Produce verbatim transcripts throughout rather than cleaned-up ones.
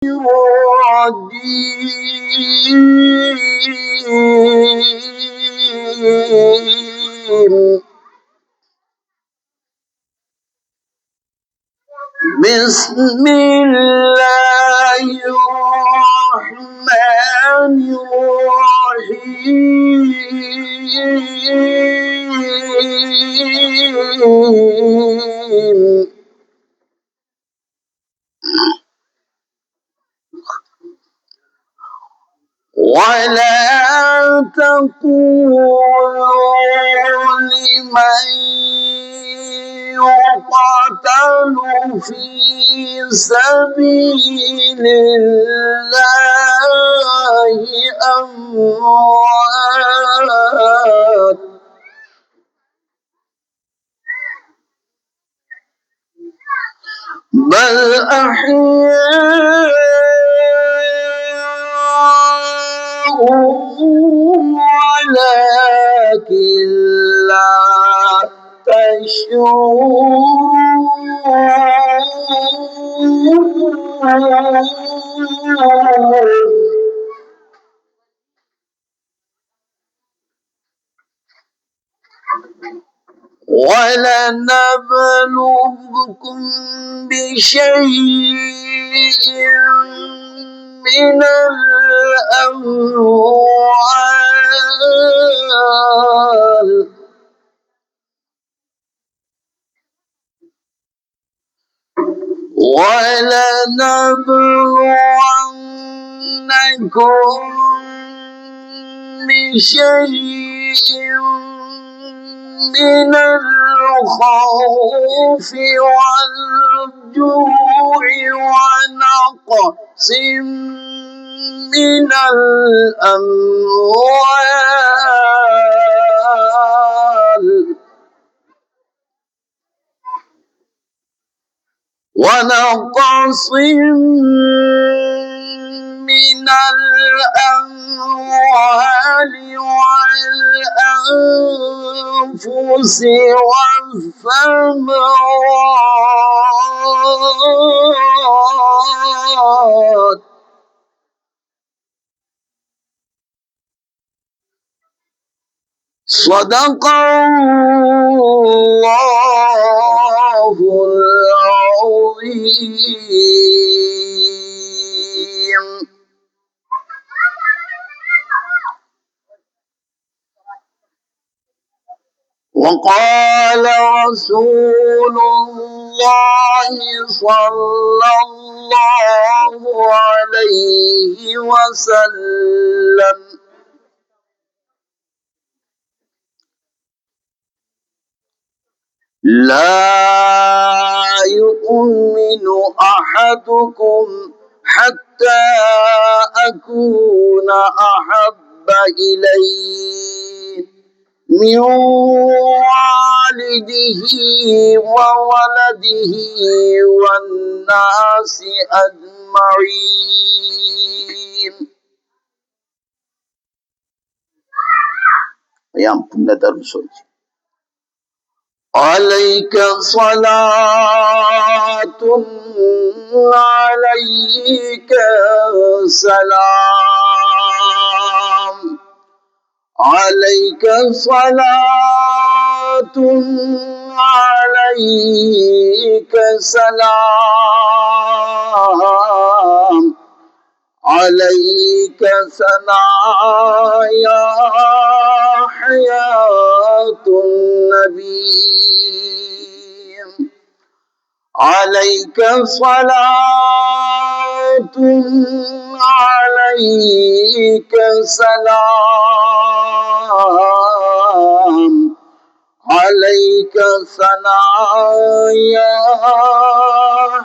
الرجيم. بسم الله الرحمن الرحيم. ولا تقولوا لمن يقتل في سبيل الله أموات، بل أحياء ولكن لا تشعرون. ولنبلوكم بشيء من الأموال ولنبلونكم بشيء من الخوف والجوع ونقص من الأموال ونقص من الأموال الأنفس والثمرات. صدق الله العظيم. وقال رسول الله صلى الله عليه وسلم: لا يؤمن أحدكم حتى أكون أحب إليه من والده وولده والناس أجمعين. ꯃꯌꯥꯝ ꯄꯨꯟꯅ ꯗꯔꯨꯗ ꯁꯣꯟꯁꯤ꯫ عليك صلاة، عليك سلام، عليك صلاة، عليك سلام، عليك ثنايا حياة النبي. عليك صلاة، عليك سلام، عليك ثنايا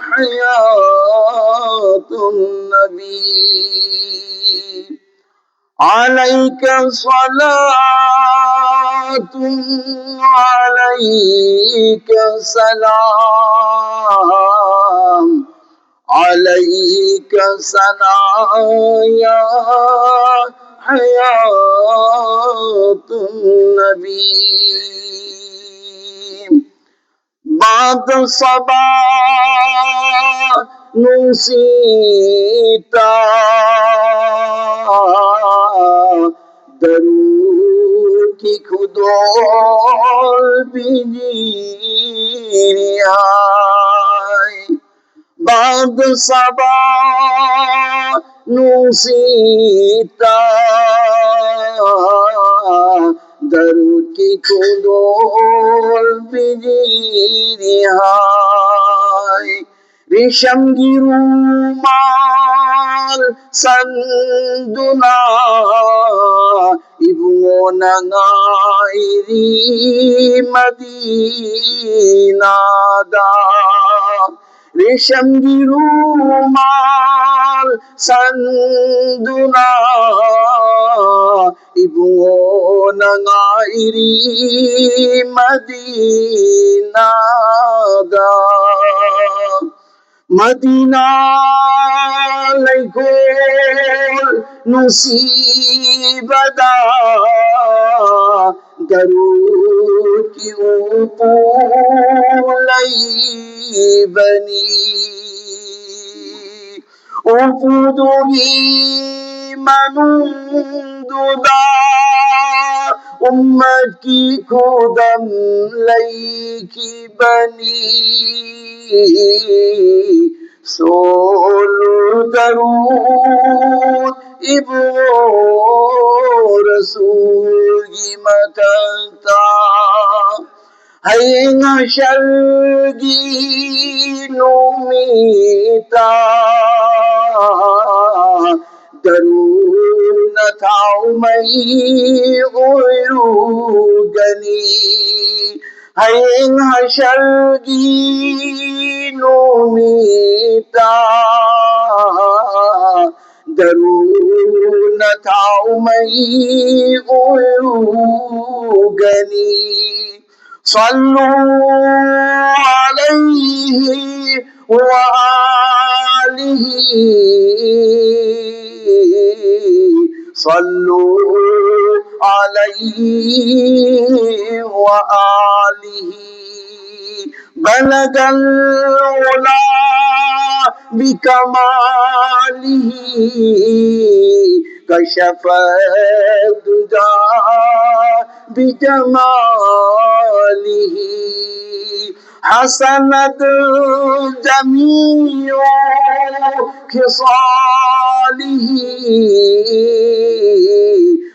حياة النبي. عليك صلاة، عليك سلام، عليك ثنايا حياة النبي. بعد صبا نوسيتا، درود کی خدول بجیریای. بعد صبا نوسیتا، درود کی خدول بجیریای. ریشم گی رومال سندونا، ابو نگائری مدینہ دا. ریشم گی رومال سندونا، ابو نگائری مدینہ دا. مدینہ لئی گول نصیب دا، درود کی اوپو لئی بنی. اوپو دوگی منون دودا، امت کی خدم لئی کی بنی. سولو درود ابو رسول گی متنتا. ہین شلگی نومیتا، درون تھاؤ مئی اویروگنی. ہین شلگی نومیتا، درون تھاؤ مئی اویروگنی. صلوا علیہ وآلہ، صلوا عليه وآله. بلغ العلا بكماله، كشف الدجى بجماله، حسنت جميع خصاله.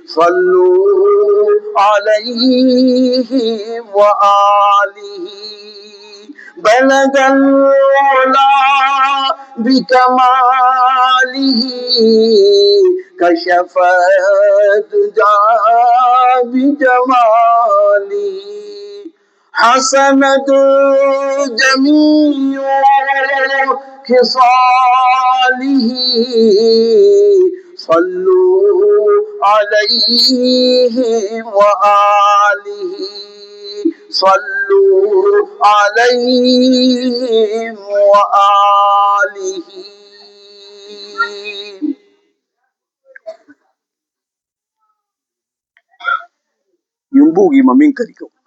صلوا عليه وآله. بلغ العلا بكماله، كشف الدجى بجماله، حسنت جميع خصاله. صلوا عليه وآله. صلوا عليه وآله. ꯌꯨꯝꯕꯨꯒꯤ ꯃꯃꯤꯡ ꯀꯔꯤ ꯀꯧꯏ?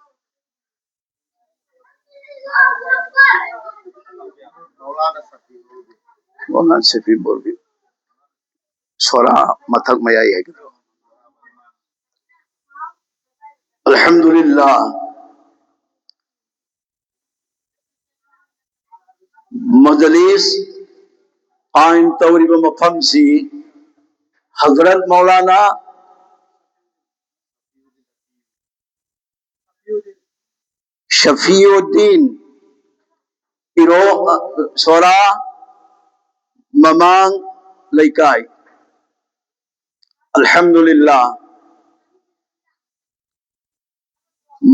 ꯃꯧꯂꯥꯅꯥ ꯁꯐꯤ ꯕꯣꯔꯕꯤ꯫ ꯁꯣꯔꯥ ꯃꯊꯛ ꯃꯌꯥꯏ ꯍꯥꯏꯒꯗ꯭ꯔꯣ? ꯑꯜꯍꯝꯗꯨꯂꯤꯜꯂꯥ꯫ ꯃꯖꯂꯤꯁ ꯀꯥꯏꯝ ꯇꯧꯔꯤꯕ ꯃꯐꯝꯁꯤ ꯍꯖꯔꯠ ꯃꯧꯂꯥꯅꯥ ꯁꯐꯤꯎꯗꯤꯟ ꯏꯔꯣ ꯁꯣꯔꯥ ꯃꯃꯥꯡ ꯂꯩꯀꯥꯏ꯫ ꯑꯜꯍꯝꯗꯨꯂꯤꯜꯂꯥ꯫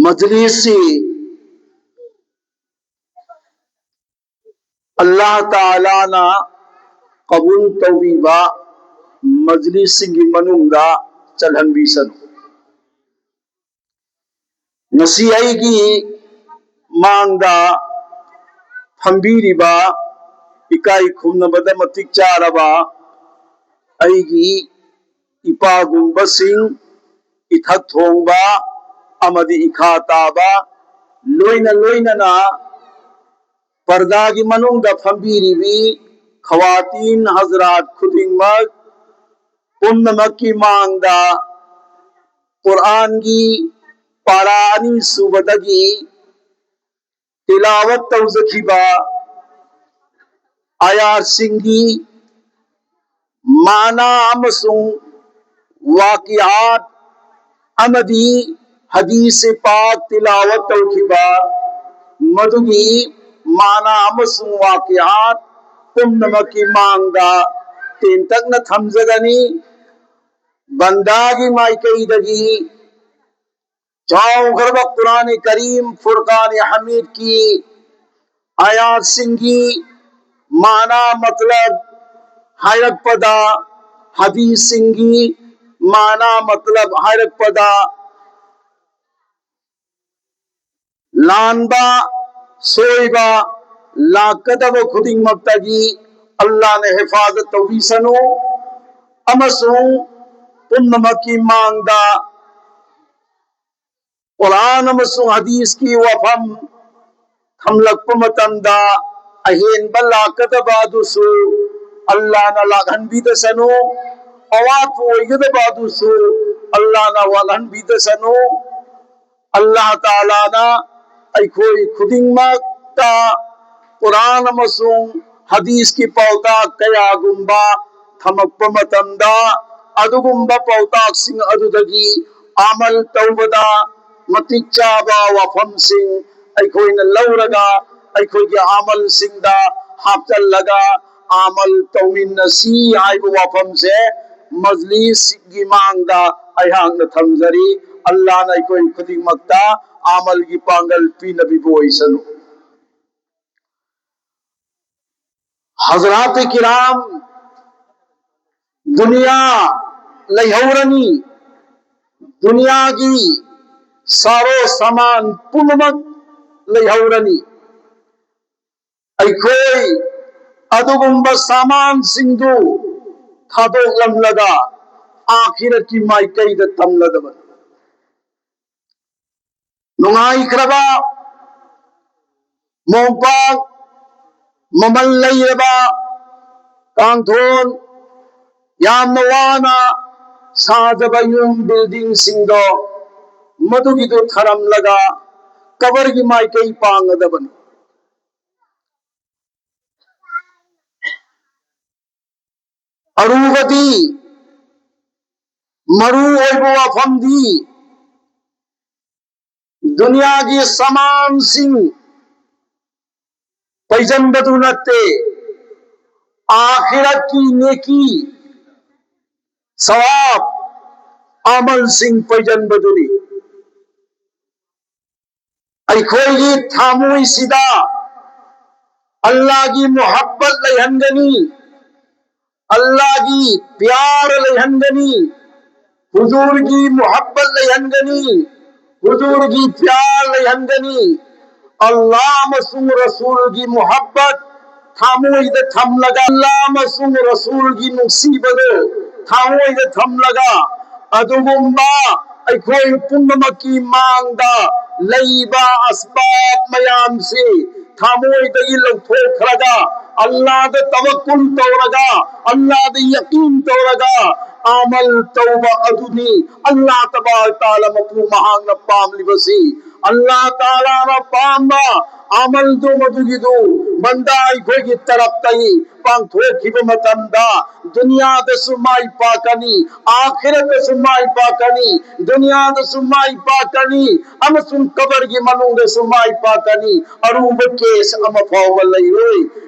ꯃꯖꯂꯤꯁꯁꯤ ꯑꯜꯂꯥꯍ ꯇꯥꯂꯥꯅ ꯀꯕꯨꯜ ꯇꯧꯕꯤꯕ ꯃꯖꯂꯤꯁꯁꯤꯡꯒꯤ ꯃꯅꯨꯡꯗ ꯆꯜꯍꯟꯕꯤꯁꯅꯨ꯫ ꯉꯁꯤ ꯑꯩꯒꯤ ꯃꯥꯡꯗ ꯐꯝꯕꯤꯔꯤꯕ, ꯏꯀꯥꯏ ꯈꯨꯝꯅꯕꯗ ꯃꯇꯤꯛ ꯆꯥꯔꯕ ꯑꯩꯒꯤ ꯏꯄꯥꯒꯨꯝꯕꯁꯤꯡ, ꯏꯊꯛ ꯊꯣꯡꯕ ꯑꯃꯗꯤ ꯏꯈꯥ ꯇꯥꯕ, ꯂꯣꯏꯅ ꯂꯣꯏꯅꯅ ꯄꯔꯗꯥꯒꯤ ꯃꯅꯨꯡꯗ ꯐꯝꯕꯤꯔꯤꯕꯤ ꯈꯋꯥꯇꯤꯟ ꯍꯖꯔꯥꯠ ꯈꯨꯗꯤꯡꯃꯛ ꯄꯨꯝꯅꯃꯛꯀꯤ ꯃꯥꯡꯗ ꯀꯨꯔꯥꯟꯒꯤ ꯄꯥꯔꯥ ꯑꯅꯤ ꯁꯨꯕꯗꯒꯤ ꯇꯤꯂꯥꯋꯠ ꯇꯧꯖꯈꯤꯕ ꯑꯥꯌꯥꯠꯁꯤꯡꯒꯤ ꯃꯥꯅꯥ ꯑꯃꯁꯨꯡ ꯋꯥꯀꯤꯌꯥꯠ ꯑꯃꯗꯤ ꯍꯗꯤꯁ ꯄꯥꯛ ꯇꯤꯂꯥꯋꯠ ꯇꯧꯈꯤꯕ ꯃꯗꯨꯒꯤ ꯃꯥꯅꯥ ꯑꯃꯁꯨꯡ ꯋꯥꯀꯤꯌꯥꯠ ꯄꯨꯝꯅꯃꯛꯀꯤ ꯃꯥꯡꯗ ꯇꯦꯟꯇꯛꯅ ꯊꯝꯖꯒꯅꯤ꯫ ꯕꯟꯗꯥꯒꯤ ꯃꯥꯏꯀꯩꯗꯒꯤ ꯆꯥꯎꯈ꯭ꯔꯕ ꯀꯨꯔꯥꯟ ꯀꯔꯤꯝ ꯐꯨꯔꯀꯥꯟ ꯍꯃꯤꯗꯀꯤ ꯑꯥꯌꯥꯠꯁꯤꯡꯒꯤ ꯃꯥꯅꯥ ꯃꯇꯂꯕ ꯍꯥꯏꯔꯛꯄꯗ, ꯍꯗꯤꯁꯁꯤꯡꯒꯤ ꯃꯥꯅꯥ ꯃꯇꯂꯕ ꯍꯥꯏꯔꯛꯄꯗ, ꯂꯥꯟꯕ, ꯁꯣꯏꯕ ꯂꯥꯛꯀꯗꯕ ꯈꯨꯗꯤꯡꯃꯛꯇꯒꯤ ꯑꯜꯂꯥꯍꯅ ꯍꯤꯐꯥꯖꯠ ꯇꯧꯕꯤꯁꯅꯨ, ꯑꯃꯁꯨꯡ ꯄꯨꯝꯅꯃꯛꯀꯤ ꯃꯥꯡꯗ ꯀꯨꯔꯥꯟ ꯑꯃꯁꯨꯡ ꯍꯗꯤꯁꯀꯤ ꯋꯥꯐꯝ ꯊꯝꯂꯛꯄ ꯃꯇꯝꯗ ꯑꯍꯦꯟꯕ ꯂꯥꯛꯀꯗꯕ ꯑꯗꯨꯁꯨ ꯑꯜꯂꯥꯍꯅ ꯂꯥꯛꯍꯟꯕꯤꯗꯁꯅꯨ, ꯑꯋꯥꯠꯄ ꯑꯣꯏꯒꯗꯕ ꯑꯗꯨꯁꯨ ꯑꯜꯂꯥꯍꯅ ꯋꯥꯠꯍꯟꯕꯤꯗꯁꯅꯨ꯫ ꯑꯜꯂꯥꯍ ꯇꯥꯂꯥꯅ ꯑꯩꯈꯣꯏ ꯈꯨꯗꯤꯡꯃꯛꯇ ꯀꯨꯔꯥꯟ ꯑꯃꯁꯨꯡ ꯍꯗꯤꯁꯀꯤ ꯄꯥꯎꯇꯥꯛ ꯀꯌꯥꯒꯨꯝꯕ ꯊꯝꯃꯛꯄ ꯃꯇꯝꯗ, ꯑꯗꯨꯒꯨꯝꯕ ꯄꯥꯎꯇꯥꯛꯁꯤꯡ ꯑꯗꯨꯗꯒꯤ ꯑꯃꯜ ꯇꯧꯕꯗ ꯃꯇꯤꯛ ꯆꯥꯕ ꯋꯥꯐꯝꯁꯤꯡ ꯑꯩꯈꯣꯏꯅ ꯂꯧꯔꯒ, ꯑꯩꯈꯣꯏꯒꯤ ꯑꯃꯜꯁꯤꯡꯗ ꯍꯥꯞꯆꯜꯂꯒ ꯑꯃꯜ ꯇꯧꯃꯤꯟꯅꯁꯤ ꯍꯥꯏꯕ ꯋꯥꯐꯝꯁꯦ ꯃꯖꯂꯤꯁꯀꯤ ꯃꯥꯡꯗ ꯑꯩꯍꯥꯛꯅ ꯊꯝꯖꯔꯤ꯫ ꯑꯜꯂꯥꯍꯅ ꯑꯩꯈꯣꯏ ꯈꯨꯗꯤꯡꯃꯛꯇ ꯑꯃꯜꯒꯤ ꯄꯥꯡꯒꯜ ꯄꯤꯅꯕꯤꯕ ꯑꯣꯏꯁꯅꯨ꯫ ꯍꯖꯔꯥꯇꯦ ꯀꯤꯔꯥꯝ, ꯗꯨꯅꯤꯌꯥ ꯂꯩꯍꯧꯔꯅꯤ, ꯗꯨꯅꯤꯌꯥꯒꯤ ꯁꯥꯔꯣ ꯁꯥꯃꯥꯟ ꯄꯨꯝꯅꯃꯛ ꯂꯩꯍꯧꯔꯅꯤ꯫ ꯑꯩꯈꯣꯏ ꯑꯗꯨꯒꯨꯝꯕ ꯁꯥꯃꯥꯟꯁꯤꯡꯗꯨ ꯊꯥꯗꯣꯛꯂꯝꯂꯒ, ꯑꯥꯈꯤꯔꯠꯀꯤ ꯃꯥꯏꯀꯩꯗ ꯇꯝꯂꯗꯕꯅꯤ꯫ ꯅꯨꯡꯉꯥꯏꯈ꯭ꯔꯕ, ꯃꯣꯝꯄꯥꯛ ꯃꯃꯜ ꯂꯩꯔꯕ ꯀꯥꯡꯊꯣꯟ, ꯌꯥꯝꯅ ꯋꯥꯅ ꯁꯥꯖꯕ ꯌꯨꯝ, ꯕꯤꯜꯗꯤꯡꯁꯤꯡꯗꯣ, ꯃꯗꯨꯒꯤꯗꯨ ꯊꯔꯝꯂꯒ ꯀꯕꯔꯒꯤ ꯃꯥꯏꯀꯩ ꯄꯥꯡꯒꯗꯕꯅꯤ꯫ ꯑꯔꯨꯕꯗꯤ, ꯃꯔꯨ ꯑꯣꯏꯕ ꯋꯥꯐꯝꯗꯤ, ꯗꯨꯅꯤꯌꯥꯒꯤ ꯁꯃꯥꯟꯁꯤꯡ ꯄꯩꯖꯟꯕꯗꯨ ꯅꯠꯇꯦ, ꯑꯥꯈꯤꯔꯠꯀꯤ ꯅꯦꯀꯤ, ꯁꯋꯥꯕ, ꯑꯃꯜꯁꯤꯡ ꯄꯩꯖꯟꯕꯗꯨꯅꯤ꯫ ꯑꯩꯈꯣꯏꯒꯤ ꯊꯃꯣꯏꯁꯤꯗ ꯑꯜꯂꯥꯒꯤ ꯃꯨꯍꯕꯠ ꯂꯩꯍꯟꯒꯅꯤ, ꯑꯜꯂꯥꯒꯤ ꯄ꯭ꯌꯥꯔ ꯂꯩꯍꯟꯒꯅꯤ, ꯍꯨꯖꯨꯔꯒꯤ ꯃꯨꯍꯕꯠ ꯂꯩꯍꯟꯒꯅꯤ, ꯍꯨꯖꯨꯔꯒꯤ ꯄ꯭ꯌꯥꯔ ꯂꯩꯍꯟꯒꯅꯤ꯫ ꯑꯜꯂꯥ ꯑꯃꯁꯨꯡ ꯔꯁꯨꯜꯒꯤ ꯃꯨꯍꯕꯠ, ꯊꯃꯣꯏꯗ ꯊꯝꯂꯒ, ꯑꯜꯂꯥ ꯑꯃꯁꯨꯡ ꯔꯁꯨꯜꯒꯤ ꯅꯨꯡꯁꯤꯕꯗꯨ ꯊꯃꯣꯏꯗ ꯊꯝꯂꯒ, ꯑꯗꯨꯒꯨꯝꯕ ꯑꯩꯈꯣꯏ ꯄꯨꯝꯅꯃꯛꯀꯤ ꯃꯥꯡꯗ ꯂꯩꯕ ꯑꯁꯕꯥꯕ ꯃꯌꯥꯝꯁꯤ ꯊꯃꯣꯏꯗꯒꯤ ꯂꯧꯊꯣꯛꯈ꯭ꯔꯒ, ꯑꯜꯂꯥꯗ ꯇꯋꯛꯀꯨꯜ ꯇꯧꯔꯒ, ꯑꯜꯂꯥꯗ ꯌꯀꯤꯟ ꯇꯧꯔꯒ ꯑꯃꯜ ꯇꯧꯕ ꯑꯗꯨꯅꯤ ꯑꯜꯂꯥ ꯇꯕꯥꯔꯛ ꯇꯥꯂꯥ ꯃꯄꯨ ꯃꯍꯥꯛꯅ ꯄꯥꯝꯂꯤꯕꯁꯤ꯫ ꯑꯜꯂꯥ ꯇꯥꯂꯥꯅ ꯄꯥꯝꯕ ꯑꯃꯜꯗꯨ, ꯃꯗꯨꯒꯤꯗꯨ ꯕꯟꯗꯥ ꯑꯩꯈꯣꯏꯒꯤ ꯇꯔꯞꯇꯒꯤ ꯄꯥꯡꯊꯣꯛꯈꯤꯕ ꯃꯇꯝꯗ, ꯗꯨꯅꯤꯌꯥꯗꯁꯨ ꯃꯥꯏ ꯄꯥꯛꯀꯅꯤ, ꯑꯥꯈꯤꯔꯠꯇꯁꯨ ꯃꯥꯏ ꯄꯥꯛꯀꯅꯤ, ꯗꯨꯅꯤꯌꯥꯗꯁꯨ ꯃꯥꯏ ꯄꯥꯛꯀꯅꯤ, ꯑꯃꯁꯨꯡ ꯀꯕꯔꯒꯤ ꯃꯅꯨꯡꯗꯁꯨ ꯃꯥꯏ ꯄꯥꯛꯀꯅꯤ꯫ ꯑꯔꯨꯕ ꯀꯦꯁ ꯑꯃ ꯐꯥꯎꯕ ꯂꯩꯔꯣꯏ꯫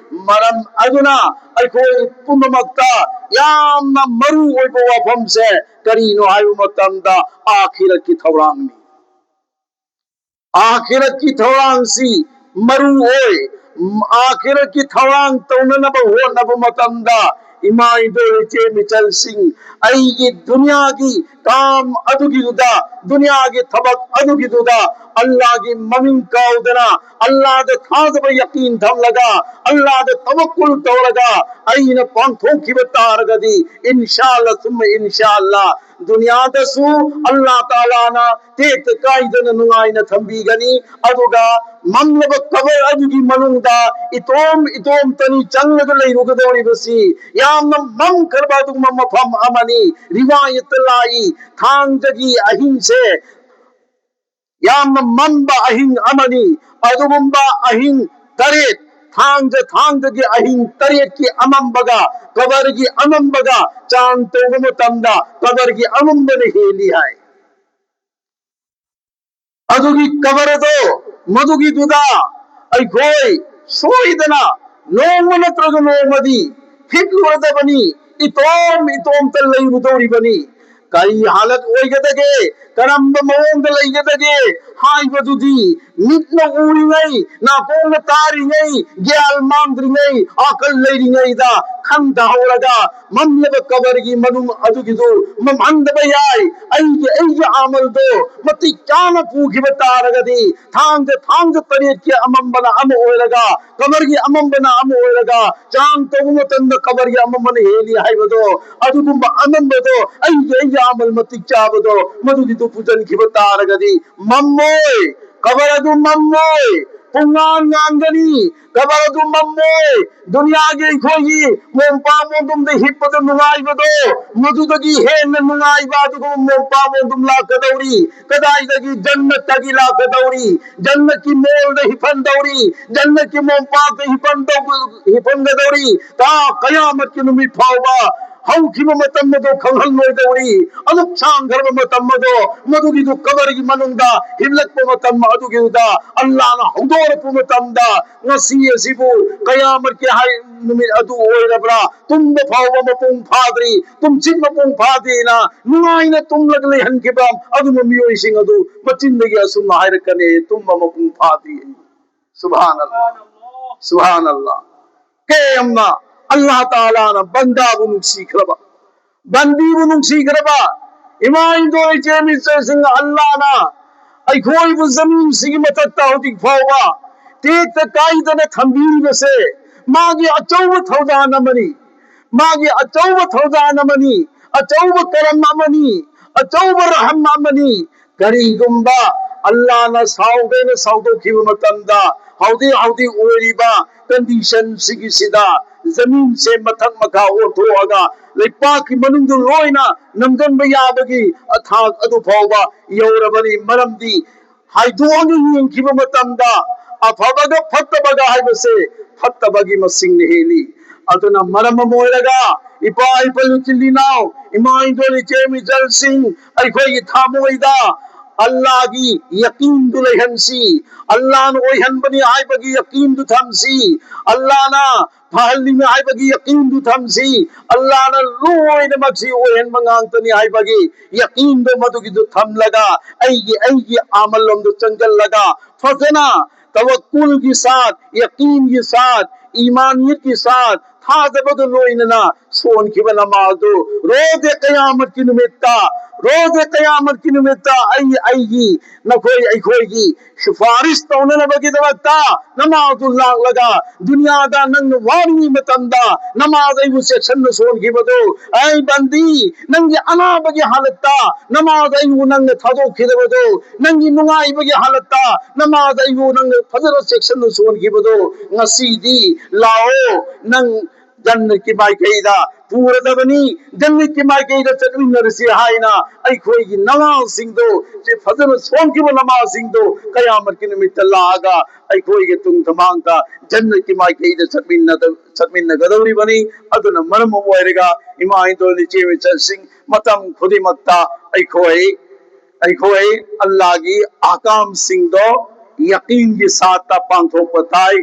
ꯃꯔꯝ ꯑꯗꯨꯅ ꯑꯩꯈꯣꯏ ꯄꯨꯝꯅꯃꯛꯇ ꯌꯥꯝꯅ ꯃꯔꯨ ꯑꯣꯏꯕ ꯋꯥꯐꯝꯁꯦ ꯀꯔꯤꯅꯣ ꯍꯥꯏꯕ ꯃꯇꯝꯗ, ꯑꯥꯈꯤꯔꯠꯀꯤ ꯊꯧꯔꯥꯡꯅꯤ꯫ ꯑꯥꯈꯤꯔꯠꯀꯤ ꯊꯧꯔꯥꯡꯁꯤ ꯃꯔꯨ ꯑꯣꯏ꯫ ꯑꯥꯈꯤꯔꯠꯀꯤ ꯊꯧꯔꯥꯡ ꯇꯧꯅꯅꯕ ꯍꯣꯠꯅꯕ ꯃꯇꯝꯗ ꯏꯃꯥ ꯏꯕꯦꯜ ꯏꯆꯦ ꯃꯤꯆꯜꯁꯤꯡ, ꯑꯩꯒꯤ ꯗꯨꯅꯤꯌꯥꯒꯤ ꯀꯥꯝ ꯑꯗꯨꯒꯤꯗꯨꯗ, ꯗꯨꯅꯤꯌꯥꯒꯤ ꯊꯕꯛ ꯑꯗꯨꯒꯤꯗꯨꯗ ꯑꯜꯂꯥꯒꯤ ꯃꯃꯤꯡ ꯀꯥꯎꯗꯅ, ꯑꯜꯂꯥꯗ ꯊꯥꯖꯕ ꯌꯀꯤꯟ ꯊꯝꯂꯒ, ꯑꯜꯂꯥꯗ ꯇꯋꯛꯀꯨꯜ ꯇꯧꯔꯒ ꯑꯩꯅ ꯄꯥꯡꯊꯣꯛꯈꯤꯕ ꯇꯥꯔꯒꯗꯤ, ꯏꯟꯁꯥ ꯑꯜꯂꯥ ꯁꯨꯝꯃ ꯏꯟꯁꯥ ꯑꯜꯂꯥ, ꯗꯨꯅꯤꯌꯥꯗꯁꯨ ꯑꯜꯂꯥ ꯇꯥꯂꯥꯅ ꯇꯦꯛꯇ ꯀꯥꯏꯗꯅ ꯅꯨꯡꯉꯥꯏꯅ ꯊꯝꯕꯤꯒꯅꯤ꯫ ꯑꯗꯨꯒ ꯃꯝꯂꯕ ꯀꯕꯔ ꯑꯗꯨꯒꯤ ꯃꯅꯨꯡꯗ ꯏꯇꯣꯝ ꯏꯇꯣꯝꯇꯅꯤ ꯆꯪꯂꯒ ꯂꯩꯔꯨꯒꯗꯧꯔꯤꯕꯁꯤ꯫ ꯌꯥꯝꯅ ꯃꯝꯈ꯭ꯔꯕ ꯑꯗꯨꯒꯨꯝꯕ ꯃꯐꯝ ꯑꯃꯅꯤ꯫ ꯔꯤꯋꯥꯌꯠꯇ ꯂꯥꯛꯏ, ꯊꯥꯡꯖꯒꯤ ꯑꯍꯤꯡꯁꯦ ꯌꯥꯝꯅ ꯃꯝꯕ ꯑꯍꯤꯡ ꯑꯃꯅꯤ꯫ ꯑꯗꯨꯒꯨꯝꯕ ꯑꯍꯤꯡ ꯇꯔꯦꯠ, ꯊꯥꯡꯖ ꯊꯥꯡꯖꯒꯤ ꯑꯍꯤꯡ ꯇꯔꯦꯠꯀꯤ ꯑꯃꯝꯕꯒ ꯀꯕꯔꯒꯤ ꯑꯃꯝꯕꯒ ꯆꯥꯡ ꯇꯧꯕ ꯃꯇꯝꯗ ꯀꯕꯔꯒꯤ ꯑꯃꯝꯕꯅ ꯍꯦꯜꯂꯤ ꯍꯥꯏ꯫ ꯑꯗꯨꯒꯤ ꯀꯕꯔꯗꯣ, ꯃꯗꯨꯒꯤꯗꯨꯗ ꯑꯩꯈꯣꯏ ꯁꯣꯏꯗꯅ ꯅꯣꯡꯃ ꯅꯠꯇ꯭ꯔꯒ ꯅꯣꯡꯃꯗꯤ ꯍꯤꯞꯂꯨꯔꯗꯕꯅꯤ꯫ ꯏꯇꯣꯝ ꯏꯇꯣꯝꯇ ꯂꯩꯔꯨꯗꯧꯔꯤꯕꯅꯤ꯫ ꯀꯔꯤ ꯍꯥꯂꯠ ꯑꯣꯏꯒꯗꯒꯦ, ꯀꯔꯝꯕ ꯃꯑꯣꯡꯗ ꯂꯩꯒꯗꯒꯦ ꯍꯥꯏꯕꯗꯨꯗꯤ ꯃꯤꯠꯅ ꯎꯔꯤꯉꯩ, ꯅꯥꯀꯣꯡꯅ ꯇꯥꯔꯤꯉꯩ, ꯒ꯭ꯌꯥꯟ ꯃꯥꯡꯗ꯭ꯔꯤꯉꯩ, ꯑꯀꯜ ꯂꯩꯔꯤꯉꯩꯗ ꯈꯟꯊꯍꯧꯔꯒ ꯃꯝꯂꯕ ꯀꯕꯔꯒꯤ ꯃꯅꯨꯡ ꯑꯗꯨꯒꯤꯗꯨ ꯃꯝꯍꯟꯗꯕ ꯌꯥꯏ꯫ ꯑꯩꯒꯤ, ꯑꯩꯒꯤ ꯑꯃꯜꯗꯣ ꯃꯇꯤꯛ ꯆꯥꯅ ꯄꯨꯈꯤꯕ ꯇꯥꯔꯒꯗꯤ, ꯊꯥꯡꯖ, ꯊꯥꯡꯖ ꯇꯔꯦꯠꯀꯤ ꯑꯃꯝꯕꯅ ꯑꯃ ꯑꯣꯏꯔꯒ, ꯀꯕꯔꯒꯤ ꯑꯃꯝꯕꯅ ꯑꯃ ꯑꯣꯏꯔꯒ, ꯆꯥꯡ ꯇꯧꯕ ꯃꯇꯝꯗ ꯀꯕꯔꯒꯤ ꯑꯃꯝꯕꯅ ꯍꯦꯜꯂꯤ ꯍꯥꯏꯕꯗꯣ, ꯑꯗꯨꯒꯨꯝꯕ ꯑꯃꯝꯕꯗꯣ, ꯑꯩꯒꯤ, ꯑꯩꯒꯤ ꯑꯃꯜ ꯃꯇꯤꯛ ꯆꯥꯕꯗꯣ, ꯃꯗꯨꯒꯤꯗꯨ ꯄꯨꯖꯟꯈꯤꯕ ꯇꯥꯔꯒꯗꯤ ꯃꯝꯃꯣꯏ, ꯀꯕꯔ ꯑꯗꯨ ꯃꯝꯃꯣꯏ, ꯄꯨꯡꯉꯥꯟ ꯉꯥꯟꯒꯅꯤ, ꯀꯕꯔ ꯑꯗꯨ ꯃꯝꯃꯣꯏ꯫ ꯗꯨꯅꯤꯌꯥꯒꯤ ꯑꯩꯈꯣꯏꯒꯤ ꯃꯣꯝꯄꯥꯛ ꯃꯣꯟꯗꯨꯝꯗ ꯍꯤꯞꯄꯗ ꯅꯨꯡꯉꯥꯏꯕꯗꯣ, ꯃꯗꯨꯗꯒꯤ ꯍꯦꯟꯅ ꯅꯨꯡꯉꯥꯏꯕ ꯑꯗꯨꯒꯨꯝꯕ ꯃꯣꯝꯄꯥꯛ ꯃꯣꯟꯗꯨꯝ ꯂꯥꯛꯀꯗꯧꯔꯤ꯫ ꯀꯗꯥꯏꯗꯒꯤ? ꯖꯟꯅꯠꯇꯒꯤ ꯂꯥꯛꯀꯗꯧꯔꯤ꯫ ꯖꯟꯅꯠꯀꯤ ꯃꯣꯜꯗ ꯍꯤꯞꯍꯟꯗꯧꯔꯤ꯫ ꯖꯟꯅꯠꯀꯤ ꯃꯣꯝꯄꯥꯛꯇ ꯍꯤꯞꯍꯟꯗꯧ-, ꯍꯤꯞꯍꯟꯒꯗꯧꯔꯤ꯫ ꯇꯥ ꯀꯌꯥꯃꯠꯀꯤ ꯅꯨꯃꯤꯠ ꯐꯥꯎꯕ ꯍꯧꯈꯤꯕ ꯃꯇꯝ ꯑꯗꯨ ꯈꯪꯍꯜꯂꯣꯏꯗꯧꯔꯤ꯫ ꯑꯗꯨꯛ ꯁꯥꯡꯈ꯭ꯔꯕ ꯃꯇꯝ ꯑꯗꯣ, ꯃꯗꯨꯒꯤꯗꯨ ꯀꯕꯔꯒꯤ ꯃꯅꯨꯡꯗ ꯍꯤꯞꯂꯛꯄ ꯃꯇꯝ ꯑꯗꯨꯒꯤꯗꯨꯗ ꯑꯜꯂꯥꯅ ꯍꯧꯗꯣꯔꯛꯄ ꯃꯇꯝꯗ, ꯉꯁꯤ ꯑꯁꯤꯕꯨ ꯀꯌꯥꯃꯠꯀꯤ ꯍꯥꯏ ꯅꯨꯃꯤꯠ ꯑꯗꯨ ꯑꯣꯏꯔꯕ꯭ꯔꯥ? ꯇꯨꯝꯕ ꯐꯥꯎꯕ ꯃꯄꯨꯡ ꯐꯥꯗ꯭ꯔꯤ, ꯇꯨꯝꯁꯤꯠ ꯃꯄꯨꯡ ꯐꯥꯗꯦꯅ ꯅꯨꯡꯉꯥꯏꯅ ꯇꯨꯝꯂꯒ ꯂꯩꯍꯟꯈꯤꯕ ꯑꯗꯨꯒꯨꯝꯕ ꯃꯤꯑꯣꯏꯁꯤꯡ ꯑꯗꯨ ꯃꯆꯤꯟꯗꯒꯤ ꯑꯁꯨꯝꯅ ꯍꯥꯏꯔꯛꯀꯅꯤ, "ꯇꯨꯝꯕ ꯃꯄꯨꯡ ꯐꯥꯗ꯭ꯔꯤ ꯑꯩ꯫" ꯁꯨꯕꯍꯥꯅꯜꯂꯥ, ꯁꯨꯕꯍꯥꯅꯜꯂꯥ꯫ ꯀꯌꯥꯝꯅ ꯑꯜꯂꯥꯍ ꯇꯥꯂꯥꯅ ꯕꯟꯗꯥꯕꯨ ꯅꯨꯡꯁꯤꯈ꯭ꯔꯕ, ꯕꯟꯗꯤꯕꯨ ꯅꯨꯡꯁꯤꯈ꯭ꯔꯕ ꯏꯃꯥ ꯏꯟꯗꯣ ꯏꯆꯦ ꯏꯆꯜꯁꯤꯡ, ꯑꯜꯂꯥꯍꯅ ꯑꯩꯈꯣꯏꯕꯨ ꯖꯃꯤꯟꯁꯤꯒꯤ ꯃꯊꯛꯇ ꯍꯧꯖꯤꯛ ꯐꯥꯎꯕ ꯇꯦꯛꯇ ꯀꯥꯏꯗꯅ ꯊꯝꯕꯤꯔꯤꯕꯁꯦ ꯃꯥꯒꯤ ꯑꯆꯧꯕ ꯊꯧꯗꯥꯡ ꯑꯃꯅꯤ꯫ ꯃꯥꯒꯤ ꯑꯆꯧꯕ ꯊꯧꯗꯥꯡ ꯑꯃꯅꯤ, ꯑꯆꯧꯕ ꯀꯔꯝ ꯑꯃꯅꯤ, ꯑꯆꯧꯕ ꯔꯍꯝ ꯑꯃꯅꯤ꯫ ꯀꯔꯤꯒꯨꯝꯕ ꯑꯜꯂꯥꯍꯅ ꯁꯥꯎꯒꯦꯅ ꯁꯥꯎꯗꯣꯛꯈꯤꯕ ꯃꯇꯝꯗ, ꯍꯧꯖꯤꯛ ꯍꯧꯖꯤꯛ ꯑꯣꯏꯔꯤꯕ ꯀꯟꯗꯤꯁꯟꯁꯤꯒꯤꯁꯤꯗ ꯖꯃꯤꯟꯁꯦ ꯃꯊꯛ ꯃꯈꯥ ꯑꯣꯟꯊꯣꯛꯑꯒ ꯂꯩꯄꯥꯛꯀꯤ ꯃꯅꯨꯡꯗ ꯂꯣꯏꯅ ꯅꯝꯁꯤꯟꯕ ꯌꯥꯕꯒꯤ ꯊꯥꯛ ꯑꯗꯨ ꯐꯥꯎꯕ ꯌꯧꯔꯕꯅꯤ꯫ ꯃꯔꯝꯗꯤ ꯍꯥꯏꯗꯣꯛꯑꯒ ꯌꯦꯡꯈꯤꯕ ꯃꯇꯝꯗ ꯑꯐꯕꯒ ꯐꯠꯇꯕꯒ ꯍꯥꯏꯕꯁꯦ ꯐꯠꯇꯕꯒꯤ ꯃꯁꯤꯡꯅ ꯍꯦꯜꯂꯤ꯫ ꯑꯗꯨꯅ ꯃꯔꯝ ꯑꯃ ꯑꯣꯏꯔꯒ ꯏꯄꯥ ꯏꯄꯜ ꯏꯆꯤꯜ ꯏꯅꯥꯎ, ꯏꯃꯥ ꯏꯟꯗꯣꯜ ꯏꯆꯦ ꯏꯆꯜꯁꯤꯡ, ꯑꯩꯈꯣꯏꯒꯤ ꯊꯃꯣꯏꯗ ꯑꯜꯂꯥꯒꯤ ꯌꯀꯤꯟꯗꯨ ꯂꯩꯍꯟꯁꯤ꯫ ꯑꯜꯂꯥꯅ ꯑꯣꯏꯍꯟꯕꯅꯤ ꯍꯥꯏꯕꯒꯤ ꯌꯀꯤꯟꯗꯨ ꯊꯝꯁꯤ꯫ ꯑꯜꯂꯥꯅ ꯐꯍꯜꯂꯤꯅꯤ ꯍꯥꯏꯕꯒꯤ ꯌꯀꯤꯟꯗꯨ ꯊꯝꯁꯤ꯫ ꯑꯜꯂꯥꯅ ꯂꯣꯏꯅꯃꯛꯁꯤ ꯑꯣꯏꯍꯟꯕ ꯉꯥꯛꯇꯅꯤ ꯍꯥꯏꯕꯒꯤ ꯌꯀꯤꯟꯗꯣ ꯃꯗꯨꯒꯤꯗꯨ ꯊꯝꯂꯒ, ꯑꯩꯒꯤ ꯑꯩꯒꯤ ꯑꯃꯜ ꯂꯣꯝꯗ ꯆꯪꯁꯤꯜꯂꯒ, ꯐꯖꯅ ꯇꯋꯛꯀꯨꯜꯒꯤ ꯁꯥꯠ, ꯌꯀꯤꯟꯒꯤ ꯁꯥꯠ, ꯏꯃꯥꯅꯤꯌꯠꯀꯤ ꯁꯥꯠ, ꯊꯥꯖꯕꯒ ꯂꯣꯏꯅꯅ ꯁꯣꯟꯈꯤꯕ ꯅꯃꯥꯖꯗꯨ ꯔꯣꯖꯦ ꯀꯌꯥꯃꯠꯀꯤ ꯅꯨꯃꯤꯠꯇ, ꯔꯣꯖꯦ ꯀꯌꯥꯃꯠꯀꯤ ꯅꯨꯃꯤꯠꯇ ꯑꯩ ꯑꯩꯒꯤ, ꯅꯈꯣꯏ ꯑꯩꯈꯣꯏꯒꯤ ꯁꯤꯐꯥꯔꯤꯁ ꯇꯧꯅꯅꯕꯒꯤꯗꯃꯛꯇ ꯅꯃꯥꯖꯗꯨ ꯂꯥꯛꯂꯒ, ꯗꯨꯅꯤꯌꯥꯗ ꯅꯪꯅ ꯋꯥꯔꯤꯉꯩ ꯃꯇꯝꯗ ꯅꯃꯥꯖ ꯑꯩꯕꯨ ꯆꯦꯛꯁꯤꯟꯅ ꯁꯣꯟꯈꯤꯕꯗꯨ, ꯑꯩ ꯕꯟꯗꯤ, ꯅꯪꯒꯤ ꯑꯅꯥꯕꯒꯤ ꯍꯥꯂꯠꯇ ꯅꯃꯥꯖ ꯑꯩꯕꯨ ꯅꯪꯅ ꯊꯥꯗꯣꯛꯈꯤꯗꯕꯗꯨ, ꯅꯪꯒꯤ ꯅꯨꯡꯉꯥꯏꯕꯒꯤ ꯍꯥꯂꯠꯇ ꯅꯃꯥꯖ ꯑꯩꯕꯨ ꯅꯪꯅ ꯐꯖꯅ ꯆꯦꯛꯁꯤꯟꯅ ꯁꯣꯟꯈꯤꯕꯗꯨ, ꯉꯁꯤꯗꯤ ꯂꯥꯛꯑꯣ, ꯅꯪ ꯖꯟꯅꯠꯀꯤ ꯃꯥꯏꯀꯩꯗ ꯄꯨꯔꯗꯕꯅꯤ, ꯖꯟꯅꯠꯀꯤ ꯃꯥꯏꯀꯩꯗ ꯆꯠꯃꯤꯟꯅꯔꯁꯤ ꯍꯥꯏꯅ ꯑꯩꯈꯣꯏꯒꯤ ꯅꯃꯥꯖꯁꯤꯡꯗꯣ, ꯁꯤ ꯐꯖꯅ ꯁꯣꯟꯈꯤꯕ ꯅꯃꯥꯖꯁꯤꯡꯗꯣ ꯀꯌꯥꯃꯠꯀꯤ ꯅꯨꯃꯤꯠꯇ ꯂꯥꯛꯑꯒ ꯑꯩꯈꯣꯏꯒꯤ ꯇꯨꯡ ꯊꯃꯥꯡꯗ ꯖꯟꯅꯠꯀꯤ ꯃꯥꯏꯀꯩꯗ ꯆꯠꯃꯤꯟꯅꯗ-, ꯆꯠꯃꯤꯟꯅꯒꯗꯧꯔꯤꯕꯅꯤ꯫ ꯑꯗꯨꯅ ꯃꯔꯝ ꯑꯃ ꯑꯣꯏꯔꯒ ꯏꯃꯥ ꯏꯟꯗꯣꯜ ꯏꯆꯦ ꯏꯆꯜꯁꯤꯡ, ꯃꯇꯝ ꯈꯨꯗꯤꯡꯃꯛꯇ ꯑꯩꯈꯣꯏ, ꯑꯩꯈꯣꯏ ꯑꯜꯂꯥꯒꯤ ꯑꯍꯀꯥꯝꯁꯤꯡꯗꯣ ꯌꯀꯤꯟꯒꯤ ꯁꯥꯠꯇ ꯄꯥꯡꯊꯣꯛꯄ ꯇꯥꯏ꯫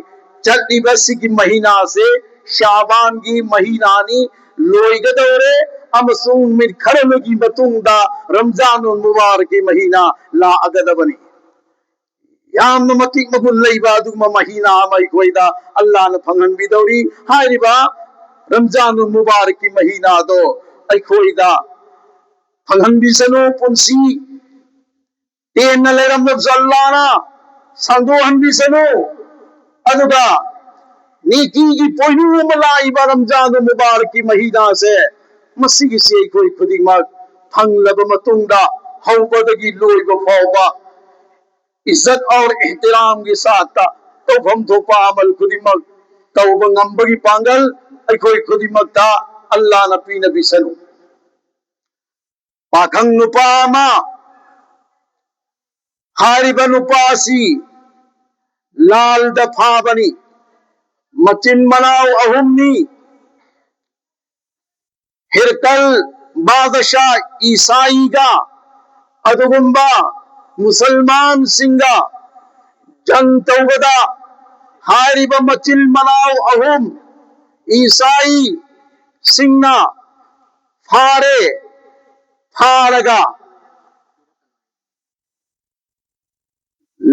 ꯆꯠꯂꯤꯕ ꯁꯤꯒꯤ ꯃꯍꯤꯅꯥꯁꯦ ꯁꯥꯕꯥꯟꯒꯤ ꯃꯍꯤꯅꯥꯅꯤ, ꯂꯣꯏꯒꯗꯧꯔꯦ, ꯑꯃꯁꯨꯡ ꯅꯨꯃꯤꯠ ꯈꯔꯅꯤꯒꯤ ꯃꯇꯨꯡꯗ ꯔꯝꯖꯥꯅꯨꯜ ꯃꯨꯕꯥꯔꯛꯀꯤ ꯃꯍꯤꯅꯥ ꯂꯥꯛꯑꯒꯗꯕꯅꯤ꯫ ꯌꯥꯝꯅ ꯃꯇꯤꯛ ꯃꯒꯨꯟ ꯂꯩꯕ ꯑꯗꯨꯒꯨꯝꯕ ꯃꯍꯤꯅꯥ ꯑꯃ ꯑꯩꯈꯣꯏꯗ ꯑꯜꯂꯥꯅ ꯐꯪꯍꯟꯕꯤꯗꯧꯔꯤ꯫ ꯍꯥꯏꯔꯤꯕ ꯔꯝꯖꯥꯟ ꯃꯨꯕꯥꯔꯛꯀꯤ ꯃꯍꯤꯅꯥꯗꯣ ꯑꯩꯈꯣꯏꯗ ꯐꯪꯍꯟꯕꯤꯁꯅꯨ꯫ ꯄꯨꯟꯁꯤ ꯇꯦꯟꯅ ꯂꯩꯔꯝꯂꯕꯁꯨ ꯑꯜꯂꯥꯅ ꯁꯥꯡꯗꯣꯛꯍꯟꯕꯤꯁꯅꯨ꯫ ꯑꯗꯨꯒ ꯅꯤꯀꯤꯒꯤ ꯄꯣꯏꯅꯨ ꯑꯃ ꯂꯥꯛꯏꯕ ꯔꯝꯖꯥꯟ ꯃꯨꯕꯥꯔꯛꯀꯤ ꯃꯍꯤꯅꯥꯁꯦ, ꯃꯁꯤꯒꯤꯁꯤ ꯑꯩꯈꯣꯏ ꯈꯨꯗꯤꯡꯃꯛ ꯐꯪꯂꯕ ꯃꯇꯨꯡꯗ ꯍꯧꯕꯗꯒꯤ ꯂꯣꯏꯕ ꯐꯥꯎꯕ ꯏꯖꯠ ꯑꯣꯔ ꯏꯍꯇꯤꯔꯥꯝꯒꯤ ꯁꯥꯠꯇ ꯇꯧꯐꯝ ꯊꯣꯛꯄ ꯑꯃꯜ ꯈꯨꯗꯤꯡꯃꯛ ꯇꯧꯕ ꯉꯝꯕꯒꯤ ꯄꯥꯡꯒꯜ ꯑꯩꯈꯣꯏ ꯈꯨꯗꯤꯡꯃꯛꯇ ꯑꯜꯂꯥꯅ ꯄꯤꯅꯕꯤꯁꯅꯨ꯫ ꯄꯥꯈꯪ ꯅꯨꯄꯥ ꯑꯃ, ꯍꯥꯏꯔꯤꯕ ꯅꯨꯄꯥ ꯑꯁꯤ ꯂꯥꯜꯗ ꯐꯥꯕꯅꯤ꯫ ꯃꯆꯤꯟ ꯃꯅꯥꯎ ꯑꯍꯨꯝꯅꯤ꯫ ꯍꯤꯔꯀꯜ ꯕꯥꯗꯁꯥ ꯏꯁꯥꯏꯒ ꯑꯗꯨꯒꯨꯝꯕ ꯃꯨꯁꯜꯃꯥꯟꯁꯤꯡꯒ ꯖꯪ ꯇꯧꯕꯗ ꯍꯥꯏꯔꯤꯕ ꯃꯆꯤꯟ ꯃꯅꯥꯎ ꯑꯍꯨꯝ ꯏꯁꯥꯏꯁꯤꯡꯅ ꯐꯥꯔꯦ꯫ ꯐꯥꯔꯒ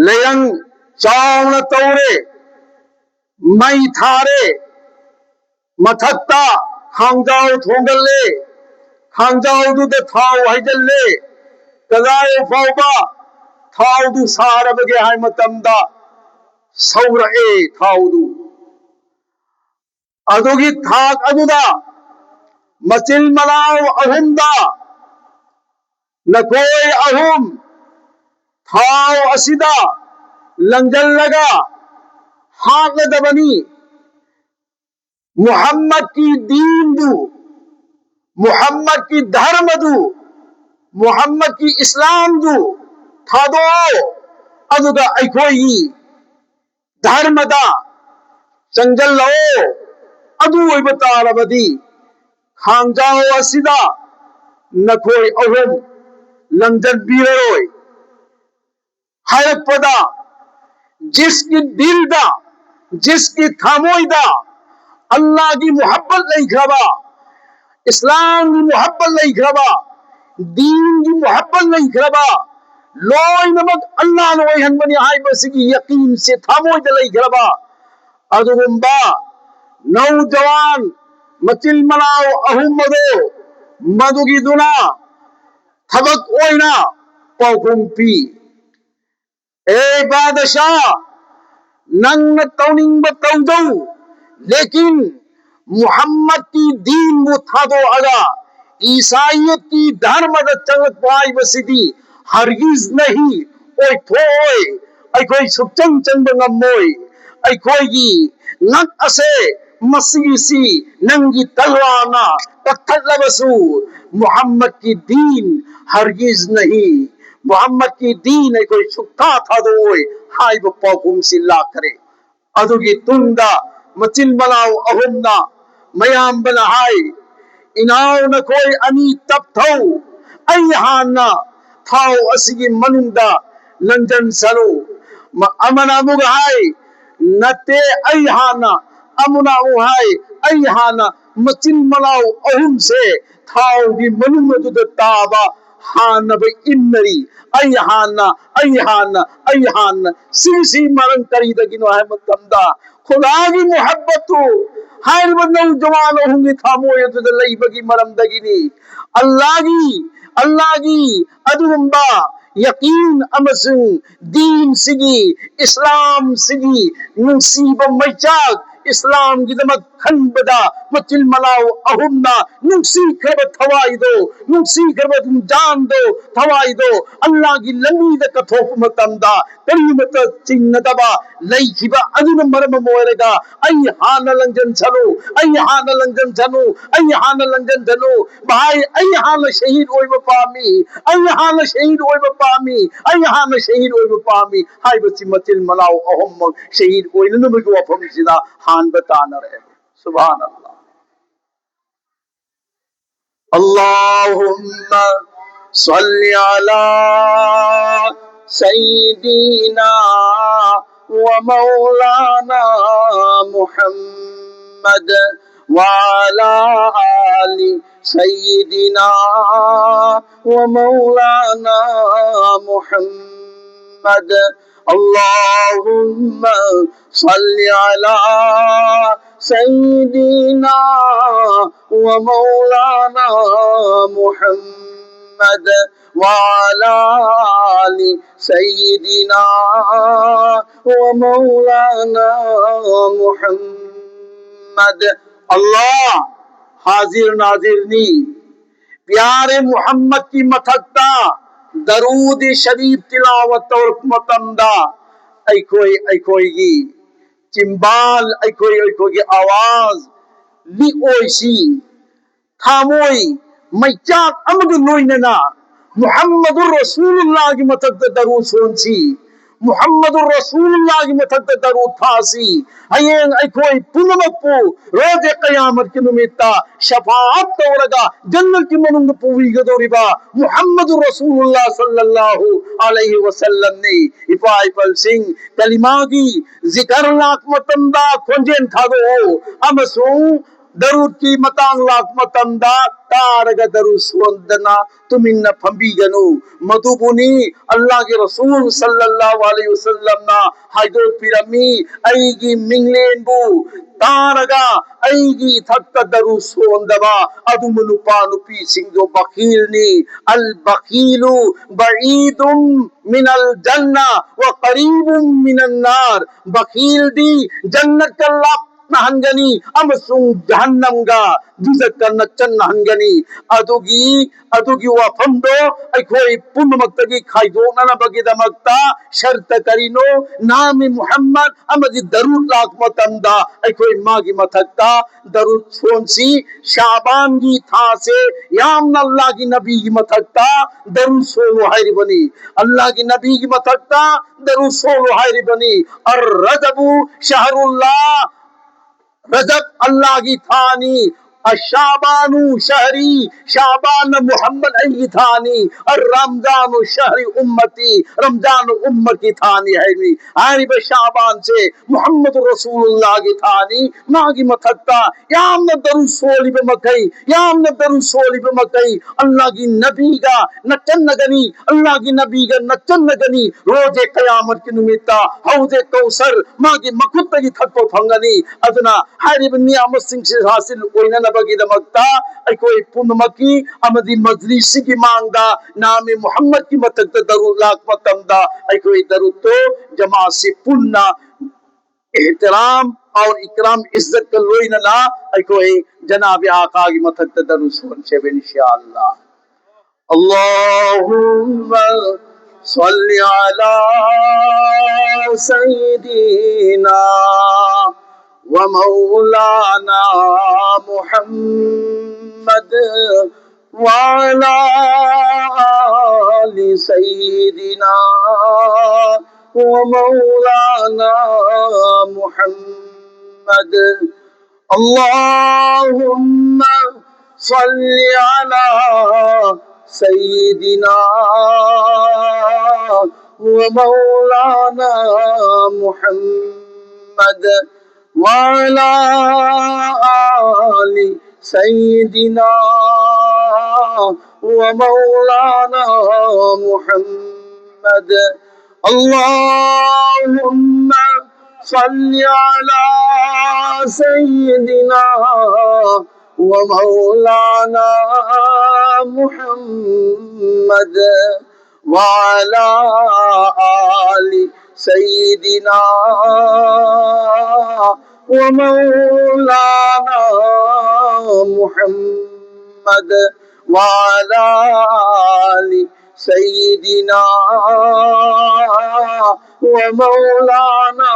ꯂꯩꯔꯪ ꯆꯥꯎꯅ ꯇꯧꯔꯦ, ꯃꯩ ꯊꯥꯔꯦ, ꯃꯊꯛꯇ ꯈꯥꯡꯖꯥꯎ ꯊꯣꯡꯒꯠꯂꯦ, ꯈꯥꯡꯖꯥꯎꯗꯨꯗ ꯊꯥꯎ ꯍꯩꯖꯤꯜꯂꯦ꯫ ꯀꯗꯥꯏ ꯐꯥꯎꯕ ꯊꯥꯎꯗꯨ ꯁꯥꯔꯕꯒꯦ ꯍꯥꯏ ꯃꯇꯝꯗ ꯁꯧꯔꯛꯑꯦ ꯊꯥꯎꯗꯨ꯫ ꯑꯗꯨꯒꯤ ꯊꯥꯛ ꯑꯗꯨꯗ ꯃꯆꯤꯟ ꯃꯅꯥꯎ ꯑꯍꯨꯝꯗ ꯅꯈꯣꯏ ꯑꯍꯨꯝ ꯊꯥꯎ ꯑꯁꯤꯗ ꯂꯪꯖꯜꯂꯒ ꯍꯥꯠꯂꯗꯕꯅꯤ꯫ ꯃꯨꯍꯝꯃꯗꯀꯤ ꯗꯤꯟꯗꯨ, ꯃꯨꯍꯝꯃꯗꯀꯤ ꯙꯔꯃꯗꯨ, ꯃꯨꯍꯝꯃꯗꯀꯤ ꯏꯁꯂꯥꯝꯗꯨ ꯊꯥꯗꯣꯛꯑꯣ, ꯑꯗꯨꯒ ꯑꯩꯈꯣꯏꯒꯤ ꯙꯔꯃꯗ ꯆꯪꯖꯜꯂꯛꯑꯣ꯫ ꯑꯗꯨ ꯑꯣꯏꯕ ꯇꯥꯔꯕꯗꯤ ꯈꯥꯡꯖꯥꯎ ꯑꯁꯤꯗ ꯅꯈꯣꯏ ꯑꯍꯨꯝ ꯂꯪꯖꯟꯕꯤꯔꯔꯣꯏ꯫ ꯍꯥꯏꯔꯛꯄꯗ ꯖꯤꯁꯀꯤ ꯗꯤꯜꯗ, ꯖꯤꯁꯀꯤ ꯊꯃꯣꯏꯗ ꯑꯜꯂꯥꯒꯤ ꯃꯨꯍꯕꯠ ꯂꯩꯈ꯭ꯔꯕ, ꯏꯁꯂꯥꯝꯒꯤ ꯃꯨꯍꯕꯠ ꯂꯩꯈ꯭ꯔꯕ, ꯗꯤꯟꯒꯤ ꯃꯨꯍꯕꯠ ꯂꯩꯈ꯭ꯔꯕ, ꯂꯣꯏꯅꯃꯛ ꯑꯜꯂꯥꯅ ꯑꯣꯏꯍꯟꯕꯅꯤ ꯍꯥꯏꯕꯁꯤꯒꯤ ꯌꯀꯤꯟꯁꯦ ꯊꯃꯣꯏꯗ ꯂꯩꯈ꯭ꯔꯕ ꯑꯗꯨꯒꯨꯝꯕ ꯅꯧꯖꯋꯥꯟ ꯃꯆꯤꯟ ꯃꯅꯥꯎ ꯑꯍꯨꯝ ꯑꯗꯣ ꯃꯗꯨꯒꯤꯗꯨꯅ ꯊꯕꯛ ꯑꯣꯏꯅ ꯄꯥꯎꯈꯨꯝ ꯄꯤ꯫ ꯑꯦ ꯕꯥꯗꯁꯥ, ꯅꯪꯅ ꯇꯧꯅꯤꯡꯕ ꯇꯧꯖꯧ, ꯂꯦꯀꯤꯟ ꯃꯨꯍꯝꯃꯗꯀꯤ ꯗꯤꯟꯕꯨ ꯊꯥꯗꯣꯛꯑꯒ ꯏꯁꯥꯏꯌꯠꯀꯤ ꯙꯔꯃꯗ ꯆꯪꯂꯛꯄ ꯍꯥꯏꯕꯁꯤꯗꯤ ꯍꯔꯒꯤꯖ ꯅꯍꯤ, ꯑꯣꯏꯊꯣꯛꯑꯣꯏ꯫ ꯑꯩꯈꯣꯏ ꯁꯨꯛꯆꯪ ꯆꯪꯕ ꯉꯝꯃꯣꯏ꯫ ꯑꯩꯈꯣꯏꯒꯤ ꯉꯛ ꯑꯁꯦ ꯃꯁꯤꯒꯤꯁꯤ ꯅꯪꯒꯤ ꯇꯜꯋꯥꯔꯅ ꯀꯛꯊꯠꯂꯕꯁꯨ ꯃꯨꯍꯝꯃꯗꯀꯤ ꯗꯤꯟ ꯍꯔꯒꯤꯖ ꯅꯍꯤ, ꯃꯨꯍꯝꯃꯗꯀꯤ ꯗꯤꯟ ꯑꯩꯈꯣꯏ ꯁꯨꯛꯊꯥ ꯊꯥꯗꯣꯛꯑꯣꯏ ꯍꯥꯏꯕ ꯄꯥꯎꯈꯨꯝꯁꯤ ꯂꯥꯛꯈ꯭ꯔꯦ꯫ ꯑꯗꯨꯒꯤ ꯇꯨꯡꯗ ꯃꯆꯤꯟ ꯃꯅꯥꯎ ꯑꯍꯨꯝꯅ ꯃꯌꯥꯝꯕꯅ ꯍꯥꯏ, "ꯏꯅꯥꯎ ꯅꯈꯣꯏ ꯑꯅꯤ ꯇꯞꯊꯧ, ꯑꯩ ꯍꯥꯟꯅ ꯊꯥꯎ ꯑꯁꯤꯒꯤ ꯃꯅꯨꯡꯗ ꯂꯪꯖꯟꯁꯅꯨ"꯫ ꯃ-, ꯑꯃꯅ ꯑꯃꯨꯛ ꯍꯥꯏ, "ꯅꯠꯇꯦ, ꯑꯩ ꯍꯥꯟꯅ"꯫ ꯑꯃꯅ ꯑꯃꯨꯛ ꯍꯥꯏ, "ꯑꯩ ꯍꯥꯟꯅ ꯃꯆꯤꯟ ꯃꯅꯥꯎ ꯑꯍꯨꯝꯁꯦ ꯊꯥꯎꯒꯤ ꯃꯅꯨꯡ ꯑꯗꯨꯗ ꯇꯥꯕ ꯍꯥꯟꯅꯕ ꯏꯟꯅꯔꯤ꯫ ꯑꯩ ꯍꯥꯟꯅ, ꯑꯩ ꯍꯥꯟꯅ, ꯑꯩ ꯍꯥꯟꯅ"꯫ ꯁꯤꯒꯤꯁꯤ ꯃꯔꯝ ꯀꯔꯤꯗꯒꯤꯅꯣ ꯍꯥꯏꯕ ꯃꯇꯝꯗ, ꯈꯨꯗꯥꯒꯤ ꯃꯨꯍꯕꯠꯇꯨ ꯍꯥꯏꯔꯤꯕ ꯅꯧꯖꯋꯥꯟ ꯑꯍꯨꯝꯒꯤ ꯊꯃꯣꯏ ꯑꯗꯨꯗ ꯂꯩꯕꯒꯤ ꯃꯔꯝꯗꯒꯤꯅꯤ꯫ ꯑꯜꯂꯥꯒꯤ, ꯑꯜꯂꯥꯒꯤ ꯑꯗꯨꯒꯨꯝꯕ ꯌꯀꯤꯟ ꯑꯃꯁꯨꯡ ꯗꯤꯟꯁꯤꯒꯤ, ꯏꯁꯂꯥꯝꯁꯤꯒꯤ ꯅꯨꯡꯁꯤꯕ ꯃꯩꯆꯥꯛ, ꯏꯁꯂꯥꯝꯒꯤꯗꯃꯛ ꯈꯟꯕꯗ ꯃꯆꯤꯟ ꯃꯅꯥꯎ ꯑꯍꯨꯝꯅ ꯅꯨꯡꯁꯤꯈ꯭ꯔꯕ ꯊꯋꯥꯏꯗꯣ, ꯅꯨꯡꯁꯤꯈ꯭ꯔꯕ ꯖꯥꯟꯗꯣ, ꯊꯋꯥꯏꯗꯣ ꯑꯜꯂꯥꯒꯤ ꯂꯝꯕꯤꯗ ꯀꯠꯊꯣꯛꯄ ꯃꯇꯝꯗ ꯀꯔꯤꯃꯠꯇ ꯆꯤꯡꯅꯗꯕ ꯂꯩꯈꯤꯕ ꯑꯗꯨꯅ ꯃꯔꯝ ꯑꯃ ꯑꯣꯏꯔꯒ "ꯑꯩ ꯍꯥꯟꯅ ꯂꯪꯖꯟꯁꯅꯨ, ꯑꯩ ꯍꯥꯟꯅ ꯂꯪꯖꯟꯁꯅꯨ, ꯑꯩ ꯍꯥꯟꯅ ꯂꯪꯖꯟꯁꯅꯨ, ꯚꯥꯏ, ꯑꯩ ꯍꯥꯟꯅ ꯁꯍꯤꯗ ꯑꯣꯏꯕ ꯄꯥꯝꯃꯤ, ꯑꯩ ꯍꯥꯟꯅ ꯁꯍꯤꯗ ꯑꯣꯏꯕ ꯄꯥꯝꯃꯤ, ꯑꯩ ꯍꯥꯟꯅ ꯁꯍꯤꯗ ꯑꯣꯏꯕ ꯄꯥꯝꯃꯤ" ꯍꯥꯏꯕꯁꯤ ꯃꯆꯤꯟ ꯃꯅꯥꯎ ꯑꯍꯨꯝꯃꯛ ꯁꯍꯤꯗ ꯑꯣꯏꯅꯅꯕꯒꯤ ꯋꯥꯐꯝꯁꯤꯗ ꯍꯥꯟꯕ ꯇꯥꯅꯔꯦ꯫ ꯁꯨꯕꯍꯥꯅꯜꯂꯥꯍ꯫ اللهم صل على سيدنا ومولانا محمد وعلى آل سيدنا ومولانا محمد اللهم صل على سيدنا ومولانا محمد وعلى آل سيدنا ومولانا محمد. ꯑꯜꯂꯥꯍ, ꯍꯥꯖꯤꯔ ꯅꯥꯖꯤꯔꯅꯤ. ꯄꯤꯌꯥꯔꯦ ꯃꯨꯍꯝꯃꯗꯀꯤ ꯃꯊꯛꯇ ꯗꯔꯨꯗ ꯁꯔꯤꯐ ꯇꯤꯂꯥꯋꯠ ꯇꯧꯔꯛꯄ ꯃꯇꯝꯗ ꯑꯩꯈꯣꯏ ꯑꯩꯈꯣꯏꯒꯤ ꯆꯤꯝꯕꯥꯜ, ꯑꯩꯈꯣꯏ ꯑꯩꯈꯣꯏꯒꯤ ꯑꯋꯥꯖ ꯂꯤꯛꯑꯣꯏꯁꯤ, ꯊꯃꯣꯏ ꯃꯩꯆꯥꯛ ꯑꯃꯒ ꯂꯣꯏꯅꯅ ꯃꯨꯍꯝꯃꯗꯨꯔ ꯔꯁꯨꯂꯨꯜꯂꯥꯍꯒꯤ ꯃꯊꯛꯇ ꯗꯔꯨꯗ ꯁꯣꯟꯁꯤ, ꯃꯨꯍꯝꯃꯗꯨꯔ ꯔꯁꯨꯂꯨꯜꯂꯥꯍꯒꯤ ꯃꯊꯛꯇ ꯗꯔꯨꯗ ꯊꯥꯁꯤ. ꯍꯌꯦꯡ ꯑꯩꯈꯣꯏ ꯄꯨꯝꯅꯃꯛꯄꯨ ꯔꯣꯖꯦ ꯀꯌꯥꯃꯠꯀꯤ ꯅꯨꯃꯤꯠꯇ ꯁꯐꯥꯑꯠ ꯇꯧꯔꯒ ꯖꯟꯅꯠꯀꯤ ꯃꯅꯨꯡꯗ ꯄꯨꯕꯤꯒꯗꯧꯔꯤꯕ ꯃꯨꯍꯝꯃꯗꯨꯔ ꯔꯁꯨꯂꯨꯜꯂꯥꯍ ꯁꯜꯂꯜꯂꯥꯍꯨ ꯑꯂꯩꯍꯤ ꯋꯁꯜꯂꯝꯅꯤ. ꯏꯄꯥ ꯏꯄꯜꯁꯤꯡ, ꯀꯂꯤꯃꯥꯒꯤ ꯖꯤꯀꯔ ꯂꯥꯛꯄ ꯃꯇꯝꯗ ꯈꯣꯟꯖꯦꯜ ꯊꯥꯗꯣꯛꯑꯣ, ꯑꯃꯁꯨꯡ ꯗꯔꯨꯗꯀꯤ ꯃꯇꯥꯡ ꯂꯥꯛꯄ ꯃꯇꯝꯗ ꯇꯥꯔꯒ ꯗꯔꯨꯗ ꯁꯣꯟꯗꯅ ꯇꯨꯃꯤꯟꯅ ꯐꯝꯕꯤꯒꯅꯨ. ꯃꯗꯨꯕꯨꯅꯤ ꯑꯜꯂꯥꯍꯒꯤ ꯔꯁꯨꯜ ꯁꯜꯂꯜꯂꯥꯍꯨ ꯑꯂꯩꯍꯤ ꯋꯁꯜꯂꯝꯅ ꯍꯥꯏꯗꯣꯛꯄꯤꯔꯝꯃꯤ, "ꯑꯩꯒꯤ ꯃꯤꯡꯂꯦꯟꯕꯨ ꯇꯥꯔꯒ ꯑꯩꯒꯤ ꯏꯊꯛꯇ ꯗꯔꯨꯗ ꯁꯣꯟꯗꯕ ꯑꯗꯨꯝꯕ ꯅꯨꯄꯥ ꯅꯨꯄꯤꯁꯤꯡꯗꯣ ꯕꯈꯤꯜꯅꯤ꯫ ꯑꯜ ꯕꯈꯤꯂꯨ ꯕꯏꯗꯨꯝ ꯃꯤꯅꯜ ꯖꯟꯅ ꯋ ꯀꯔꯤꯕꯨꯝ ꯃꯤꯅꯟ ꯅꯥꯔ"꯫ ꯕꯈꯤꯜꯗꯤ ꯖꯟꯅꯠꯀ ꯂꯥꯞꯅꯍꯟꯒꯅꯤ ꯑꯃꯁꯨꯡ ꯖꯍꯟꯅꯝꯒ, ꯗꯨꯖꯈꯀ ꯅꯛꯁꯟꯅꯍꯟꯒꯅꯤ꯫ ꯑꯗꯨꯒꯤ, ꯑꯗꯨꯒꯤ ꯋꯥꯐꯝꯗꯣ ꯑꯩꯈꯣꯏ ꯄꯨꯝꯅꯃꯛꯇꯒꯤ ꯈꯥꯏꯗꯣꯛꯅꯅꯕꯒꯤꯗꯃꯛꯇ ꯁꯔꯇ ꯀꯔꯤꯅꯣ? ꯅꯥꯃꯤ ꯃꯨꯍꯝꯃꯗ ꯑꯃꯗꯤ ꯗꯔꯨꯗ ꯂꯥꯛꯄ ꯃꯇꯝꯗ ꯑꯩꯈꯣꯏ ꯃꯥꯒꯤ ꯃꯊꯛꯇ ꯗꯔꯨꯗ ꯁꯣꯟꯁꯤ꯫ ꯁꯥꯕꯥꯟꯒꯤ ꯊꯥꯁꯦ ꯌꯥꯝꯅ ꯑꯜꯂꯥꯍꯒꯤ ꯅꯕꯤꯒꯤ ꯃꯊꯛꯇ ꯗꯔꯨꯗ ꯁꯣꯜꯂꯨ ꯍꯥꯏꯔꯤꯕꯅꯤ꯫ ꯑꯜꯂꯥꯍꯒꯤ ꯅꯕꯤꯒꯤ ꯃꯊꯛꯇ ꯗꯔꯨꯗ ꯁꯣꯜꯂꯨ ꯍꯥꯏꯔꯤꯕꯅꯤ꯫ "ꯑꯔ ꯔꯖꯕꯨ ꯁꯍꯔꯨꯜꯂꯥꯍ", ꯔꯖꯕ ꯑꯜꯂꯥꯍꯒꯤ ꯊꯥꯅꯤ꯫ ꯑ, ꯁꯥꯕꯥꯅꯨ ꯁꯍꯔꯤ, ꯁꯥꯕꯥꯟꯅ ꯃꯨꯍꯝꯃꯗ ꯑꯩꯒꯤ ꯊꯥꯅꯤ꯫ ꯑ, ꯔꯝꯖꯥꯅꯨ ꯁꯍꯔꯤ ꯎꯝꯃꯇꯤ, ꯔꯝꯖꯥꯟꯅ ꯎꯝꯃꯠꯀꯤ ꯊꯥꯅꯤ ꯍꯥꯏꯔꯤ꯫ ꯍꯥꯏꯔꯤꯕ ꯁꯥꯕꯥꯟꯁꯦ ꯃꯨꯍꯝꯃꯗ ꯔꯁꯨꯂꯨꯜꯂꯥꯍꯒꯤ ꯊꯥꯅꯤ꯫ ꯃꯥꯒꯤ ꯃꯊꯛꯇ ꯌꯥꯝꯅ ꯗꯔꯨꯗ ꯁꯣꯜꯂꯤꯕ ꯃꯈꯩ, ꯌꯥꯝꯅ ꯗꯔꯨꯗ ꯁꯣꯜꯂꯤꯕ ꯃꯈꯩ ꯑꯜꯂꯥꯍꯒꯤ ꯅꯕꯤꯒ ꯅꯛꯁꯟꯅꯒꯅꯤ, ꯑꯜꯂꯥꯍꯒꯤ ꯅꯕꯤꯒ ꯅꯛꯁꯟꯅꯒꯅꯤ꯫ ꯔꯣꯖꯦ ꯀꯌꯥꯃꯠꯀꯤ ꯅꯨꯃꯤꯠꯇ ꯍꯧꯖꯦ ꯀꯧꯁꯔ ꯃꯥꯒꯤ ꯃꯈꯨꯠꯇꯒꯤ ꯊꯛꯄ ꯐꯪꯒꯅꯤ꯫ ꯑꯗꯨꯅ ꯍꯥꯏꯔꯤꯕ ꯅꯤꯌꯥꯃꯠꯁꯤꯡꯁꯤ ꯍꯥꯁꯤꯜ ꯑꯣꯏꯅꯅꯕꯒꯤꯗꯃꯛꯇ ꯑꯩꯈꯣꯏ ꯄꯨꯝꯅꯃꯛꯀꯤ ꯑꯃꯗꯤ ꯃꯖꯂꯤꯁꯁꯤꯒꯤ ꯃꯥꯡꯗ ꯅꯥꯃꯤ ꯃꯨꯍꯝꯃꯗꯀꯤ ꯃꯊꯛꯇ ꯗꯔꯨꯗ ꯂꯥꯛꯄ ꯃꯇꯝꯗ ꯑꯩꯈꯣꯏ ꯗꯔꯨꯗꯇꯣ ꯖꯃꯥꯁꯤ ꯄꯨꯟꯅ ꯏꯍꯇꯤꯔꯥꯝ ꯑꯣꯔ ꯏꯀꯔꯥꯝ ꯏꯖꯠꯀ ꯂꯣꯏꯅꯅ ꯑꯩꯈꯣꯏ ꯖꯅꯥꯕꯤ ꯑꯥꯀꯥꯒꯤ ꯃꯊꯛꯇ ꯗꯔꯨꯗ ꯁꯣꯟꯁꯦꯕ ꯏꯟꯁꯥ ꯑꯜꯂꯥꯍ꯫ اللهم صل على سيدنا ومولانا محمد وعلى آل سيدنا ومولانا محمد. اللهم صل على سيدنا ومولانا محمد وعلى آل سيدنا ومولانا محمد. اللهم صل على سيدنا ومولانا محمد وعلى آل سيدنا ومولانا محمد وعلى آل سيدنا ومولانا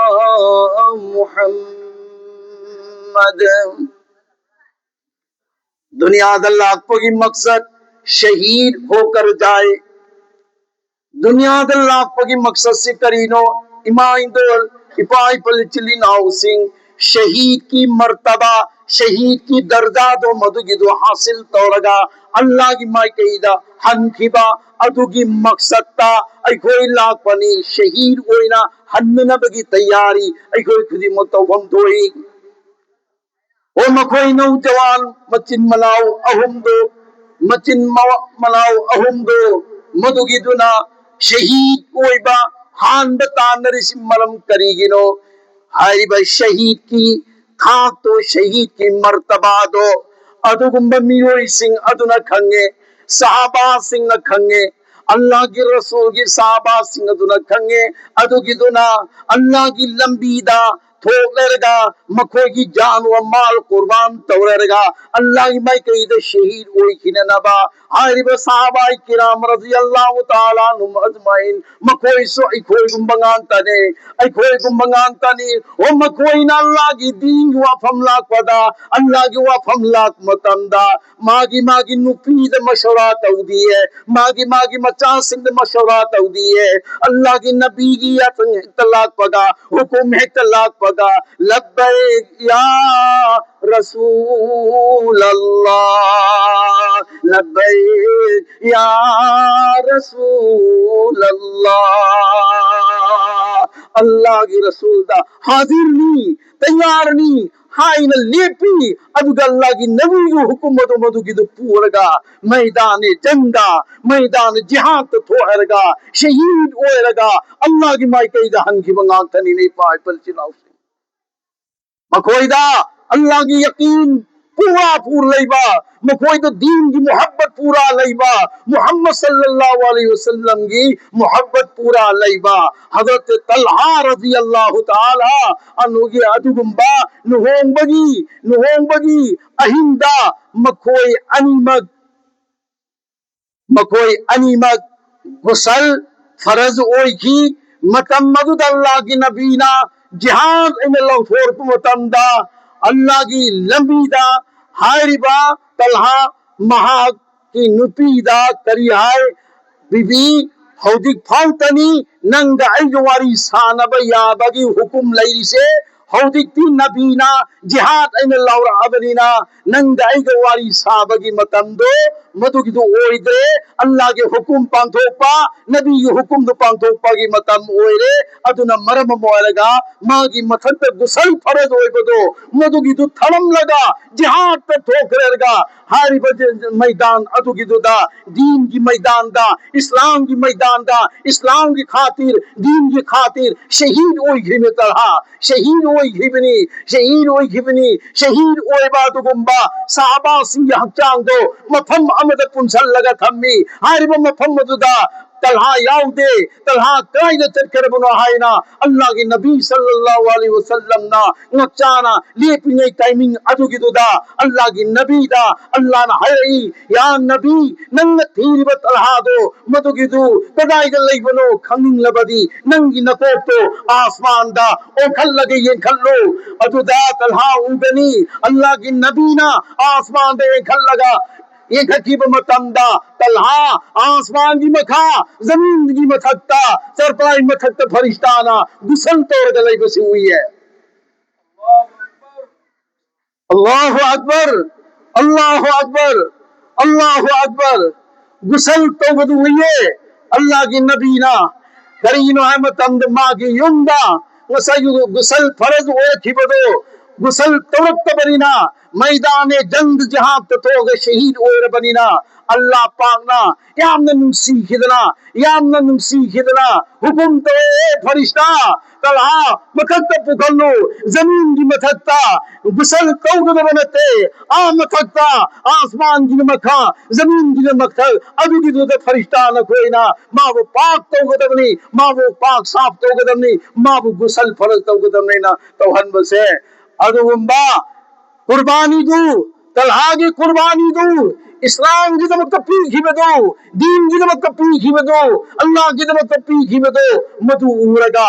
محمد. ꯗꯨꯅꯤꯌꯥꯗ ꯂꯥꯛꯄꯒꯤ ꯃꯛꯁꯗ ꯁꯍꯤꯗ ꯍꯣꯀꯔ ꯖꯥꯏ꯫ ꯗꯨꯅꯤꯌꯥꯗ ꯂꯥꯛꯄꯒꯤ ꯃꯛꯁꯗꯁꯤ ꯀꯔꯤꯅꯣ? ꯏꯃꯥ ꯏꯟꯗꯣꯜ, ꯏꯄꯥ ꯏꯄꯜ, ꯏꯆꯤꯜ ꯏꯅꯥꯎꯁꯤꯡ, ꯁꯍꯤꯗꯀꯤ ꯃꯔꯇꯕꯥ, ꯁꯍꯤꯗꯀꯤ ꯗꯔꯖꯥꯗꯣ ꯃꯗꯨꯒꯤꯗꯣ ꯍꯥꯁꯤꯜ ꯇꯧꯔꯒ ꯑꯜꯂꯥꯒꯤ ꯃꯥꯏꯀꯩꯗ ꯍꯟꯈꯤꯕ ꯑꯗꯨꯒꯤ ꯃꯛꯁꯠꯇ ꯑꯩꯈꯣꯏ ꯂꯥꯛꯄꯅꯤ꯫ ꯁꯍꯤꯗ ꯑꯣꯏꯅ ꯍꯟꯅꯅꯕꯒꯤ ꯇꯌꯥꯔꯤ ꯑꯩꯈꯣꯏ ꯈꯨꯗꯤꯡꯃꯛ ꯇꯧꯐꯝ ꯊꯣꯛꯏ꯫ ꯑꯣ ꯃꯈꯣꯏ ꯅꯧꯖꯋꯥꯟ ꯃꯆꯤꯟ ꯃꯅꯥꯎ ꯑꯍꯨꯝꯗꯣ, ꯃꯆꯤꯟ ꯃ-, ꯃꯅꯥꯎ ꯑꯍꯨꯝꯗꯣ, ꯃꯗꯨꯒꯤꯗꯨꯅ ꯁꯍꯤꯗ ꯑꯣꯏꯕ ꯍꯥꯟꯕ ꯇꯥꯟꯅꯔꯤꯁꯤ ꯃꯔꯝ ꯀꯔꯤꯒꯤꯅꯣ? ꯍꯥꯏꯔꯤꯕ ꯁꯍꯤꯗꯀꯤ ꯊꯥꯛꯇꯣ, ꯁꯍꯤꯗꯀꯤ ꯃꯔꯇꯕꯥꯗꯣ ꯑꯗꯨꯒꯨꯝꯕ ꯃꯤꯑꯣꯏꯁꯤꯡ ꯑꯗꯨꯅ ꯈꯪꯉꯦ, ꯁꯍꯥꯕꯥꯁꯤꯡꯅ ꯈꯪꯉꯦ, ꯑꯜꯂꯥꯍꯒꯤ ꯔꯁꯨꯜꯒꯤ ꯁꯍꯥꯕꯥꯁꯤꯡ ꯑꯗꯨꯅ ꯈꯪꯉꯦ꯫ ꯑꯗꯨꯒꯤꯗꯨꯅ ꯑꯜꯂꯥꯍꯒꯤ ꯂꯝꯕꯤꯗ ꯊꯣꯛꯂꯔꯒ ꯃꯈꯣꯏꯒꯤ ꯖꯥꯟ ꯋꯥ ꯃꯥꯜ ꯀꯨꯔꯕꯥꯟ ꯇꯧꯔꯔꯒ ꯑꯜꯂꯥꯍꯒꯤ ꯃꯥꯏꯀꯩꯗ ꯁꯍꯤꯗ ꯑꯣꯏꯈꯤꯅꯅꯕ ꯍꯥꯏꯔꯤꯕ ꯁꯍꯥꯕꯥꯏ ꯀꯤꯔꯥꯝ ꯔꯖꯤꯌꯜꯂꯥꯍꯨ ꯇꯥꯂꯥ ꯑꯟꯍꯨꯝ ꯑꯖꯃꯥꯏꯟ, ꯃꯈꯣꯏꯁꯨ ꯑꯩꯈꯣꯏꯒꯨꯝꯕ ꯉꯥꯛꯇꯅꯤ, ꯑꯩꯈꯣꯏꯒꯨꯝꯕ ꯉꯥꯛꯇꯅꯤ꯫ ꯑꯣ ꯃꯈꯣꯏꯅ ꯑꯜꯂꯥꯍꯒꯤ ꯗꯤꯟꯒꯤ ꯋꯥꯐꯝ ꯂꯥꯛꯄꯗ, ꯑꯜꯂꯥꯍꯒꯤ ꯋꯥꯐꯝ ꯂꯥꯛꯄ ꯃꯇꯝꯗ ꯃꯥꯒꯤ ꯃꯥꯒꯤ ꯅꯨꯄꯤꯗ ꯃꯁꯧꯔꯥ ꯇꯧꯗꯤꯌꯦ, ꯃꯥꯒꯤ ꯃꯥꯒꯤ ꯃꯆꯥꯁꯤꯡꯗ ꯃꯁꯧꯔꯥ ꯇꯧꯗꯤꯌꯦ, ꯑꯜꯂꯥꯍꯒꯤ ꯅꯕꯤꯒꯤ ꯌꯥꯊꯪ ꯍꯦꯛꯇ ꯂꯥꯛꯄꯒ, ꯍꯨꯀꯨꯝ ꯍꯦꯛꯇ ꯂꯥꯛꯄꯒ, "ꯂꯕꯩꯛ ꯌꯥ ꯔꯁꯨꯂꯜꯂꯥꯍ, ꯂꯕꯩꯛ ꯌꯥ ꯔꯁꯨꯂꯜꯂꯥꯍ, ꯑꯜꯂꯥꯍꯒꯤ ꯔꯁꯨꯜꯗ ꯍꯥꯖꯤꯔꯅꯤ, ꯇꯌꯥꯔꯅꯤ" ꯍꯥꯏꯅ ꯂꯦꯞꯄꯤ꯫ ꯑꯗꯨꯒ ꯑꯜꯂꯥꯍꯒꯤ ꯅꯕꯤꯒꯤ ꯍꯨꯀꯨꯝ ꯑꯗꯨ ꯃꯗꯨꯒꯤꯗꯨ ꯄꯨꯔꯒ ꯃꯩꯗꯥꯟ ꯖꯪꯗ, ꯃꯩꯗꯥꯟ ꯖꯤꯍꯥꯗꯇ ꯊꯣꯛꯍꯔꯒ ꯁꯍꯤꯗ ꯑꯣꯏꯔꯒ ꯑꯜꯂꯥꯍꯒꯤ ꯃꯥꯏꯀꯩꯗ ꯍꯟꯈꯤꯕ ꯉꯥꯛꯇꯅꯤꯅꯦ, ꯏꯄꯥ ꯏꯄꯜ ꯏꯆꯤꯜ ꯏꯅꯥꯎꯁꯤꯡ꯫ ꯃꯈꯣꯏꯗ ꯑꯜꯂꯥꯍꯒꯤ ꯌꯀꯤꯟ ꯄꯨꯔꯥ ꯄꯨꯔ ꯂꯩꯕ, ꯃꯈꯣꯏꯗ ꯗꯤꯟꯒꯤ ꯃꯨꯍꯕꯠ ꯄꯨꯔꯥ ꯂꯩꯕ, ꯃꯨꯍꯝꯃꯗ ꯁꯜꯂꯜꯂꯥꯍꯨ ꯑꯂꯩꯍꯤ ꯋꯁꯜꯂꯝꯒꯤ ꯃꯨꯍꯕꯠ ꯄꯨꯔꯥ ꯂꯩꯕ ꯍꯖꯔꯠ ꯇꯜꯍꯥ ꯔꯖꯤꯌꯜꯂꯥꯍꯨ ꯇꯥꯂꯥ ꯑꯟꯍꯨꯒꯤ ꯑꯗꯨꯒꯨꯝꯕ ꯂꯨꯍꯣꯡꯕꯒꯤ, ꯂꯨꯍꯣꯡꯕꯒꯤ ꯑꯍꯤꯡꯗ ꯃꯈꯣꯏ ꯑꯅꯤꯃꯛ, ꯃꯈꯣꯏ ꯑꯅꯤꯃꯛ ꯒꯨꯁꯜ ꯐꯔꯖ ꯑꯣꯏꯈꯤ꯫ ꯃꯇꯝ ꯑꯗꯨꯗ ꯑꯜꯂꯥꯍꯒꯤ ꯅꯕꯤꯅ ꯖꯤꯍꯥꯗ ꯑꯩꯅ ꯂꯧꯊꯣꯔꯛꯄ ꯃꯇꯝꯗ ꯑꯜꯂꯥꯍꯒꯤ ꯂꯝꯕꯤꯗ ꯍꯥꯏꯔꯤꯕ ꯇꯜꯍꯥ ꯃꯍꯥꯛꯀꯤ ꯅꯨꯄꯤꯗ ꯀꯔꯤ ꯍꯥꯏ? "ꯕꯤꯕꯤ, ꯍꯧꯖꯤꯛ ꯐꯥꯎꯇꯅꯤ ꯅꯪꯒ ꯑꯩꯒ ꯋꯥꯔꯤ ꯁꯥꯟꯅꯕ ꯌꯥꯕꯒꯤ ꯍꯨꯀꯨꯝ ꯂꯩꯔꯤꯁꯦ, ꯍꯧꯖꯤꯛꯇꯤ ꯅꯕꯤꯅ ꯖꯤꯍꯥꯗ ꯑꯩꯅ ꯂꯥꯎꯔꯛꯑꯕꯅꯤꯅ ꯅꯪꯒ ꯑꯩꯒ ꯋꯥꯔꯤ ꯁꯥꯕꯒꯤ ꯃꯇꯝꯗꯣ ꯃꯗꯨꯒꯤꯗꯨ ꯑꯣꯏꯗ꯭ꯔꯦ꯫ ꯑꯜꯂꯥꯍꯒꯤ ꯍꯨꯀꯨꯝ ꯄꯥꯡꯊꯣꯛꯄ, ꯅꯕꯤꯒꯤ ꯍꯨꯀꯨꯝꯗꯨ ꯄꯥꯡꯊꯣꯛꯄꯒꯤ ꯃꯇꯝ ꯑꯣꯏꯔꯦ꯫ ꯑꯗꯨꯅ ꯃꯔꯝ ꯑꯃ ꯑꯣꯏꯔꯒ ꯃꯥꯒꯤ ꯃꯊꯛꯇ ꯒꯨꯁꯜ ꯐꯔꯖ ꯑꯣꯏꯕꯗꯣ ꯃꯗꯨꯒꯤꯗꯨ ꯊꯅꯝꯂꯒ ꯖꯤꯍꯥꯗꯇ ꯊꯣꯛꯈ꯭ꯔꯒ ꯍꯥꯏꯔꯤꯕ ꯃꯩꯗꯥꯟ ꯑꯗꯨꯒꯤꯗꯨꯗ ꯗꯤꯟꯒꯤ ꯃꯩꯗꯥꯟꯗ, ꯏꯁꯂꯥꯝꯒꯤ ꯃꯩꯗꯥꯟꯗ, ꯏꯁꯂꯥꯝꯒꯤ ꯈꯥꯇꯤꯔ, ꯗꯤꯟꯒꯤ ꯈꯥꯇꯤꯔ ꯁꯍꯤꯗ ꯑꯣꯏꯈꯤꯕ ꯇꯜꯍꯥ, ꯁꯍꯤꯗ ꯑꯣꯏꯈꯤꯕꯅꯤ, ꯁꯍꯤꯗ ꯑꯣꯏꯈꯤꯕꯅꯤ꯫ ꯁꯍꯤꯗ ꯑꯣꯏꯕ ꯑꯗꯨꯒꯨꯝꯕ ꯁꯍꯥꯕꯥꯁꯤꯡꯒꯤ ꯍꯛꯆꯥꯡꯗꯣ ꯃꯐꯝ ꯑꯃꯗ ꯄꯨꯟꯁꯤꯜꯂꯒ ꯊꯝꯃꯤ꯫ ꯍꯥꯏꯔꯤꯕ ꯃꯐꯝ ꯑꯗꯨꯗ ꯇꯜꯍꯥ ꯌꯥꯎꯗꯦ꯫ ꯇꯜꯍꯥ ꯀꯥꯏꯗ ꯆꯠꯈ꯭ꯔꯕꯅꯣ ꯍꯥꯏꯅ ꯑꯜꯂꯥꯍꯒꯤ ꯅꯕꯤ ꯁꯜꯂꯜꯂꯥꯍꯨ ꯑꯂꯩꯍꯤ ꯋꯁꯜꯂꯝꯅ ꯉꯛꯆꯥꯅ ꯂꯦꯞꯄꯤꯉꯩ ꯇꯥꯏꯃꯤꯡ ꯑꯗꯨꯒꯤꯗꯨꯗ ꯑꯜꯂꯥꯍꯒꯤ ꯅꯕꯤꯗ ꯑꯜꯂꯥꯍꯅ ꯍꯥꯏꯔꯛꯏ, "ꯌꯥ ꯅꯕꯤ, ꯅꯪꯅ ꯊꯤꯔꯤꯕ ꯇꯜꯍꯥꯗꯣ ꯃꯗꯨꯒꯤꯗꯨ ꯀꯗꯥꯏꯗ ꯂꯩꯕꯅꯣ ꯈꯪꯅꯤꯡꯂꯕꯗꯤ ꯅꯪꯒꯤ ꯅꯀꯣꯛꯇꯣ ꯑꯥꯁꯃꯥꯟꯗ ꯑꯣꯟꯈꯠꯂꯒ ꯌꯦꯡꯈꯠꯂꯨ, ꯑꯗꯨꯗ ꯇꯜꯍꯥ ꯎꯒꯅꯤ꯫" ꯑꯜꯂꯥꯍꯒꯤ ꯅꯕꯤꯅ ꯑꯥꯁꯃꯥꯟꯗ ꯌꯦꯡꯈꯠꯂꯒ ꯌꯦꯡꯈꯠꯈꯤꯕ ꯃꯇꯝꯗ ꯇꯜꯍꯥ ꯑꯥꯁꯃꯥꯟꯒꯤ ꯃꯈꯥ, ꯖꯃꯤꯟꯒꯤ ꯃꯊꯛꯇ, ꯆꯔꯄꯥꯏ ꯃꯊꯛꯇ ꯐꯔꯤꯁꯇꯥꯅ ꯒꯨꯁꯜ ꯇꯧꯔꯒ ꯂꯩꯕꯁꯤ ꯎꯏꯌꯦ꯫ ꯑꯜꯂꯥꯍꯨ ꯑꯛꯕꯔ, ꯑꯜꯂꯥꯍꯨ ꯑꯛꯕꯔ, ꯑꯜꯂꯥꯍꯨ ꯑꯛꯕꯔ꯫ ꯒꯨꯁꯜ ꯇꯧꯕꯗꯨ ꯎꯏꯌꯦ ꯑꯜꯂꯥꯍꯒꯤ ꯅꯕꯤꯅ꯫ ꯀꯔꯤꯒꯤꯅꯣ ꯍꯥꯏꯕ ꯃꯇꯝꯗ ꯃꯥꯒꯤ ꯌꯨꯝꯗ ꯉꯁꯥꯏꯒꯤ ꯒꯨꯁꯜ ꯐꯔꯖ ꯑꯣꯏꯔꯛꯈꯤꯕꯗꯣ ꯒꯨꯁꯜ ꯇꯧꯔꯛꯇꯕꯅꯤꯅ, ꯃꯩꯗꯥꯅꯦ ꯖꯪꯗ ꯖꯤꯍꯥꯗꯇ ꯊꯣꯛꯑꯒ ꯁꯍꯤꯗ ꯑꯣꯏꯔꯕꯅꯤꯅ, ꯑꯜꯂꯥꯍ ꯄꯥꯛꯅ ꯌꯥꯝꯅ ꯅꯨꯡꯁꯤꯈꯤꯗꯅ, ꯌꯥꯝꯅ ꯅꯨꯡꯁꯤꯈꯤꯗꯅ ꯍꯨꯀꯨꯝ ꯇꯧꯔꯛꯑꯦ, "ꯐꯔꯤꯁꯇꯥ, ꯇꯜꯍꯥ ꯃꯊꯛꯇ ꯄꯨꯈꯠꯂꯨ, ꯖꯃꯤꯟꯒꯤ ꯃꯊꯛꯇ ꯒꯨꯁꯜ ꯇꯧꯒꯗꯕ ꯅꯠꯇꯦ, ꯑꯥ ꯃꯊꯛꯇ, ꯑꯥꯁꯃꯥꯟꯒꯤꯅ ꯃꯈꯥ, ꯖꯃꯤꯟꯒꯤꯅ ꯃꯊꯛ, ꯑꯗꯨꯒꯤꯗꯨꯗ ꯐꯔꯤꯁꯇꯥ ꯅꯈꯣꯏꯅ ꯃꯥꯕꯨ ꯄꯥꯛ ꯇꯧꯒꯗꯕꯅꯤ, ꯃꯥꯕꯨ ꯄꯥꯛ ꯁꯥꯐ ꯇꯧꯒꯗꯕꯅꯤ, ꯃꯥꯕꯨ ꯒꯨꯁꯜ ꯐꯔꯖ ꯇꯧꯒꯗꯕꯅꯤꯅ ꯇꯧꯍꯟꯕꯁꯦ꯫" ꯑꯗꯨꯒꯨꯝꯕ ꯀꯨꯔꯕꯥꯅꯤꯗꯨ, ꯇꯜꯍꯥꯒꯤ ꯀꯨꯔꯕꯥꯅꯤꯗꯨ, ꯏꯁꯂꯥꯝꯒꯤꯗꯃꯛꯇ ꯄꯤꯈꯤꯕꯗꯨ, ꯗꯤꯟꯒꯤꯗꯃꯛꯇ ꯄꯤꯈꯤꯕꯗꯨ, ꯑꯜꯂꯥꯍꯒꯤꯗꯃꯛꯇ ꯄꯤꯈꯤꯕꯗꯨ, ꯃꯗꯨ ꯎꯔꯒ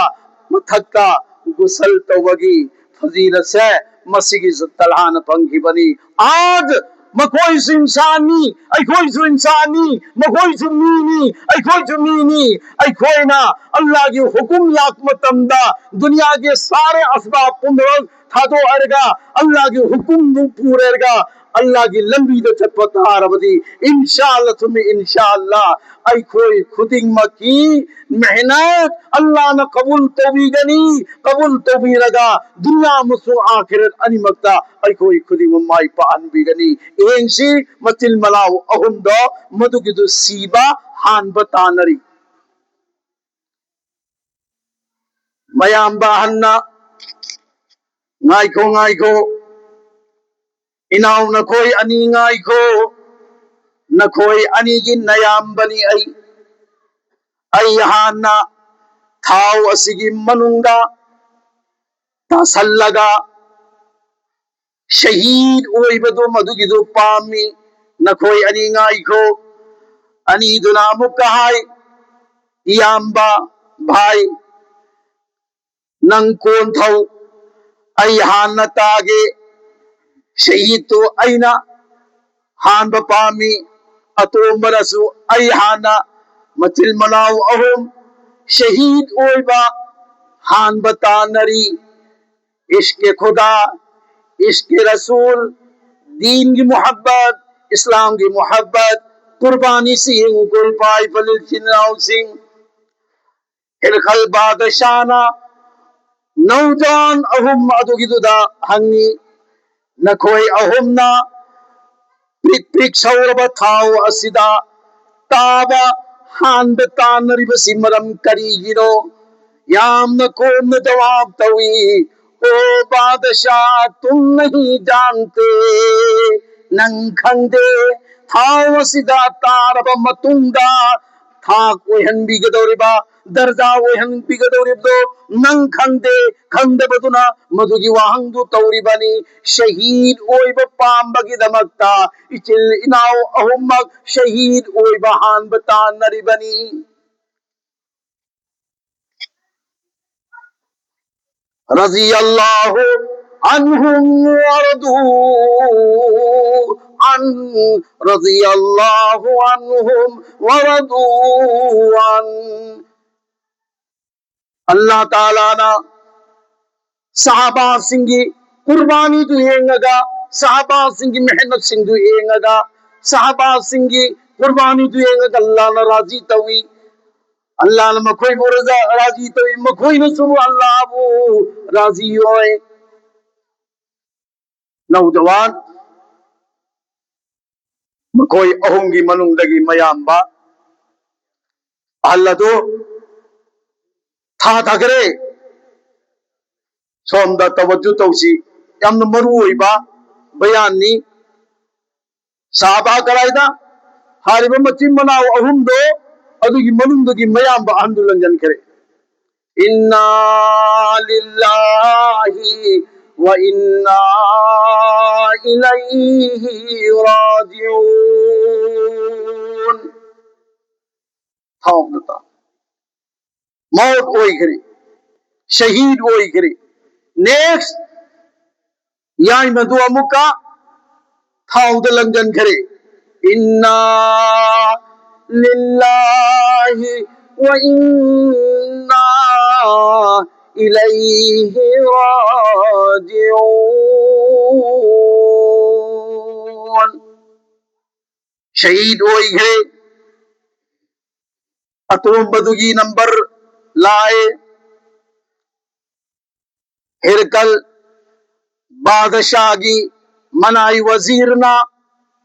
ꯃꯊꯛꯇ ꯒꯨꯁꯜ ꯇꯧꯕꯒꯤ ꯐꯖꯤꯂꯠꯁꯦ ꯃꯁꯤꯒꯤ ꯇꯜꯍꯥꯅ ꯐꯪꯈꯤꯕꯅꯤ꯫ ꯑꯥꯖ ꯃꯈꯣꯏꯁꯨ ꯏꯟꯁꯥꯟꯅꯤ, ꯑꯩꯈꯣꯏꯁꯨ ꯏꯟꯁꯥꯟꯅꯤ, ꯃꯈꯣꯏꯁꯨ ꯃꯤꯅꯤ, ꯑꯩꯈꯣꯏꯁꯨ ꯃꯤꯅꯤ꯫ ꯑꯩꯈꯣꯏꯅ ꯑꯜꯂꯥꯍꯒꯤ ꯍꯨꯀꯨꯝ ꯂꯥꯛꯄ ꯃꯇꯝꯗ ꯗꯨꯅꯤꯌꯥꯒꯤ ꯁꯥꯔꯦ ꯑꯁꯕꯥꯕ ꯄꯨꯝꯅꯃꯛ ꯊꯥꯗꯣꯛꯑꯔꯒ ꯑꯜꯂꯥꯍꯒꯤ ꯍꯨꯀꯨꯝꯗꯨ ꯄꯨꯔꯒ ꯑꯜꯂꯥꯍꯒꯤ ꯂꯝꯕꯤꯗ ꯆꯠꯄ ꯇꯥꯔꯕꯗꯤ, ꯏꯟꯁꯥ ꯑꯜꯂꯥꯍ ꯊꯨꯝꯃꯤ, ꯏꯟꯁꯥ ꯑꯜꯂꯥꯍ ꯑꯩꯈꯣꯏ ꯈꯨꯗꯤꯡꯃꯛꯀꯤ ꯃꯦꯍꯅꯠ ꯑꯜꯂꯥꯍꯅ ꯀꯕꯨꯜ ꯇꯧꯕꯤꯒꯅꯤ꯫ ꯀꯕꯨꯜ ꯇꯧꯕꯤꯔꯒ ꯗꯨꯅꯤꯌꯥ ꯑꯃꯁꯨꯡ ꯑꯥꯈꯤꯔꯠ ꯑꯅꯤꯃꯛꯇ ꯑꯩꯈꯣꯏ ꯈꯨꯗꯤꯡꯃꯛ ꯃꯥꯏ ꯄꯥꯛꯍꯟꯕꯤꯒꯅꯤ꯫ ꯌꯦꯡꯁꯤ, ꯃꯆꯤꯟ ꯃꯅꯥꯎ ꯑꯍꯨꯝꯗꯣ ꯃꯗꯨꯒꯤꯗꯨ ꯁꯤꯕ ꯍꯥꯟꯕ ꯇꯥꯅꯔꯤ꯫ ꯃꯌꯥꯝꯕ ꯑꯍꯟꯅ, "ꯉꯥꯏꯈꯣ, ꯉꯥꯏꯈꯣ, ꯏꯅꯥꯎ, ꯅꯈꯣꯏ ꯑꯅꯤ ꯉꯥꯏꯈꯣ, ꯅꯈꯣꯏ ꯑꯅꯤꯒꯤ ꯅꯌꯥꯝꯕꯅꯤ ꯑꯩ꯫ ꯑꯩ ꯍꯥꯟꯅ ꯊꯥꯎ ꯑꯁꯤꯒꯤ ꯃꯅꯨꯡꯗ ꯇꯥꯁꯜꯂꯒ ꯁꯍꯤꯗ ꯑꯣꯏꯕꯗꯨ ꯃꯗꯨꯒꯤꯗꯨ ꯄꯥꯝꯃꯤ꯫ ꯅꯈꯣꯏ ꯑꯅꯤ ꯉꯥꯏꯈꯣ꯫" ꯑꯅꯤꯗꯨꯅ ꯑꯃꯨꯛꯀ ꯍꯥꯏ, "ꯏꯌꯥꯝꯕ, ꯚꯥꯏ, ꯅꯪ ꯀꯣꯟ ꯊꯧ, ꯑꯩ ꯍꯥꯟꯅ ꯇꯥꯒꯦ꯫ ꯁꯍꯤꯗꯇꯨ ꯑꯩꯅ ꯍꯥꯟꯕ ꯄꯥꯝꯃꯤ꯫ ꯑꯇꯣꯝꯕꯅꯁꯨ ꯑꯩ ꯍꯥꯟꯅ꯫" ꯃꯆꯤꯟ ꯃꯅꯥꯎ ꯑꯍꯨꯝ ꯁꯍꯤꯗ ꯑꯣꯏꯕ ꯍꯥꯟꯕ ꯇꯥꯟꯅꯔꯤ꯫ ꯏꯁ꯭ꯀꯦ ꯈꯨꯗꯥ, ꯏꯁ꯭ꯀꯦ ꯔꯁꯨꯜ, ꯗꯤꯟꯒꯤ ꯃꯨꯍꯕꯠ, ꯏꯁꯂꯥꯝꯒꯤ ꯃꯨꯍꯕꯠ, ꯀꯨꯔꯕꯥꯅꯤꯁꯤ ꯌꯦꯡꯉꯨ, ꯀꯨꯔꯕꯥꯏ ꯄꯂꯤꯜ ꯏꯆꯤꯟ ꯏꯅꯥꯎꯁꯤꯡ꯫ ꯍꯤꯔꯈꯜ ꯕꯥꯗꯁꯥꯅ ꯅꯧꯖꯋꯥꯟ ꯑꯍꯨꯝ ꯑꯗꯨꯒꯤꯗꯨꯗ ꯍꯪꯉꯤ, "ꯅꯈꯣꯏ ꯑꯍꯨꯝꯅ ꯄ꯭ꯔꯤꯛ ꯄ꯭ꯔꯤꯛ ꯁꯧꯔꯕ ꯊꯥꯎ ꯑꯁꯤꯗ ꯇꯥꯕ ꯍꯥꯟꯕ ꯇꯥꯟꯅꯔꯤꯕꯁꯤ ꯃꯔꯝ ꯀꯔꯤꯒꯤꯅꯣ?" ꯌꯥꯝꯅ ꯀꯣꯝꯅ ꯖꯋꯥꯕ ꯇꯧꯏ, "ꯑꯣ ꯕꯥꯗꯁꯥ, ꯇꯨꯝ ꯅꯍꯤ ꯖꯥꯟꯇꯦ, ꯅꯪ ꯈꯪꯗꯦ꯫ ꯊꯥꯎ ꯑꯁꯤꯗ ꯇꯥꯔꯕ ꯃꯇꯨꯡꯗ ꯊꯥꯛ ꯑꯣꯏꯍꯟꯕꯤꯒꯗꯧꯔꯤꯕ, ꯗꯔꯖꯥ ꯑꯣꯏꯍꯟꯕꯤꯒꯗꯧꯔꯤꯕꯗꯣ ꯅꯪ ꯈꯪꯗꯦ꯫ ꯈꯪꯗꯕꯗꯨꯅ ꯃꯗꯨꯒꯤ ꯋꯥꯍꯪꯗꯨ ꯇꯧꯔꯤꯕꯅꯤ꯫ ꯁꯍꯤꯗ ꯑꯣꯏꯕ ꯄꯥꯝꯕꯒꯤꯗꯃꯛꯇ ꯏꯆꯤꯜ ꯏꯅꯥꯎ ꯑꯍꯨꯝꯃꯛ ꯁꯍꯤꯗ ꯑꯣꯏꯕ ꯍꯥꯟꯕ ꯇꯥꯟꯅꯔꯤꯕꯅꯤ꯫" رضي الله عنهم ورضوا عنه رضي الله عنهم ورضوا عنه. ꯑꯜꯂꯥꯍ ꯇꯥꯂꯥꯅ ꯁꯍꯥꯕꯥꯁꯤꯡꯒꯤ ꯀꯨꯔꯕꯥꯅꯤꯗꯨ ꯌꯦꯡꯉꯒ, ꯁꯍꯥꯕꯥꯁꯤꯡꯒꯤ ꯃꯦꯍꯅꯠꯁꯤꯡꯗꯨ ꯌꯦꯡꯉꯒ, ꯁꯍꯥꯕꯥꯁꯤꯡꯒꯤ ꯀꯨꯔꯕꯥꯅꯤꯗꯨ ꯌꯦꯡꯉꯒ ꯑꯜꯂꯥꯍꯅ ꯔꯥꯖꯤ ꯇꯧꯏ꯫ ꯑꯜꯂꯥꯍꯅ ꯃꯈꯣꯏꯕꯨ ꯔꯖꯥ-, ꯔꯥꯖꯤ ꯇꯧꯏ, ꯃꯈꯣꯏꯅꯁꯨ ꯑꯜꯂꯥꯍꯕꯨ ꯔꯥꯖꯤ ꯑꯣꯏ꯫ ꯅꯧꯖꯋꯥꯟ, ꯃꯈꯣꯏ ꯑꯍꯨꯝꯒꯤ ꯃꯅꯨꯡꯗꯒꯤ ꯃꯌꯥꯝꯕ ꯑꯍꯜ ꯑꯗꯨ ꯊꯥ ꯊꯥꯈ꯭ꯔꯦ꯫ ꯁꯣꯝꯗ ꯇꯋꯖꯨ ꯇꯧꯁꯤ, ꯌꯥꯝꯅ ꯃꯔꯨ ꯑꯣꯏꯕ ꯕꯌꯥꯟꯅꯤ꯫ ꯁꯍꯥꯕꯥ ꯀꯔꯥꯏꯗ? ꯍꯥꯏꯔꯤꯕ ꯃꯆꯤꯟ ꯃꯅꯥꯎ ꯑꯍꯨꯝꯗꯣ, ꯑꯗꯨꯒꯤ ꯃꯅꯨꯡꯗꯒꯤ ꯃꯌꯥꯝꯕ ꯑꯍꯟꯗꯨ ꯂꯪꯖꯟꯈ꯭ꯔꯦ꯫ إنا لله وإنا إليه راجعون. ꯊꯥꯎꯗ ꯇꯥ꯫ ꯃꯧꯠ ꯑꯣꯏꯈ꯭ꯔꯦ, ꯁꯍꯤꯗ ꯑꯣꯏꯈ꯭ꯔꯦ꯫ Next, ꯌꯥꯏꯃꯗꯨ ꯑꯃꯨꯛꯀ ꯊꯥꯎꯗ ꯂꯪꯖꯟꯈ꯭ꯔꯦ꯫ إنا لله وإنا إليه راجعون. ꯁꯍꯤꯗ ꯑꯣꯏꯈ꯭ꯔꯦ꯫ ꯑꯇꯣꯝꯕꯗꯨꯒꯤ ꯅꯝꯕꯔ ꯂꯥꯛꯑꯦ꯫ ꯍꯤꯔꯀꯜ ꯕꯥꯗꯁꯥꯒꯤ ꯃꯅꯥꯏ ꯋꯖꯤꯔꯅ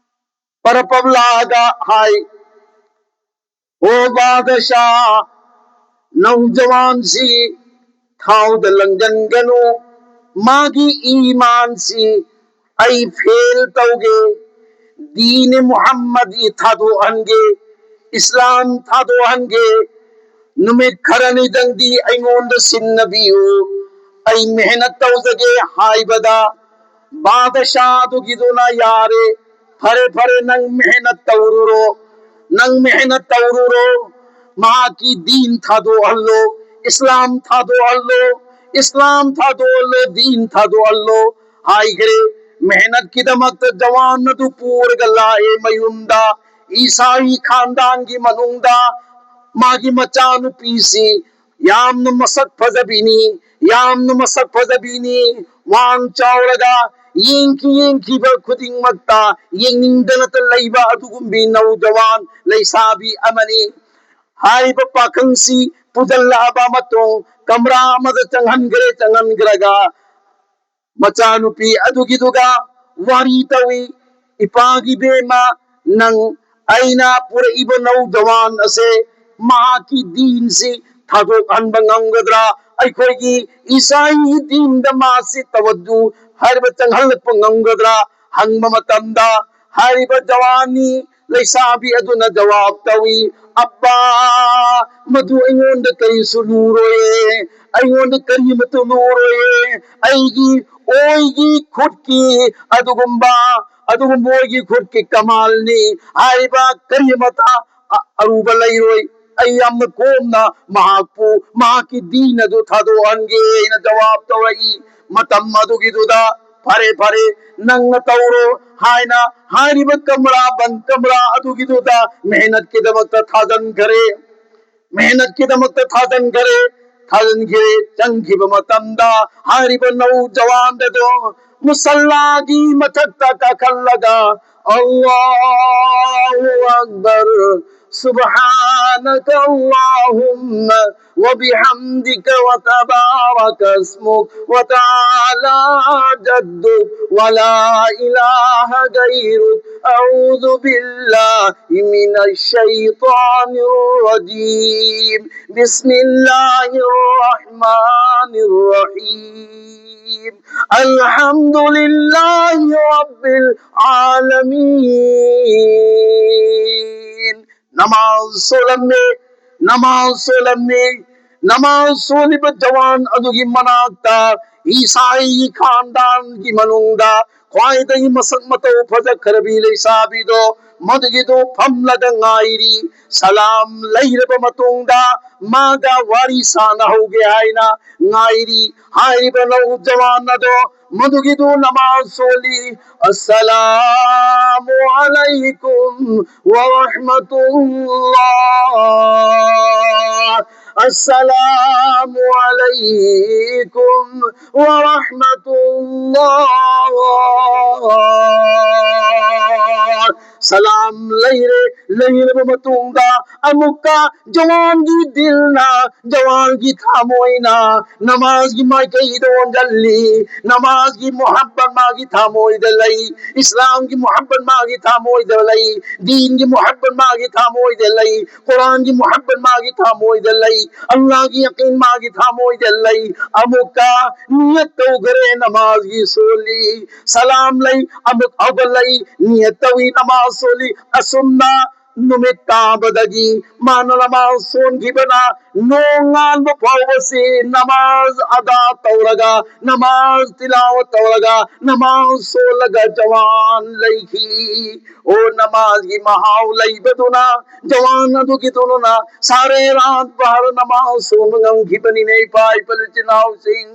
ꯄꯔꯄꯕ ꯂꯥꯛꯑꯒ ꯍꯥꯏ, "ꯑꯣ ꯕꯥꯗꯁꯥ, ꯅꯧꯖꯋꯥꯟꯁꯤ ꯊꯥꯎꯗ ꯂꯪꯖꯟꯒꯅꯨ, ꯃꯥꯒꯤ ꯏꯃꯥꯟꯁꯤ ꯑꯩ ꯐꯦꯜ ꯇꯧꯒꯦ, ꯗꯤꯅꯦ ꯃꯨꯍꯝꯃꯗꯤ ꯊꯥꯗꯣꯛꯍꯟꯒꯦ, ꯏꯁꯂꯥꯝ ꯊꯥꯗꯣꯛꯍꯟꯒꯦ, ꯅꯨꯃꯤꯠ ꯈꯔꯅꯤꯗꯪꯗꯤ ꯑꯩꯉꯣꯟꯗ ꯁꯤꯟꯅꯕꯤꯌꯨ, ꯑꯩ ꯃꯦꯍꯅꯠ ꯇꯧꯖꯒꯦ" ꯍꯥꯏꯕꯗ, ꯕꯥꯗꯁꯥ ꯑꯗꯨꯒꯤꯗꯨꯅ, "ꯌꯥꯔꯦ, ꯐꯔꯦ, ꯐꯔꯦ, ꯅꯪ ꯃꯦꯍꯅꯠ ꯇꯧꯔꯨꯔꯣ, ꯅꯪ ꯃꯦꯍꯅꯠ ꯇꯧꯔꯨꯔꯣ, ꯃꯍꯥꯛꯀꯤ ꯗꯤꯟ ꯊꯥꯗꯣꯛꯍꯜꯂꯣ, ꯏꯁꯂꯥꯝ ꯊꯥꯗꯣꯛꯍꯜꯂꯣ, ꯏꯁꯂꯥꯝ ꯊꯥꯗꯣꯛꯍꯜꯂꯣ, ꯗꯤꯟ ꯊꯥꯗꯣꯛꯍꯜꯂꯣ" ꯍꯥꯏꯈ꯭ꯔꯦ꯫ ꯃꯦꯍꯅꯠꯀꯤꯗꯃꯛꯇ ꯖꯋꯥꯟ ꯑꯗꯨ ꯄꯨꯔꯒ ꯂꯥꯛꯑꯦ ꯃꯌꯨꯝꯗ꯫ ꯏꯁꯥꯒꯤ ꯈꯥꯟꯗꯥꯟꯒꯤ ꯃꯅꯨꯡꯗ ꯃꯥꯒꯤ ꯃꯆꯥꯅꯨꯄꯤꯁꯤ ꯌꯥꯝꯅ ꯃꯁꯛ ꯐꯖꯕꯤꯅꯤ, ꯌꯥꯝꯅ ꯃꯁꯛ ꯐꯖꯕꯤꯅꯤ, ꯋꯥꯡ ꯆꯥꯎꯔꯒ ꯌꯦꯡꯈꯤ ꯌꯦꯡꯈꯤꯕ ꯈꯨꯗꯤꯡꯃꯛꯇ ꯌꯦꯡꯅꯤꯡꯗꯅꯇ ꯂꯩꯕ ꯑꯗꯨꯒꯨꯝꯕꯤ ꯅꯧꯖꯋꯥꯟ ꯂꯩꯁꯥꯕꯤ ꯑꯃꯅꯤ꯫ ꯍꯥꯏꯔꯤꯕ ꯄꯥꯈꯪꯁꯤ ꯄꯨꯁꯤꯜꯂꯛꯑꯕ ꯃꯇꯨꯡ ꯀꯝꯔꯥ ꯑꯃꯗ ꯆꯪꯍꯟꯈ꯭ꯔꯦ꯫ ꯆꯪꯍꯟꯈ꯭ꯔꯒ ꯃꯆꯥꯅꯨꯄꯤ ꯑꯗꯨꯒꯤꯗꯨꯒ ꯋꯥꯔꯤ ꯇꯧꯏ, "ꯏꯄꯥꯒꯤ ꯕꯦꯝꯃ, ꯅꯪ ꯑꯩꯅ ꯄꯨꯔꯛꯏꯕ ꯅꯧꯖꯋꯥꯟ ꯑꯁꯦ ꯃꯍꯥꯛꯀꯤ ꯗꯤꯟꯁꯤ ꯊꯥꯗꯣꯛꯍꯟꯕ ꯉꯝꯒꯗ꯭ꯔꯥ? ꯑꯩꯈꯣꯏꯒꯤ ꯏꯁꯥꯒꯤ ꯗꯤꯟꯗ ꯃꯥꯁꯤ ꯇꯋꯖꯨ ꯍꯥꯏꯔꯤꯕ ꯆꯪꯍꯜꯂꯛꯄ ꯉꯝꯒꯗ꯭ꯔꯥ?" ꯍꯪꯕ ꯃꯇꯝꯗ ꯍꯥꯏꯔꯤꯕ ꯖꯋꯥꯟꯅꯤ ꯂꯩꯁꯥꯕꯤ ꯑꯗꯨꯅ ꯖꯋꯥꯕ ꯇꯧꯏ, "ꯑꯞꯄꯥ, ꯃꯗꯨ ꯑꯩꯉꯣꯟꯗ ꯀꯔꯤꯁꯨ ꯂꯨꯔꯣꯏꯌꯦ, ꯑꯩꯉꯣꯟꯗ ꯀꯔꯤꯃꯠꯇ ꯂꯨꯔꯣꯏꯌꯦ꯫ ꯑꯩꯒꯤ ꯑꯣꯏꯒꯤ ꯈꯨꯠꯀꯤ ꯑꯗꯨꯒꯨꯝꯕ, ꯑꯗꯨꯒꯨꯝꯕ ꯑꯣꯏꯒꯤ ꯈꯨꯠꯀꯤ ꯀꯃꯥꯜꯅꯤ꯫ ꯍꯥꯏꯔꯤꯕ ꯀꯔꯤꯃꯠꯇ ꯑ-, ꯑꯔꯨꯕ ꯂꯩꯔꯣꯏ꯫ ꯑꯩ ꯌꯥꯝꯅ ꯀꯣꯝꯅ ꯃꯍꯥꯛꯄꯨ ꯃꯍꯥꯛꯀꯤ ꯗꯤꯟ ꯑꯗꯨ ꯊꯥꯗꯣꯛꯍꯟꯒꯦ" ꯍꯥꯏꯅ ꯖꯋꯥꯕ ꯇꯧꯔꯛꯏ꯫ ꯃꯇꯝ ꯑꯗꯨꯒꯤꯗꯨꯗ, "ꯐꯔꯦ, ꯐꯔꯦ, ꯅꯪꯅ ꯇꯧꯔꯣ" ꯍꯥꯏꯅ ꯍꯥꯏꯔꯤꯕ ꯀꯝꯔꯥ, ꯕꯟ ꯀꯝꯔꯥ ꯑꯗꯨꯒꯤꯗꯨꯗ ꯃꯦꯍꯅꯠꯀꯤꯗꯃꯛꯇ ꯊꯥꯖꯤꯟꯈꯔꯦ꯫ ꯃꯦꯍꯅꯠꯀꯤꯗꯃꯛꯇ ꯊꯥꯖꯤꯟꯈꯔꯦ꯫ ꯊꯥꯖꯤꯟꯈꯤꯔꯦ꯫ ꯆꯪꯈꯤꯕ ꯃꯇꯝꯗ ꯍꯥꯏꯔꯤꯕ ꯅꯧꯖꯋꯥꯟꯗꯗꯣ ꯃꯨꯁꯜꯂꯥꯒꯤ ꯃꯊꯛꯇ ꯀꯥꯈꯠꯂꯒ, "الله أكبر، سبحانك اللهم وبحمدك وتبارك اسمك وتعالى جدك ولا إله غيرك، أعوذ بالله من الشيطان الرجيم، بسم الله الرحمن الرحيم، الحمد لله رب العالمين." ꯅꯃꯥꯖ ꯁꯣꯜꯂꯝꯃꯤ, ꯅꯃꯥꯖ ꯁꯣꯜꯂꯝꯃꯤ꯫ ꯅꯃꯥꯖ ꯁꯣꯜꯂꯤꯕ ꯖꯋꯥꯟ ꯑꯗꯨꯒꯤ ꯃꯅꯥꯛꯇ ꯏꯁꯥꯒꯤ ꯈꯥꯟꯗꯥꯟꯒꯤ ꯃꯅꯨꯡꯗ ꯈ꯭ꯋꯥꯏꯗꯒꯤ ꯃꯁꯛ ꯃꯇꯧ ꯐꯖꯈ꯭ꯔꯕꯤ ꯂꯩꯁꯥꯕꯤꯗꯣ, ꯃꯗꯨꯒꯤꯗꯨ ꯐꯝꯂꯒ ꯉꯥꯏꯔꯤ꯫ ꯁꯂꯥꯝ ꯂꯩꯔꯕ ꯃꯇꯨꯡꯗ ꯃꯥꯒ ꯋꯥꯔꯤ ꯁꯥꯟꯅꯍꯧꯒꯦ ꯍꯥꯏꯅ ꯉꯥꯏꯔꯤ꯫ ꯍꯥꯏꯔꯤꯕ ꯅꯧꯖꯋꯥꯟ ꯑꯗꯣ ꯃꯗꯨꯒꯤꯗꯨ ꯅꯃꯥꯖ ꯁꯣꯜꯂꯤ꯫ "ꯑꯁꯁꯂꯥꯃꯨ ꯑꯂꯩꯀꯨꯝ ꯋꯔꯍꯃꯇꯨꯜꯂꯥꯍ꯫ ꯑꯁꯁꯂꯥꯃꯨ ꯑꯂꯩꯀꯨꯝ ꯋꯔꯍꯃꯇꯨꯜꯂꯥꯍ꯫ ꯁꯂꯥꯝ ꯂꯩꯔꯦ, ꯂꯩꯔꯕ ꯃꯇꯨꯡꯗ ꯑꯃꯨꯛꯀ ꯖꯋꯥꯟꯒꯤ ꯗꯤꯜꯅ, ꯖꯋꯥꯟꯒꯤ ꯊꯃꯣꯏꯅ ꯅꯃꯥꯖꯒꯤ ꯃꯥꯏꯀꯩꯗ ꯑꯣꯟꯁꯤꯜꯂꯤ꯫ ꯅꯃꯥꯖꯒꯤ ꯃꯨꯍꯕꯠ ꯃꯥꯒꯤ ꯊꯃꯣꯏꯗ ꯂꯩ, ꯏꯁꯂꯥꯝꯒꯤ ꯃꯨꯍꯕꯠ ꯃꯥꯒꯤ ꯊꯃꯣꯏꯗ ꯂꯩ, ꯗꯤꯟꯒꯤ ꯃꯨꯍꯕꯠ ꯃꯥꯒꯤ ꯊꯃꯣꯏꯗ ꯂꯩ, ꯀꯨꯔꯥꯟꯒꯤ ꯃꯨꯍꯕꯠ ꯃꯥꯒꯤ ꯊꯃꯣꯏꯗ ꯂꯩ, ꯑꯜꯂꯥꯍꯒꯤ ꯌꯀꯤꯟ ꯃꯥꯒꯤ ꯊꯃꯣꯏꯗ ꯂꯩ꯫ ꯑꯃꯨꯛꯀ ꯅꯤꯌꯠ ꯇꯧꯈ꯭ꯔꯦ, ꯅꯃꯥꯖꯒꯤ ꯁꯣꯜꯂꯤ, ꯁꯂꯥꯝ ꯂꯩ, ꯑꯃꯨꯛ ꯍꯧꯒꯠꯂꯛꯏ, ꯅꯤꯌꯠ ꯇꯧꯏ, ꯅꯃꯥꯖ ꯁꯣꯜꯂꯤ꯫ ꯑꯁꯨꯝꯅ ꯅꯨꯃꯤꯠ ꯇꯥꯕꯗꯒꯤ ꯃꯥꯅ ꯅꯃꯥꯖ ꯁꯣꯟꯈꯤꯕꯅ ꯅꯣꯡꯉꯥꯟꯕ ꯐꯥꯎꯕꯁꯤ ꯅꯃꯥꯖ ꯑꯗꯥ ꯇꯧꯔꯒ, ꯅꯃꯥꯖ ꯇꯤꯂꯥꯋꯠ ꯇꯧꯔꯒ, ꯅꯃꯥꯖ ꯁꯣꯜꯂꯒ ꯖꯋꯥꯟ ꯂꯩꯈꯤ꯫ ꯑꯣ ꯅꯃꯥꯖꯒꯤ ꯃꯍꯥꯎ ꯂꯩꯕꯗꯨꯅ, ꯖꯋꯥꯟ ꯑꯗꯨꯒꯤꯗꯨꯅ ꯁꯥꯔꯦ ꯔꯥꯠ ꯚꯔ ꯅꯃꯥꯖ ꯁꯣꯟꯕ ꯉꯝꯈꯤꯕꯅꯤꯅꯦ, ꯏꯄꯥ ꯏꯄꯜ ꯏꯆꯤꯟ ꯏꯅꯥꯎꯁꯤꯡ꯫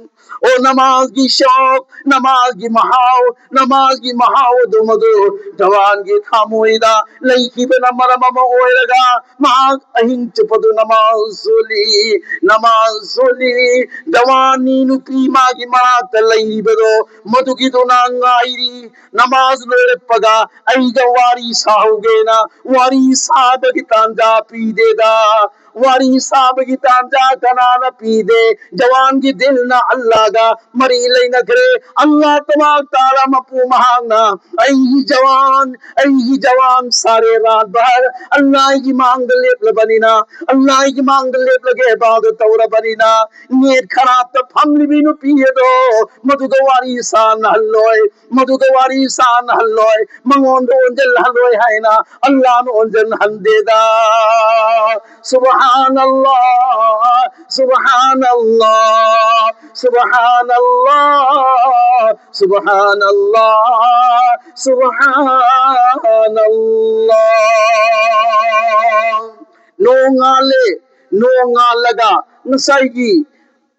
ꯑꯣ ꯅꯃꯥꯖꯒꯤ ꯁꯣꯛ, ꯅꯃꯥꯖꯒꯤ ꯃꯍꯥꯎ, ꯅꯃꯥꯖꯒꯤ ꯃꯍꯥꯎ ꯑꯗꯨ ꯃꯗꯨ ꯖꯋꯥꯟꯒꯤ ꯊꯃꯣꯏꯗ ꯂꯩꯈꯤꯕꯅ ꯃꯔꯝ ꯑꯃ ꯑꯣꯏꯔꯒ ꯃꯍꯥꯛ ꯑꯍꯤꯡ ꯆꯨꯞꯄꯗꯨ ꯅꯃꯥꯖ ꯁꯣꯜꯂꯤ, ꯅꯃꯥꯖ ꯁꯣꯜꯂꯤ꯫ ꯖꯋꯥꯟꯅꯤ ꯅꯨꯄꯤ ꯃꯥꯒꯤ ꯃꯅꯥꯛꯇ ꯂꯩꯔꯤꯕꯗꯣ ꯃꯗꯨꯒꯤꯗꯨꯅ ꯉꯥꯏꯔꯤ꯫ ꯅꯃꯥꯖ ꯂꯣꯏꯔꯛꯄꯒ ꯑꯩꯒ ꯋꯥꯔꯤ ꯁꯥꯍꯧꯒꯦꯅ ꯋꯥꯔꯤ ꯁꯥꯕꯒꯤ ꯇꯥꯟꯖꯥ ꯄꯤꯗꯦꯗ꯫ ꯋꯥꯔꯤ ꯁꯥꯕꯒꯤ ꯇꯥꯟꯖꯥ ꯀꯅꯥꯅ ꯄꯤꯗꯦ? ꯖꯋꯥꯟꯒꯤ ꯗꯤꯜꯅ ꯑꯜꯂꯥꯒ ꯃꯔꯤ ꯂꯩꯅꯈ꯭ꯔꯦ꯫ ꯑꯜꯂꯥ ꯇꯕꯥꯔꯛ ꯇꯥꯂꯥ ꯃꯄꯨ ꯃꯍꯥꯛꯅ ꯑꯩꯒꯤ ꯖꯋꯥꯟ, ꯑꯩꯒꯤ ꯖꯋꯥꯟ ꯁꯥꯔꯦ ꯔꯥꯠ ꯚꯔ ꯑꯜꯂꯥꯒꯤ ꯃꯥꯡꯗ ꯂꯦꯞꯂꯕꯅꯤꯅ, ꯑꯜꯂꯥꯒꯤ ꯃꯥꯡꯗ ꯂꯦꯞꯂꯒ ꯏꯕꯥꯗꯠ ꯇꯧꯔꯕꯅꯤꯅ, ꯅꯦꯠ ꯈꯔꯥꯞꯇ ꯐꯝꯂꯤꯕꯤ ꯅꯨꯄꯤ ꯑꯗꯣ ꯃꯗꯨꯒ ꯋꯥꯔꯤ ꯁꯥꯟꯅꯍꯜꯂꯣꯏ, ꯃꯗꯨꯒ ꯋꯥꯔꯤ ꯁꯥꯟꯅꯍꯜꯂꯣꯏ, ꯃꯉꯣꯟꯗ ꯑꯣꯟꯁꯤꯜꯍꯜꯂꯣꯏ ꯍꯥꯏꯅ ꯑꯜꯂꯥꯅ ꯑꯣꯟꯁꯤꯜꯍꯟꯗꯦꯗ꯫ ꯁꯨꯕꯍꯥꯅ سبحان الله، سبحان الله، سبحان الله، سبحان الله، سبحان الله. ꯅꯣꯡ ꯉꯥꯜꯂꯦ, ꯅꯣꯡ ꯉꯥꯜꯂꯒ ꯉꯁꯥꯏꯒꯤ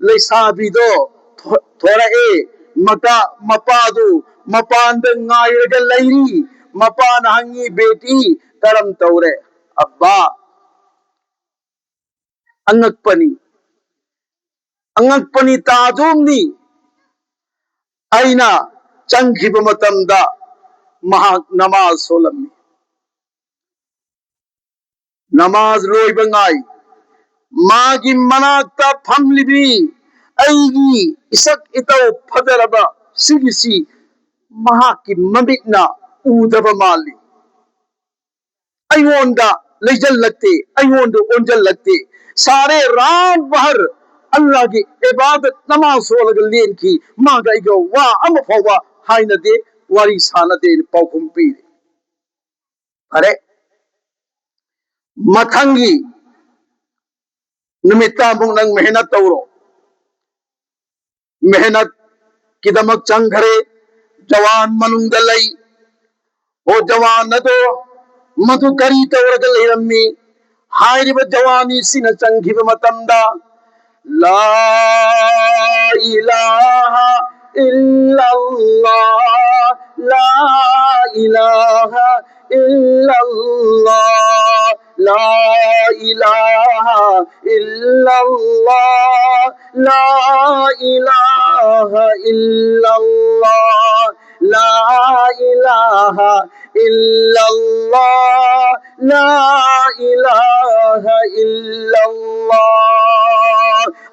ꯂꯩꯁꯥꯕꯤꯗꯣ ꯊꯣ-, ꯊꯣꯔꯛꯑꯦ꯫ ꯃꯀꯥ-, ꯃꯄꯥꯗꯨ ꯃꯄꯥꯟꯗ ꯉꯥꯏꯔꯒ ꯂꯩꯔꯤ꯫ ꯃꯄꯥꯅ ꯍꯪꯉꯤ, "ꯕꯦꯇꯤ, ꯀꯔꯝ ꯇꯧꯔꯦ?" ꯑꯕꯥ, ꯑꯉꯛꯄꯅꯤ, ꯑꯉꯛꯄꯅꯤ, ꯇꯥꯖꯨꯕꯅꯤ꯫ ꯑꯩꯅ ꯆꯪꯈꯤꯕ ꯃꯇꯝꯗ ꯃꯍꯥꯛ ꯅꯃꯥꯖ ꯁꯣꯜꯂꯝꯃꯤ꯫ ꯅꯃꯥꯖ ꯂꯣꯏꯕ ꯉꯥꯏ꯫ ꯃꯥꯒꯤ ꯃꯅꯥꯛꯇ ꯐꯝꯂꯤꯕꯤ ꯑꯩꯒꯤ ꯏꯁꯛ ꯏꯇꯧ ꯐꯖꯔꯕ ꯁꯤꯒꯤꯁꯤ ꯃꯍꯥꯛꯀꯤ ꯃꯃꯤꯠꯅ ꯎꯗꯕ ꯃꯥꯜꯂꯤ꯫ ꯑꯩꯉꯣꯟꯗ ꯂꯩꯖꯜꯂꯛꯇꯦ, ꯑꯩꯉꯣꯟꯗ ꯑꯣꯟꯖꯜꯂꯛꯇꯦ꯫ ꯁꯥꯔꯦ ꯔꯥꯠ ꯚꯔ ꯑꯜꯂꯥꯒꯤ ꯏꯕꯥꯗꯠ ꯅꯃꯥꯖ ꯁꯣꯜꯂꯒ ꯂꯦꯟꯈꯤ꯫ ꯃꯥꯒ ꯑꯩꯒ ꯋꯥ ꯑꯃ ꯐꯥꯎꯕ ꯍꯥꯏꯅꯗꯦ, ꯋꯥꯔꯤ ꯁꯥꯅꯗꯦꯅ ꯄꯥꯎꯈꯨꯝ ꯄꯤꯔꯤ꯫ ꯐꯔꯦ, ꯃꯊꯪꯒꯤ ꯅꯨꯃꯤꯠꯇ ꯑꯃꯨꯛ ꯅꯪ ꯃꯦꯍꯅꯠ ꯇꯧꯔꯣ꯫ ꯃꯦꯍꯅꯠꯀꯤꯗꯃꯛ ꯆꯪꯈꯔꯦ꯫ ꯖꯋꯥꯟ ꯃꯅꯨꯡꯗ ꯂꯩ꯫ ꯑꯣ ꯖꯋꯥꯟ ꯑꯗꯣ, ꯃꯗꯨ ꯀꯔꯤ ꯇꯧꯔꯒ ꯂꯩꯔꯝꯃꯤ? ꯍꯥꯏꯔꯤꯕ ꯖꯋꯥꯅꯤꯁꯤꯅ ꯆꯪꯈꯤꯕ ꯃꯇꯝꯗ, لا إله إلا الله، لا إله إلا الله، لا إله إلا الله، لا إله إلا الله، لا إله إلا الله، لا إله إلا الله.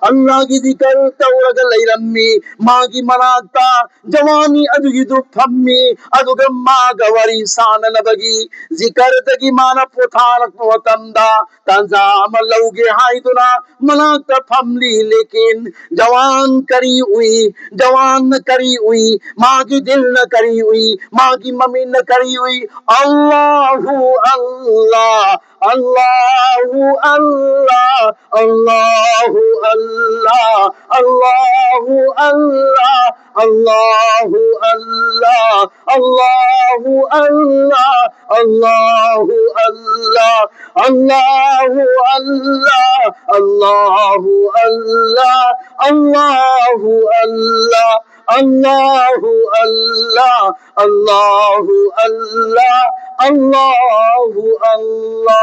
ꯑꯜꯂꯥꯒꯤ ꯖꯤꯀꯔ ꯇꯧꯔꯒ ꯂꯩꯔꯝꯃꯤ꯫ ꯃꯥꯒꯤ ꯃꯅꯥꯛꯇ ꯖꯋꯥꯅꯤ ꯑꯗꯨꯒꯤꯗꯨ ꯐꯝꯃꯤ, ꯑꯗꯨꯒ ꯃꯥꯒ ꯋꯥꯔꯤ ꯁꯥꯟꯅꯅꯕꯒꯤ ꯖꯤꯀꯔꯗꯒꯤ ꯃꯥꯅ ꯄꯣꯊꯥꯔꯛꯄ ꯃꯇꯝꯗ ꯇꯥꯟꯖꯥ ꯑꯃ ꯂꯧꯒꯦ ꯍꯥꯏꯗꯨꯅ ꯃꯅꯥꯛꯇ ꯐꯝꯂꯤ꯫ ꯂꯦꯀꯤꯟ ꯖꯋꯥꯟ ꯀꯔꯤ ꯎꯏ? ꯖꯋꯥꯟꯅ ꯀꯔꯤ ꯎꯏ? ꯃꯥꯒꯤ ꯗꯤꯜꯅ ꯀꯔꯤ ꯎꯏ? ꯃꯥꯒꯤ ꯃꯃꯤꯠꯅ ꯀꯔꯤ ꯎꯏ? ꯑꯜꯂꯥꯍꯨ ꯑꯜꯂꯥ꯫ الله الله، الله الله، الله الله، الله الله، الله الله، الله الله، الله الله، الله الله، الله الله، الله الله، الله الله، الله الله꯫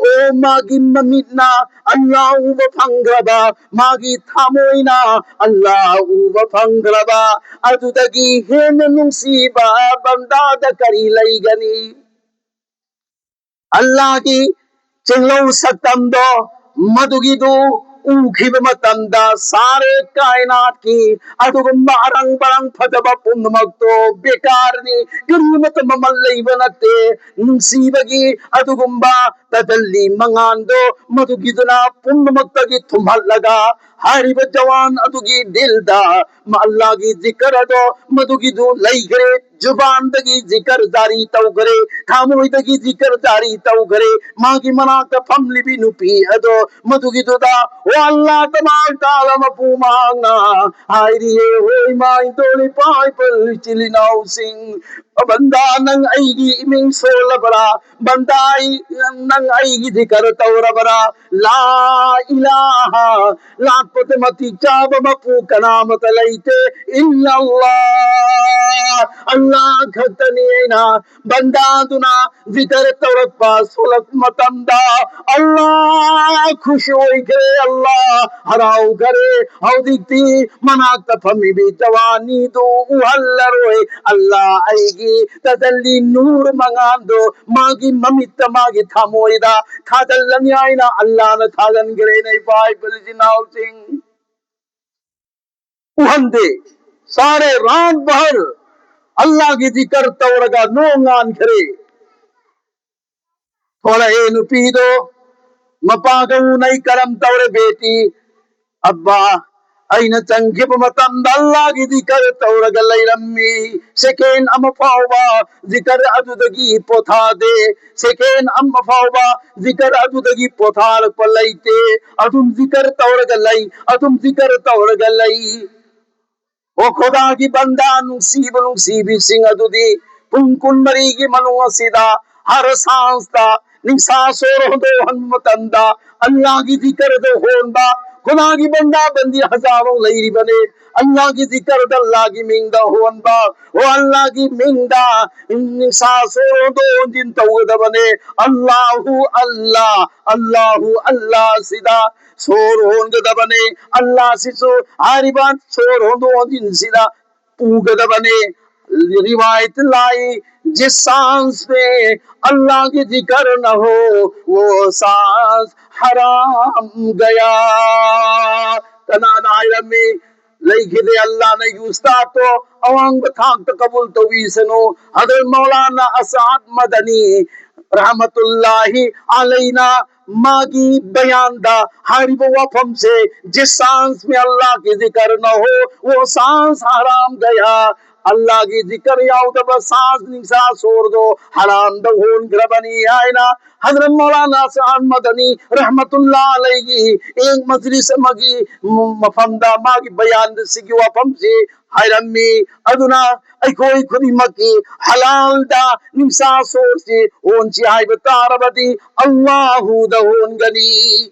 ꯑꯣ, ꯃꯥꯒꯤ ꯃꯃꯤꯠꯅ ꯑꯜꯂꯥꯍ ꯎꯕ ꯐꯪꯈ꯭ꯔꯕ, ꯃꯥꯒꯤ ꯊꯃꯣꯏꯅ ꯑꯜꯂꯥꯍ ꯎꯕ ꯐꯪꯈ꯭ꯔꯕ, ꯑꯗꯨꯗꯒꯤ ꯍꯦꯟꯅ ꯅꯨꯡꯁꯤꯕ ꯕꯟꯗꯥꯗ ꯀꯔꯤ ꯂꯩꯒꯅꯤ? ꯑꯜꯂꯥꯍꯒꯤ ꯆꯤꯡꯂꯧ ꯁꯛꯇꯝꯗꯣ, ꯃꯗꯨꯒꯤꯗꯨ ꯎꯈꯤꯕ ꯃꯇꯝꯗ ꯁꯥꯔꯦ ꯀꯥꯏꯅꯥꯠꯀꯤ ꯑꯗꯨꯒꯨꯝꯕ ꯑꯔꯪ ꯕꯔꯪ ꯐꯖꯕ ꯄꯨꯝꯅꯃꯛꯇꯣ ꯕꯦꯀꯥꯔꯅꯤ, ꯀꯔꯤꯃꯠꯇ ꯃꯃꯜ ꯂꯩꯕ ꯅꯠꯇꯦ꯫ ꯅꯨꯡꯁꯤꯕꯒꯤ ꯑꯗꯨꯒꯨꯝꯕ ꯇꯖꯜꯂꯤ ꯃꯉꯥꯟꯗꯣ ꯃꯗꯨꯒꯤꯗꯨꯅ ꯄꯨꯝꯅꯃꯛꯇꯒꯤ ꯊꯨꯝꯍꯠꯂꯒ ꯍꯥꯏꯔꯤꯕ ꯖꯋꯥꯟ ꯑꯗꯨꯒꯤ ꯗꯤꯜꯗ ꯑꯜꯂꯥꯍꯒꯤ ꯖꯤꯀꯔ ꯑꯗꯣ ꯃꯗꯨꯒꯤꯗꯨ ꯂꯩꯈ꯭ꯔꯦ꯫ ꯖꯨꯕꯥꯟꯗꯒꯤ ꯖꯤꯀꯔ ꯖꯥꯔꯤ ꯇꯧꯈ꯭ꯔꯦ, ꯊꯃꯣꯏꯗꯒꯤ ꯖꯤꯀꯔ ꯖꯥꯔꯤ ꯇꯧꯈ꯭ꯔꯦ꯫ ꯃꯥꯒꯤ ꯃꯅꯥꯛꯇ ꯐꯝꯂꯤꯕꯤ ꯅꯨꯄꯤ ꯑꯗꯣ ꯃꯗꯨꯒꯤꯗꯨꯗ, ꯑꯣ ꯑꯜꯂꯥꯍ ꯇꯕꯥꯔꯛ ꯇꯥꯂꯥ ꯃꯄꯨ ꯃꯍꯥꯛꯅ ꯍꯥꯏꯔꯤꯌꯦ, ꯍꯣꯏ ꯃꯥꯏ ꯇꯣꯜꯂꯤ ꯄꯥꯏ ꯄꯜ ꯏꯆꯤꯜ ꯏꯅꯥꯎꯁꯤꯡ, ꯕꯟꯗꯥ ꯅꯪ ꯑꯩꯒꯤ ꯏꯃꯤꯡ ꯁꯣꯜꯂꯕ꯭ꯔꯥ? ꯕꯟꯗꯥ ꯑꯩ, ꯅꯪ ꯑꯩꯒꯤ ꯖꯤꯀꯔ ꯇꯧꯔꯕ꯭ꯔꯥ? ꯂꯥ ꯏꯂꯥꯍ, ꯂꯥꯠꯄꯗ ꯃꯇꯤꯛ ꯆꯥꯕ ꯃꯄꯨ ꯀꯅꯥꯃꯠꯇ ꯂꯩꯇꯦ, ꯏꯜꯂꯜꯂꯥꯍ, ꯑꯜꯂꯥꯍ ꯈꯛꯇꯅꯤ꯫ ꯑꯩꯅ ꯕꯟꯗꯥꯗꯨꯅ ꯖꯤꯀꯔ ꯇꯧꯔꯛꯄ ꯁꯣꯜꯂꯛꯄ ꯃꯇꯝꯗ ꯑꯜꯂꯥꯍ ꯈꯨꯁꯤ ꯑꯣꯏꯈ꯭ꯔꯦ, ꯑꯜꯂꯥꯍ ꯍꯔꯥꯎꯈ꯭ꯔꯦ꯫ ꯍꯧꯖꯤꯛꯇꯤ ꯃꯅꯥꯛꯇ ꯐꯝꯃꯤꯕꯤ ꯖꯋꯥꯅꯤꯗꯨ ꯎꯍꯜꯂꯔꯣꯏ꯫ ꯑꯜꯂꯥꯍ ꯑꯩꯒꯤ ꯇꯖꯜꯂꯤ ꯅꯨꯔ ꯃꯉꯥꯜꯗꯣ ꯃꯥꯒꯤ ꯃꯃꯤꯠꯇ, ꯃꯥꯒꯤ ꯊꯃꯣꯏꯗ ꯊꯥꯖꯜꯂꯅꯤ ꯍꯥꯏꯅ ꯑꯜꯂꯥꯍꯅ ꯊꯥꯖꯟꯈ꯭ꯔꯦꯅꯦ, ꯏꯄꯥ ꯏꯄꯨ ꯏꯆꯤꯟ ꯏꯅꯥꯎꯁꯤꯡ꯫ ꯎꯍꯟꯗꯦ꯫ ꯁꯥꯔꯦ ꯔꯥꯠ ꯚꯔ ꯑꯜꯂꯥꯍꯒꯤ ꯖꯤꯀꯔ ꯇꯧꯔꯒ ꯅꯣꯡꯉꯥꯟꯈ꯭ꯔꯦ꯫ ꯊꯣꯛꯂꯛꯑꯦ ꯅꯨꯄꯤꯗꯣ, ꯃꯄꯥꯒ ꯎꯅꯩ, ꯀꯔꯝ ꯇꯧꯔꯦ ꯕꯦꯇꯤ? ꯑꯕꯥ, ꯑꯩꯅ ꯆꯪꯈꯤꯕ ꯃꯇꯝꯗ ꯑꯜꯂꯥꯒꯤ ꯖꯤꯀꯔ ꯇꯧꯔꯒ ꯂꯩꯔꯝꯃꯤ꯫ ꯁꯦꯀꯦꯟ ꯑꯃ ꯐꯥꯎꯕ ꯖꯤꯀꯔ ꯑꯗꯨꯗꯒꯤ ꯄꯣꯊꯥꯗꯦ꯫ ꯁꯦꯀꯦꯟ ꯑꯃ ꯐꯥꯎꯕ ꯖꯤꯀꯔ ꯑꯗꯨꯗꯒꯤ ꯄꯣꯊꯥꯔꯛꯄ ꯂꯩꯇꯦ꯫ ꯑꯗꯨꯝ ꯖꯤꯀꯔ ꯇꯧꯔꯒ ꯂꯩ, ꯑꯗꯨꯝ ꯖꯤꯀꯔ ꯇꯧꯔꯒ ꯂꯩ꯫ ꯑꯣ ꯈꯨꯗꯥꯒꯤ ꯕꯟꯗꯥ, ꯅꯨꯡꯁꯤꯕ ꯅꯨꯡꯁꯤꯕꯤꯁꯤꯡ ꯑꯗꯨꯗꯤ ꯄꯨꯡ ꯀꯨꯟꯃꯔꯤꯒꯤ ꯃꯅꯨꯡ ꯑꯁꯤꯗ ꯍꯔ ꯁꯥꯟꯁꯇ ꯅꯤꯡꯁꯥ ꯁꯣꯔ ꯍꯣꯟꯗꯣꯛꯍꯟꯕ ꯃꯇꯝꯗ ꯑꯜꯂꯥꯒꯤ ꯖꯤꯀꯔꯗ ꯍꯣꯟꯕ, ꯈꯨꯗꯥꯒꯤ ꯕꯟꯗꯥ ꯕꯟꯗꯤ ꯍꯖꯥꯔꯣ ꯂꯩꯔꯤꯕꯅꯦ꯫ ꯑꯜꯂꯥꯒꯤ ꯖꯤꯀꯔꯗ ꯑꯜꯂꯥꯒꯤ ꯃꯤꯡꯗ ꯍꯣꯟꯕ, ꯑꯣ ꯑꯜꯂꯥꯒꯤ ꯃꯤꯡꯗ ꯅꯤꯡꯁꯥ ꯁꯣꯔ ꯍꯣꯟꯗꯣꯛ ꯍꯣꯟꯖꯤꯟ ꯇꯧꯒꯗꯕꯅꯦ꯫ ꯑꯜꯂꯥꯍꯨ ꯑꯜꯂꯥ, ꯑꯜꯂꯥꯍꯨ ꯑꯜꯂꯥ ꯁꯤꯗ ꯁꯣꯔ ꯍꯣꯟꯒꯗꯕꯅꯦ꯫ ꯑꯜꯂꯥꯁꯤꯁꯨ ꯍꯥꯏꯔꯤꯕ ꯁꯣꯔ ꯍꯣꯟꯗꯣꯛ ꯍꯣꯟꯖꯤꯟꯁꯤꯗ ꯄꯨꯒꯗꯕꯅꯦ꯫ ꯔꯤꯋꯥꯌꯠ ꯂꯥꯛꯏ, "ꯖꯤꯁ ꯁꯥꯟꯁ ꯃꯦ ꯑꯜꯂꯥ ꯀꯤ ꯖꯤꯀꯔ ꯅ ꯍꯣ, ꯋꯣ ꯁꯥꯟꯁ ꯍꯔꯥꯝ ꯒꯌꯥ"꯫ ꯀꯅꯥꯅ ꯍꯥꯏꯔꯝꯃꯤ? ꯂꯩꯈꯤꯗꯦ꯫ ꯑꯜꯂꯥꯅ ꯑꯩꯒꯤ ꯎꯁꯇꯥꯗꯇꯣ ꯑꯋꯥꯡꯕ ꯊꯥꯛꯇ ꯀꯕꯨꯜ ꯇꯧꯕꯤꯁꯅꯨ꯫ ꯍꯖꯔꯠ ꯃꯧꯂꯥꯅꯥ ꯑꯁꯥꯗ ꯃꯗꯅꯤ ꯔꯍꯃꯇꯨꯜꯂꯥꯍꯤ ꯑꯂꯩꯅ ꯃꯥꯒꯤ ꯕꯌꯥꯟꯗ ꯍꯥꯏꯔꯤꯕ ꯋꯥꯐꯝꯁꯦ, "ꯖꯤꯁ ꯁꯥꯟꯁ ꯃꯦ ꯑꯜꯂꯥ ꯀꯤ ꯖꯤꯀꯔ ꯅ ꯍꯣ, ꯋꯣ ꯁꯥꯟꯁ ꯍꯔꯥꯝ ꯒꯌꯥ"꯫ ꯑꯜꯂꯥꯒꯤ ꯖꯤꯀꯔ ꯌꯥꯎꯗꯕ ꯁꯥꯟꯁ, ꯅꯤꯡꯁꯥ ꯁꯣꯔꯗꯣ ꯍꯔꯥꯝꯗ ꯍꯣꯟꯈ꯭ꯔꯕꯅꯤ ꯍꯥꯏꯅ ꯍꯖꯔꯠ ꯃꯧꯂꯥꯅꯥ ꯁꯥꯗ ꯃꯗꯅꯤ ꯔꯍꯃꯇꯨꯜꯂꯥ ꯑꯂꯩꯒꯤ ꯑꯦꯛ ꯃꯖꯂꯤꯁ ꯑꯃꯒꯤ ꯃꯐꯝꯗ ꯃꯥꯒꯤ ꯕꯌꯥꯟꯗ ꯁꯤꯒꯤ ꯋꯥꯐꯝꯁꯤ ꯍꯥꯏꯔꯝꯃꯤ꯫ ꯑꯗꯨꯅ ꯑꯩꯈꯣꯏ ꯈꯨꯗꯤꯡꯃꯛꯀꯤ ꯍꯂꯥꯜꯗ ꯅꯤꯡꯁꯥ ꯁꯣꯔꯁꯤ ꯍꯣꯟꯁꯤ ꯍꯥꯏꯕ ꯇꯥꯔꯕꯗꯤ ꯑꯜꯂꯥꯍꯨꯗ ꯍꯣꯟꯒꯅꯤ,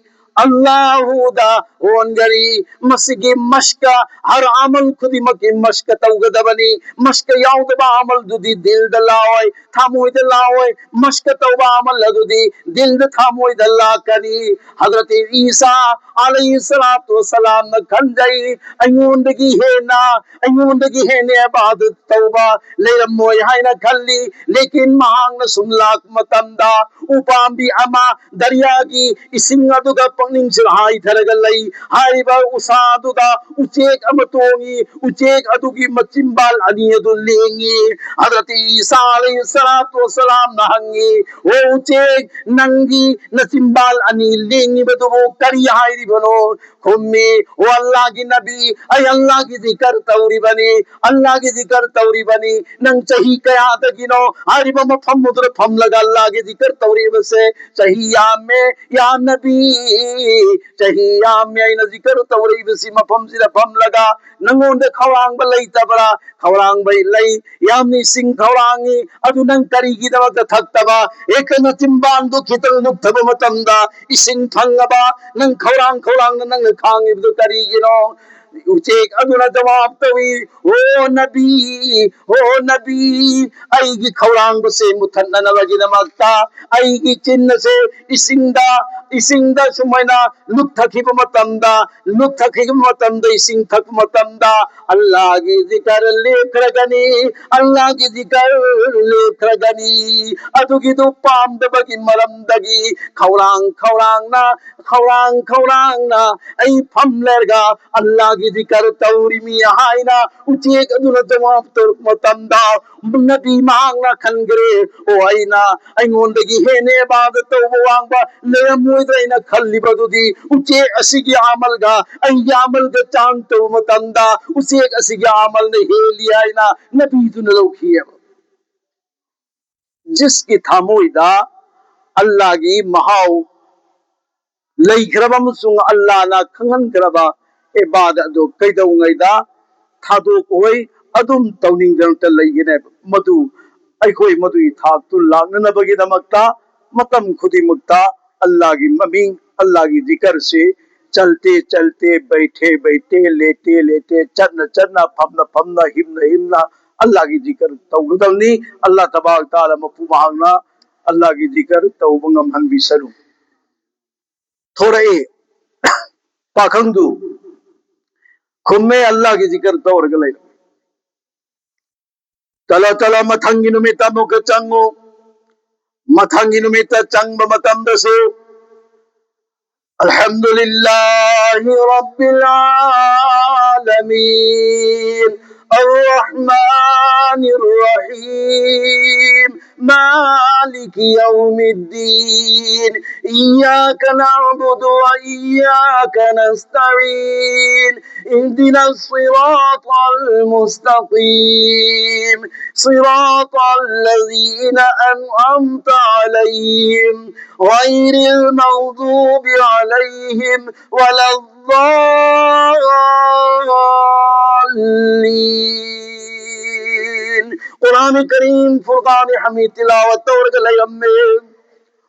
ꯑꯜꯂꯥꯍꯨꯗ ꯍꯣꯟꯒꯅꯤ꯫ ꯃꯁꯤꯒꯤ ꯃꯁꯀ, ꯍꯔ ꯑꯃꯜ ꯈꯨꯗꯤꯡꯃꯛꯀꯤ ꯃꯁꯀ ꯇꯧꯒꯗꯕꯅꯤ꯫ ꯃꯁꯀ ꯌꯥꯎꯗꯕ ꯑꯃꯜꯗꯨꯗꯤ ꯗꯤꯜꯗ ꯂꯥꯛꯑꯣꯏ, ꯊꯃꯣꯏꯗ ꯂꯥꯛꯑꯣꯏ꯫ ꯃꯁꯀ ꯇꯧꯕ ꯑꯃꯜ ꯑꯗꯨꯗꯤ ꯗꯤꯜꯗ, ꯊꯃꯣꯏꯗ ꯂꯥꯛꯀꯅꯤ꯫ ꯍꯖꯔꯠ ꯏꯁꯥ ꯑꯂꯩꯍꯤ ꯁꯂꯥꯇꯨ ꯋꯁꯁꯂꯥꯝꯅ ꯈꯟꯖꯩ, ꯑꯩꯉꯣꯟꯗꯒꯤ ꯍꯦꯟꯅ, ꯑꯩꯉꯣꯟꯗꯒꯤ ꯍꯦꯟꯅ ꯏꯕꯥꯗꯠ ꯇꯧꯕ ꯂꯩꯔꯝꯃꯣꯏ ꯍꯥꯏꯅ ꯈꯜꯂꯤ꯫ ꯂꯦꯀꯤꯟ ꯃꯍꯥꯛꯅ ꯁꯨꯝ ꯂꯥꯛꯄ ꯃꯇꯝꯗ ꯎꯄꯥꯝꯕꯤ ꯑꯃ ꯗꯔꯤꯌꯥꯒꯤ ꯏꯁꯤꯡ ꯑꯗꯨꯗ ꯄꯨꯛꯅꯤꯡꯁꯤꯜ ꯍꯥꯏꯊꯔꯒ ꯂꯩ꯫ ꯍꯥꯏꯔꯤꯕ ꯎꯁꯥꯗꯨꯗ ꯎꯆꯦꯛ ꯑꯃ ꯇꯣꯡꯉꯤ꯫ ꯎꯆꯦꯛ ꯑꯗꯨꯒꯤ ꯃꯆꯤꯟꯕꯥꯜ ꯑꯅꯤ ꯑꯗꯨ ꯂꯦꯡꯉꯤ꯫ ꯍꯖꯔꯠ ꯏꯁꯥ ꯑꯂꯩꯍꯤ ꯁꯂꯥꯇꯨ ꯋꯁꯁꯂꯥꯝꯅ ꯍꯪꯉꯤ, "ꯑꯣ ꯎꯆꯦꯛ, ꯅꯪꯒꯤ ꯅꯆꯤꯟꯕꯥꯜ ꯑꯅꯤ ꯂꯦꯡꯉꯤꯕꯗꯨꯕꯨ ꯀꯔꯤ ꯍꯥꯏꯔꯤꯕꯅꯣ?" ꯈꯨꯝꯃꯤ, "ꯑꯣ ꯑꯜꯂꯥꯒꯤ ꯅꯕꯤ, ꯑꯩ ꯑꯜꯂꯥꯒꯤ ꯖꯤꯀꯔ ꯇꯧꯔꯤꯕꯅꯤ, ꯑꯜꯂꯥꯒꯤ ꯖꯤꯀꯔ ꯇꯧꯔꯤꯕꯅꯤ꯫ ꯅꯪ ꯆꯍꯤ ꯀꯌꯥꯗꯒꯤꯅꯣ ꯍꯥꯏꯔꯤꯕ ꯃꯐꯝ ꯑꯗꯨꯗ ꯐꯝꯂꯒ ꯑꯜꯂꯥꯒꯤ ꯖꯤꯀꯔ ꯇꯧꯔꯤꯕꯁꯦ?" "ꯆꯍꯤ ꯌꯥꯝꯃꯦ, ꯌꯥ ꯅꯕꯤ, ꯆꯍꯤ ꯌꯥꯝꯃꯦ ꯑꯩꯅ ꯖꯤꯀꯔ ꯇꯧꯔꯛꯏꯕꯁꯤ ꯃꯐꯝꯁꯤꯗ ꯐꯝꯂꯒ꯫ ꯅꯪꯉꯣꯟꯗ ꯈꯧꯔꯥꯡꯕ ꯂꯩꯇꯕ꯭ꯔꯥ? ꯈꯧꯔꯥꯡꯕ ꯂꯩ, ꯌꯥꯝꯅ ꯏꯁꯤꯡ ꯈꯧꯔꯥꯡꯉꯤ꯫ ꯑꯗꯨ ꯅꯪ ꯀꯔꯤꯒꯤꯗꯃꯛꯇ ꯊꯛꯇꯕ? ꯍꯦꯛꯇ ꯅꯆꯤꯟꯕꯥꯟꯗꯨ ꯈꯤꯇꯪ ꯂꯨꯞꯊꯕ ꯃꯇꯝꯗ ꯏꯁꯤꯡ ꯐꯪꯉꯕ? ꯅꯪ ꯈꯧꯔꯥꯡ ꯈꯧꯔꯥꯡꯅ ꯅꯪꯅ ꯈꯥꯡꯉꯤꯕꯗꯨ ꯀꯔꯤꯒꯤꯅꯣ?" ꯎꯆꯦꯛ ꯑꯗꯨꯅ ꯖꯋꯥꯕ ꯇꯧꯏ, "ꯑꯣ ꯅꯕꯤ, ꯑꯣ ꯅꯕꯤ, ꯑꯩꯒꯤ ꯈꯧꯔꯥꯡꯕꯁꯦ ꯃꯨꯊꯠꯅꯅꯕꯒꯤꯗꯃꯛꯇ, ꯑꯩꯒꯤ ꯆꯤꯟ ꯑꯁꯦ ꯏꯁꯤꯡꯗ, ꯏꯁꯤꯡꯗ ꯁꯨꯃꯥꯏꯅ ꯂꯨꯞꯊꯈꯤꯕ ꯃꯇꯝꯗ, ꯂꯨꯞꯊꯈꯤꯕ ꯃꯇꯝꯗ, ꯏꯁꯤꯡ ꯊꯛꯄ ꯃꯇꯝꯗ ꯑꯜꯂꯥꯒꯤ ꯖꯤꯀꯔ ꯂꯦꯞꯈ꯭ꯔꯒꯅꯤ, ꯑꯜꯂꯥꯒꯤ ꯖꯤꯀꯔ ꯂꯦꯞꯈ꯭ꯔꯒꯅꯤ꯫ ꯑꯗꯨꯒꯤꯗꯨ ꯄꯥꯝꯗꯕꯒꯤ ꯃꯔꯝꯗꯒꯤ ꯈꯧꯔꯥꯡ ꯈꯧꯔꯥꯡꯅ, ꯈꯧꯔꯥꯡ ꯈꯧꯔꯥꯡꯅ ꯑꯩ ꯐꯝ ꯂꯩꯔꯒ ꯑꯜꯂꯥꯒꯤ ꯖꯤꯀꯔ ꯇꯧꯔꯤꯃꯤ" ꯍꯥꯏꯅ ꯎꯆꯦꯛ ꯑꯗꯨꯅ ꯖꯋꯥꯕ ꯇꯧꯔꯛꯄ ꯃꯇꯝꯗ, ꯅꯕꯤ ꯃꯍꯥꯛꯅ ꯈꯟꯈ꯭ꯔꯦ, "ꯑꯣ, ꯑꯩꯅ, ꯑꯩꯉꯣꯟꯗꯒꯤ ꯍꯦꯟꯅ ꯏꯕꯥꯗꯠ ꯇꯧꯕ ꯋꯥꯡꯕ ꯂꯩꯔꯝꯃꯣꯏꯗ꯭ꯔꯥ ꯍꯥꯏꯅ ꯈꯜꯂꯤꯕ ꯑꯗꯨꯗꯤ ꯎꯆꯦꯛ ꯑꯁꯤꯒꯤ ꯑꯃꯜꯒ ꯑꯩꯒꯤ ꯑꯃꯜꯒ ꯆꯥꯡ ꯇꯧꯕ ꯃꯇꯝꯗ ꯎꯆꯦꯛ ꯑꯁꯤꯒꯤ ꯑꯃꯜꯅ ꯍꯦꯜꯂꯤ" ꯍꯥꯏꯅ ꯅꯕꯤꯗꯨꯅ ꯂꯧꯈꯤꯑꯕ꯫ ꯖꯤꯁꯀꯤ ꯊꯃꯣꯏꯗ ꯑꯜꯂꯥꯒꯤ ꯃꯍꯥꯎ ꯂꯩꯈ꯭ꯔꯕ ꯑꯃꯁꯨꯡ ꯑꯜꯂꯥꯅ ꯈꯪꯍꯟꯈ꯭ꯔꯕ ꯏꯕꯥꯗꯠ ꯑꯗꯨ ꯀꯩꯗꯧꯉꯩꯗ ꯊꯥꯗꯣꯛꯑꯣꯏ, ꯑꯗꯨꯝ ꯇꯧꯅꯤꯡꯗꯅꯇ ꯂꯩꯒꯅꯦꯕ꯫ ꯃꯗꯨ ꯑꯩꯈꯣꯏ ꯃꯗꯨꯒꯤ ꯊꯥꯛꯇꯨ ꯂꯥꯛꯅꯅꯕꯒꯤꯗꯃꯛꯇ ꯃꯇꯝ ꯈꯨꯗꯤꯡꯃꯛꯇ ꯑꯜꯂꯥꯒꯤ ꯃꯃꯤꯡ, ꯑꯜꯂꯥꯒꯤ ꯖꯤꯀꯔꯁꯤ ꯆꯜꯇꯦ ꯆꯜꯇꯦ, ꯕꯩꯊꯦ ꯕꯩꯊꯦ, ꯂꯦꯇꯦ ꯂꯦꯇꯦ, ꯆꯠꯅ ꯆꯠꯅ, ꯐꯝꯅ ꯐꯝꯅ, ꯍꯤꯞꯅ ꯍꯤꯞꯅ ꯑꯜꯂꯥꯒꯤ ꯖꯤꯀꯔ ꯇꯧꯒꯗꯕꯅꯤ꯫ ꯑꯜꯂꯥ ꯇꯕꯥꯔꯛ ꯇꯥꯂꯥ ꯃꯄꯨ ꯃꯍꯥꯛꯅ ꯑꯜꯂꯥꯒꯤ ꯖꯤꯀꯔ ꯇꯧꯕ ꯉꯝꯍꯟꯕꯤꯁꯅꯨ꯫ ꯊꯣꯔꯛꯏ ꯄꯥꯈꯪꯗꯨ, ꯈꯨꯝꯃꯦ, "ꯑꯜꯂꯥꯒꯤ ꯖꯤꯀꯔ ꯇꯧꯔꯒ ꯂꯩꯔꯝꯃꯤ"꯫ "ꯆꯠꯂꯣ, ꯆꯠꯂꯣ, ꯃꯊꯪꯒꯤ ꯅꯨꯃꯤꯠꯇ ꯑꯃꯨꯛꯀ ꯆꯪꯉꯨ꯫ ꯃꯊꯪꯒꯤ ꯅꯨꯃꯤꯠꯇ ꯆꯪꯕ ꯃꯇꯝꯗꯁꯨ, الحمد لله رب العالمين، الرحمن الرحيم. مالك يوم الدين. إياك نعبد وإياك نستعين. اهدنا الصراط المستقيم. صراط الذين أنعمت عليهم غير المغضوب عليهم ولا الضالين. ꯀꯨꯔꯥꯟ ꯀꯔꯤꯝ ꯐꯨꯔꯀꯥꯟ ꯍꯃꯤꯗ ꯇꯤꯂꯥꯋꯠ ꯇꯧꯔꯒ ꯂꯩꯔꯝꯃꯤ꯫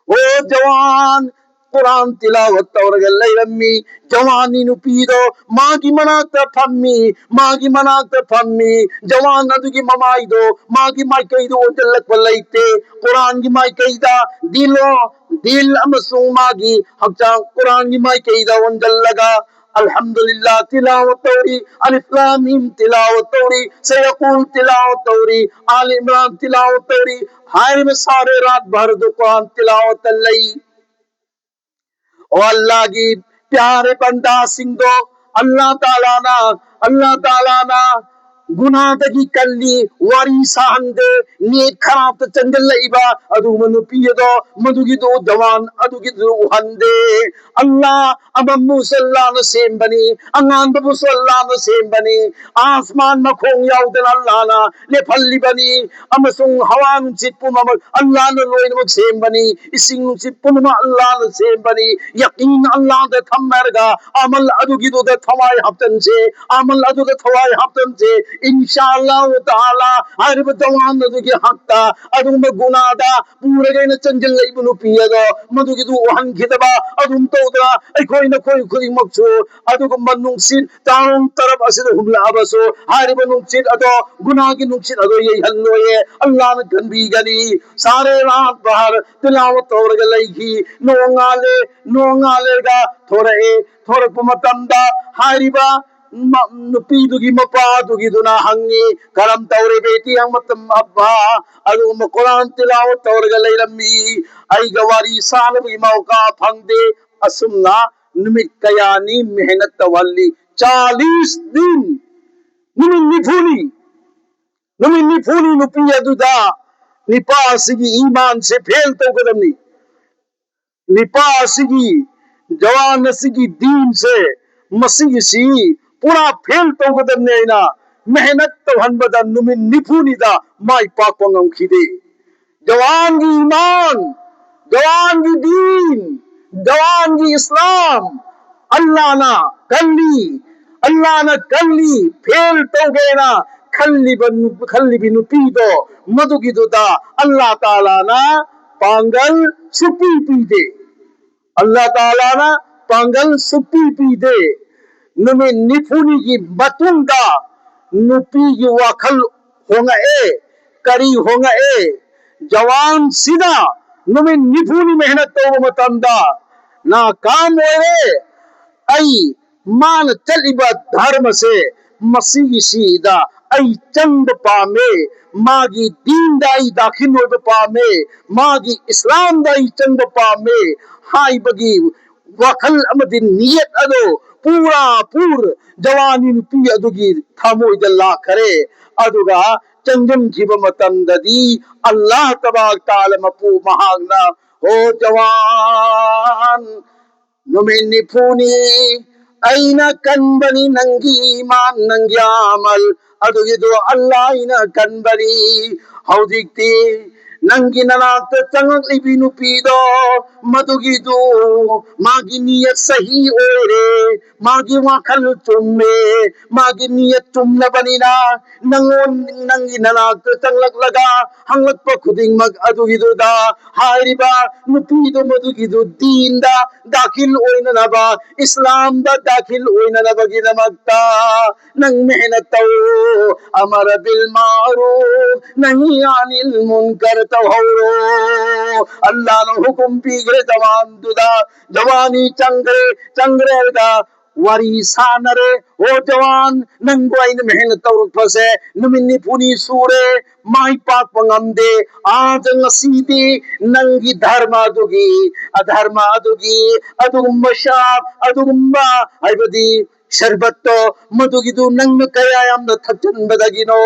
ꯑꯣ ꯖꯋꯥꯟ, ꯀꯨꯔꯥꯟ ꯇꯤꯂꯥꯋꯠ ꯇꯧꯔꯒ ꯂꯩꯔꯝꯃꯤ꯫ ꯖꯋꯥꯟꯒꯤ ꯅꯨꯄꯤꯗꯣ ꯃꯥꯒꯤ ꯃꯅꯥꯛꯇ ꯐꯝꯃꯤ, ꯃꯥꯒꯤ ꯃꯅꯥꯛꯇ ꯐꯝꯃꯤ꯫ ꯖꯋꯥꯟ ꯑꯗꯨꯒꯤ ꯃꯃꯥꯏꯗꯣ ꯃꯥꯒꯤ ꯃꯥꯏꯀꯩꯗ ꯑꯣꯟꯁꯤꯜꯂꯛꯄ ꯂꯩꯇꯦ꯫ ꯀꯨꯔꯥꯟꯒꯤ ꯃꯥꯏꯀꯩꯗ ꯗꯤꯜ, ꯗꯤꯜ ꯑꯃꯁꯨꯡ ꯃꯥꯒꯤ ꯍꯛꯆꯥꯡ ꯀꯨꯔꯥꯟꯒꯤ ꯃꯥꯏꯀꯩꯗ ꯑꯣꯟꯁꯤꯜꯂꯒ الحمد لله ꯇꯤꯂꯥꯋꯠ ꯇꯧꯔꯤ, الم ꯇꯤꯂꯥꯋꯠ ꯇꯧꯔꯤ, سيقول ꯇꯤꯂꯥꯋꯠ ꯇꯧꯔꯤ, آل عمران ꯇꯤꯂꯥꯋꯠ ꯇꯧꯔꯤ꯫ ꯍꯥꯏꯔꯤꯕ سارے رات بھر ꯗꯨ ꯀꯨꯔꯥꯟ ꯇꯤꯂꯥꯋꯠꯇ ꯂꯩ꯫ ꯑꯣ ꯑꯜꯂꯥꯍꯒꯤ ꯄ꯭ꯌꯥꯔꯦ ꯕꯟꯗꯥꯁꯤꯡꯗꯣ, ꯑꯜꯂꯥꯍ ꯇꯥꯂꯥꯅ, ꯑꯜꯂꯥꯍ ꯇꯥꯂꯥꯅ ꯒꯨꯅꯥꯗꯒꯤ ꯀꯜꯂꯤ, ꯋꯥꯔꯤ ꯁꯥꯍꯟꯗꯦ꯫ ꯅꯦꯠ ꯈꯔꯥꯞꯇ ꯆꯪꯁꯤꯜꯂꯛꯏꯕ ꯑꯗꯨꯒꯨꯝꯕ ꯅꯨꯄꯤ ꯑꯗꯣ, ꯃꯗꯨꯒꯤꯗꯨ ꯖꯋꯥꯟ ꯑꯗꯨꯒꯤꯗꯨ ꯎꯍꯟꯗꯦ꯫ ꯑꯜꯂꯥꯍ ꯑꯃꯝꯕꯕꯨꯁꯨ ꯑꯜꯂꯥꯍꯅ ꯁꯦꯝꯕꯅꯤ, ꯑꯉꯥꯟꯕꯕꯨꯁꯨ ꯑꯜꯂꯥꯍꯅ ꯁꯦꯝꯕꯅꯤ꯫ ꯑꯁꯃꯥꯟ ꯃꯈꯣꯡ ꯌꯥꯎꯗꯅ ꯑꯜꯂꯥꯍꯅ ꯂꯦꯞꯍꯜꯂꯤꯕꯅꯤ, ꯑꯃꯁꯨꯡ ꯍꯋꯥ ꯅꯨꯡꯁꯤꯠ ꯄꯨꯝꯅꯃꯛ ꯑꯜꯂꯥꯍꯅ ꯂꯣꯏꯅꯃꯛ ꯁꯦꯝꯕꯅꯤ꯫ ꯏꯁꯤꯡ ꯅꯨꯡꯁꯤꯠ ꯄꯨꯝꯅꯃꯛ ꯑꯜꯂꯥꯍꯅ ꯁꯦꯝꯕꯅꯤ꯫ ꯌꯥꯀꯤꯟ ꯑꯜꯂꯥꯍꯗ ꯊꯝꯃꯔꯒ ꯑꯃꯜ ꯑꯗꯨꯒꯤꯗꯨꯗ ꯊꯋꯥꯏ ꯍꯥꯞꯆꯟꯁꯦ, ꯑꯃꯜ ꯑꯗꯨꯗ ꯊꯋꯥꯏ ꯍꯥꯞꯆꯟꯁꯦ꯫ ꯏꯟꯁꯥ ꯑꯜꯂꯥꯍꯨ ꯇꯥꯂꯥ ꯍꯥꯏꯔꯤꯕ ꯖꯋꯥꯟ ꯑꯗꯨꯒꯤ ꯍꯛꯇ ꯑꯗꯨꯒꯨꯝꯕ ꯒꯨꯅꯥꯗ ꯄꯨꯔꯒ ꯑꯩꯅ ꯆꯪꯁꯤꯜꯂꯛꯏꯕ ꯅꯨꯄꯤ ꯑꯗꯣ ꯃꯗꯨꯒꯤꯗꯨ ꯎꯍꯟꯈꯤꯗꯕ ꯑꯗꯨꯝ ꯇꯧꯗꯅ ꯑꯩꯈꯣꯏ ꯅꯈꯣꯏ ꯈꯨꯗꯤꯡꯃꯛꯁꯨ ꯑꯗꯨꯒꯨꯝꯕ ꯅꯨꯡꯁꯤꯠ ꯇꯥꯔꯣꯡ ꯇꯔꯞ ꯑꯁꯤꯗ ꯍꯨꯝꯂꯛꯑꯕꯁꯨ ꯍꯥꯏꯔꯤꯕ ꯅꯨꯡꯁꯤꯠ ꯑꯗꯣ ꯒꯨꯅꯥꯒꯤ ꯅꯨꯡꯁꯤꯠ ꯑꯗꯣ ꯌꯩꯍꯜꯂꯣꯏꯌꯦ꯫ ꯑꯜꯂꯥꯍꯅ ꯀꯟꯕꯤꯒꯅꯤ꯫ ꯁꯥꯔꯦ ꯔꯥꯠ ꯕꯍꯔ ꯇꯤꯂꯥꯋꯠ ꯇꯧꯔꯒ ꯂꯩꯈꯤ꯫ ꯅꯣꯡꯉꯥꯜꯂꯦ, ꯅꯣꯡꯉꯥꯜꯂꯦꯒ ꯊꯣꯔꯛꯑꯦ꯫ ꯊꯣꯔꯛꯄ ꯃꯇꯝꯗ ꯍꯥꯏꯔꯤꯕ ꯃ-, ꯅꯨꯄꯤꯗꯨꯒꯤ ꯃꯄꯥꯗꯨꯒꯤꯗꯨꯅ ꯍꯪꯉꯤ, "ꯀꯔꯝ ꯇꯧꯔꯦ ꯕꯦꯇꯤ?" ꯍꯪꯕ ꯃꯇꯝ, "ꯑꯕꯥ, ꯑꯗꯨꯒꯨꯝꯕ ꯀꯨꯔꯥꯟ ꯇꯤꯂꯥꯋꯠ ꯇꯧꯔꯒ ꯂꯩꯔꯝꯃꯤ, ꯑꯩꯒ ꯋꯥꯔꯤ ꯁꯥꯟꯅꯕꯒꯤ ꯃꯧꯀꯥ ꯐꯪꯗꯦ, ꯑꯁꯨꯝꯅ ꯅꯨꯃꯤꯠ ꯀꯌꯥꯅꯤ ꯃꯦꯍꯅꯠ ꯇꯧꯍꯜꯂꯤ, ꯆꯥꯂꯤꯁ ꯗꯤꯟ, ꯅꯨꯃꯤꯠ ꯅꯤꯐꯨꯅꯤ꯫ ꯅꯨꯃꯤꯠ ꯅꯤꯐꯨꯅꯤ ꯅꯨꯄꯤ ꯑꯗꯨꯗ ꯅꯤꯄꯥ ꯑꯁꯤꯒꯤ ꯏꯃꯥꯟꯁꯦ ꯐꯦꯜ ꯇꯧꯒꯗꯕꯅꯤ꯫ ꯅꯤꯄꯥ ꯑꯁꯤꯒꯤ, ꯖꯋꯥꯟ ꯑꯁꯤꯒꯤ ꯗꯤꯟꯁꯦ, ꯃꯁꯤꯒꯤꯁꯤ ꯄꯨꯔꯥ ꯐꯦꯜ ꯇꯧꯒꯗꯕꯅꯤ ꯍꯥꯏꯅ ꯃꯦꯍꯅꯠ ꯇꯧꯍꯟꯕꯗ ꯅꯨꯃꯤꯠ ꯅꯤꯐꯨꯅꯤꯗ ꯃꯥꯏ ꯄꯥꯛꯄ ꯉꯝꯈꯤꯗꯦ꯫ ꯖꯋꯥꯟꯒꯤ ꯏꯃꯥꯟ, ꯖꯋꯥꯟꯒꯤ ꯗꯤꯟ, ꯖꯋꯥꯟꯒꯤ ꯏꯁꯂꯥꯝ, ꯑꯜꯂꯥꯅ ꯀꯜꯂꯤ, ꯑꯜꯂꯥꯅ ꯀꯜꯂꯤ, ꯐꯦꯜ ꯇꯧꯒꯦꯅ ꯈꯜꯂꯤꯕ ꯅꯨ-, ꯈꯜꯂꯤꯕꯤ ꯅꯨꯄꯤꯗꯣ, ꯃꯗꯨꯒꯤꯗꯨꯗ ꯑꯜꯂꯥ ꯇꯥꯂꯥꯅ ꯄꯥꯡꯒꯜ ꯁꯨꯛꯄꯤ ꯄꯤꯗꯦ꯫ ꯑꯜꯂꯥ ꯇꯥꯂꯥꯅ ꯄꯥꯡꯒꯜ ꯁꯨꯛꯄꯤ ꯄꯤꯗꯦ꯫ ꯅꯨꯃꯤꯠ ꯅꯤꯐꯨꯅꯤꯒꯤ ꯃꯇꯨꯡꯗ ꯅꯨꯄꯤꯒꯤ ꯋꯥꯈꯜ ꯍꯣꯡꯉꯛꯑꯦ꯫ ꯀꯔꯤ ꯍꯣꯡꯉꯛꯑꯦ? ꯖꯋꯥꯟꯁꯤꯅ ꯅꯨꯃꯤꯠ ꯅꯤꯐꯨꯅꯤ ꯃꯦꯍꯅꯠ ꯇꯧꯕ ꯃꯇꯝꯗ ꯅꯥꯀꯥꯝ ꯑꯣꯏꯔꯦ꯫ ꯑꯩ, ꯃꯥꯅ ꯆꯠꯂꯤꯕ ꯙꯔꯃꯁꯦ, ꯃꯁꯤꯒꯤꯁꯤꯗ ꯑꯩ ꯆꯪꯕ ꯄꯥꯝꯃꯦ, ꯃꯥꯒꯤ ꯗꯤꯟꯗ ꯑꯩ ꯗꯥꯈꯤꯜ ꯑꯣꯏꯕ ꯄꯥꯝꯃꯦ, ꯃꯥꯒꯤ ꯏꯁꯂꯥꯝꯗ ꯑꯩ ꯆꯪꯕ ꯄꯥꯝꯃꯦ ꯍꯥꯏꯕꯒꯤ ꯋꯥꯈꯜ ꯑꯃꯗꯤ ꯅꯤꯌꯠ ꯑꯗꯣ ꯄꯨꯔꯥ ꯄꯨꯔ ꯖꯋꯥꯅꯤ ꯅꯨꯄꯤ ꯑꯗꯨꯒꯤ ꯊꯃꯣꯏꯗ ꯂꯥꯛꯈꯔꯦ꯫ ꯑꯗꯨꯒ ꯆꯪꯁꯤꯟꯈꯤꯕ ꯃꯇꯝꯗꯗꯤ ꯑꯜꯂꯥꯍ ꯇꯕꯥꯔꯛ ꯇꯥꯂꯥ ꯃꯄꯨ ꯃꯍꯥꯛꯅ, "ꯑꯣ ꯖꯋꯥꯟ, ꯅꯨꯃꯤꯠ ꯅꯤꯐꯨꯅꯤ ꯑꯩꯅ ꯀꯟꯕꯅꯤ, ꯅꯪꯒꯤ ꯏꯃꯥꯟ, ꯅꯪꯒꯤ ꯑꯃꯜ ꯑꯗꯨꯒꯤꯗꯣ ꯑꯜꯂꯥ ꯑꯩꯅ ꯀꯟꯕꯅꯤ꯫ ꯍꯧꯖꯤꯛꯇꯤ ꯅꯪꯒꯤ ꯅꯅꯥꯛꯇ ꯆꯪꯂꯛꯂꯤꯕꯤ ꯅꯨꯄꯤꯗꯣ, ꯃꯗꯨꯒꯤꯗꯨ ꯃꯥꯒꯤ ꯅꯤꯌꯠ ꯁꯍꯤ ꯑꯣꯏꯔꯦ, ꯃꯥꯒꯤ ꯋꯥꯈꯜ ꯆꯨꯝꯃꯦ, ꯃꯥꯒꯤ ꯅꯤꯌꯠ ꯆꯨꯝꯂꯕꯅꯤꯅ ꯅꯪꯉꯣꯟ, ꯅꯪꯒꯤ ꯅꯅꯥꯛꯇ ꯆꯪꯂꯛꯂꯒ ꯍꯪꯂꯛꯄ ꯈꯨꯗꯤꯡꯃꯛ ꯑꯗꯨꯒꯤꯗꯨꯗ ꯍꯥꯏꯔꯤꯕ ꯅꯨꯄꯤꯗꯨ ꯃꯗꯨꯒꯤꯗꯨ ꯗꯤꯟꯗ ꯗꯥꯈꯤꯜ ꯑꯣꯏꯅꯅꯕ, ꯏꯁꯂꯥꯝꯗ ꯗꯥꯈꯤꯜ ꯑꯣꯏꯅꯅꯕꯒꯤꯗꯃꯛꯇ ꯅꯪ ꯃꯦꯍꯅꯠ ꯇꯧ꯫ ꯑꯃꯔ ꯕꯤꯜ ꯃꯥꯔꯨꯐ, ꯅꯍꯤ ꯑꯅꯤꯜ ꯃꯨꯟꯀꯔ ꯇꯧꯍꯧꯔꯣ꯫ ꯑꯜꯂꯥꯅ ꯍꯨꯀꯨꯝ ꯄꯤꯈ꯭ꯔꯦ ꯖꯋꯥꯟꯗꯨꯗ꯫ ꯖꯋꯥꯅꯤ ꯆꯪꯈ꯭ꯔꯦ, ꯆꯪꯈ꯭ꯔꯦ ꯍꯥꯏꯔꯒ ꯋꯥꯔꯤ ꯁꯥꯟꯅꯔꯦ꯫ "ꯑꯣ ꯖꯋꯥꯟ, ꯅꯪꯕꯨ ꯑꯩꯅ ꯃꯦꯍꯅꯠ ꯇꯧꯔꯛꯄꯁꯦ ꯅꯨꯃꯤꯠ ꯅꯤꯐꯨꯅꯤ ꯁꯨꯔꯦ, ꯃꯥꯏ ꯄꯥꯛꯄ ꯉꯝꯗꯦ꯫ ꯑꯥꯗ ꯉꯁꯤꯗꯤ ꯅꯪꯒꯤ ꯙꯔꯃ ꯑꯗꯨꯒꯤ, ꯑꯙꯔꯃ ꯑꯗꯨꯒꯤ, ꯑꯗꯨꯒꯨꯝꯕ ꯁꯥꯞ, ꯑꯗꯨꯒꯨꯝꯕ ꯍꯥꯏꯕꯗꯤ ꯁꯔꯕꯠꯇꯣ, ꯃꯗꯨꯒꯤꯗꯨ ꯅꯪꯅ ꯀꯌꯥ ꯌꯥꯝꯅ ꯊꯛꯆꯟꯕꯗꯒꯤꯅꯣ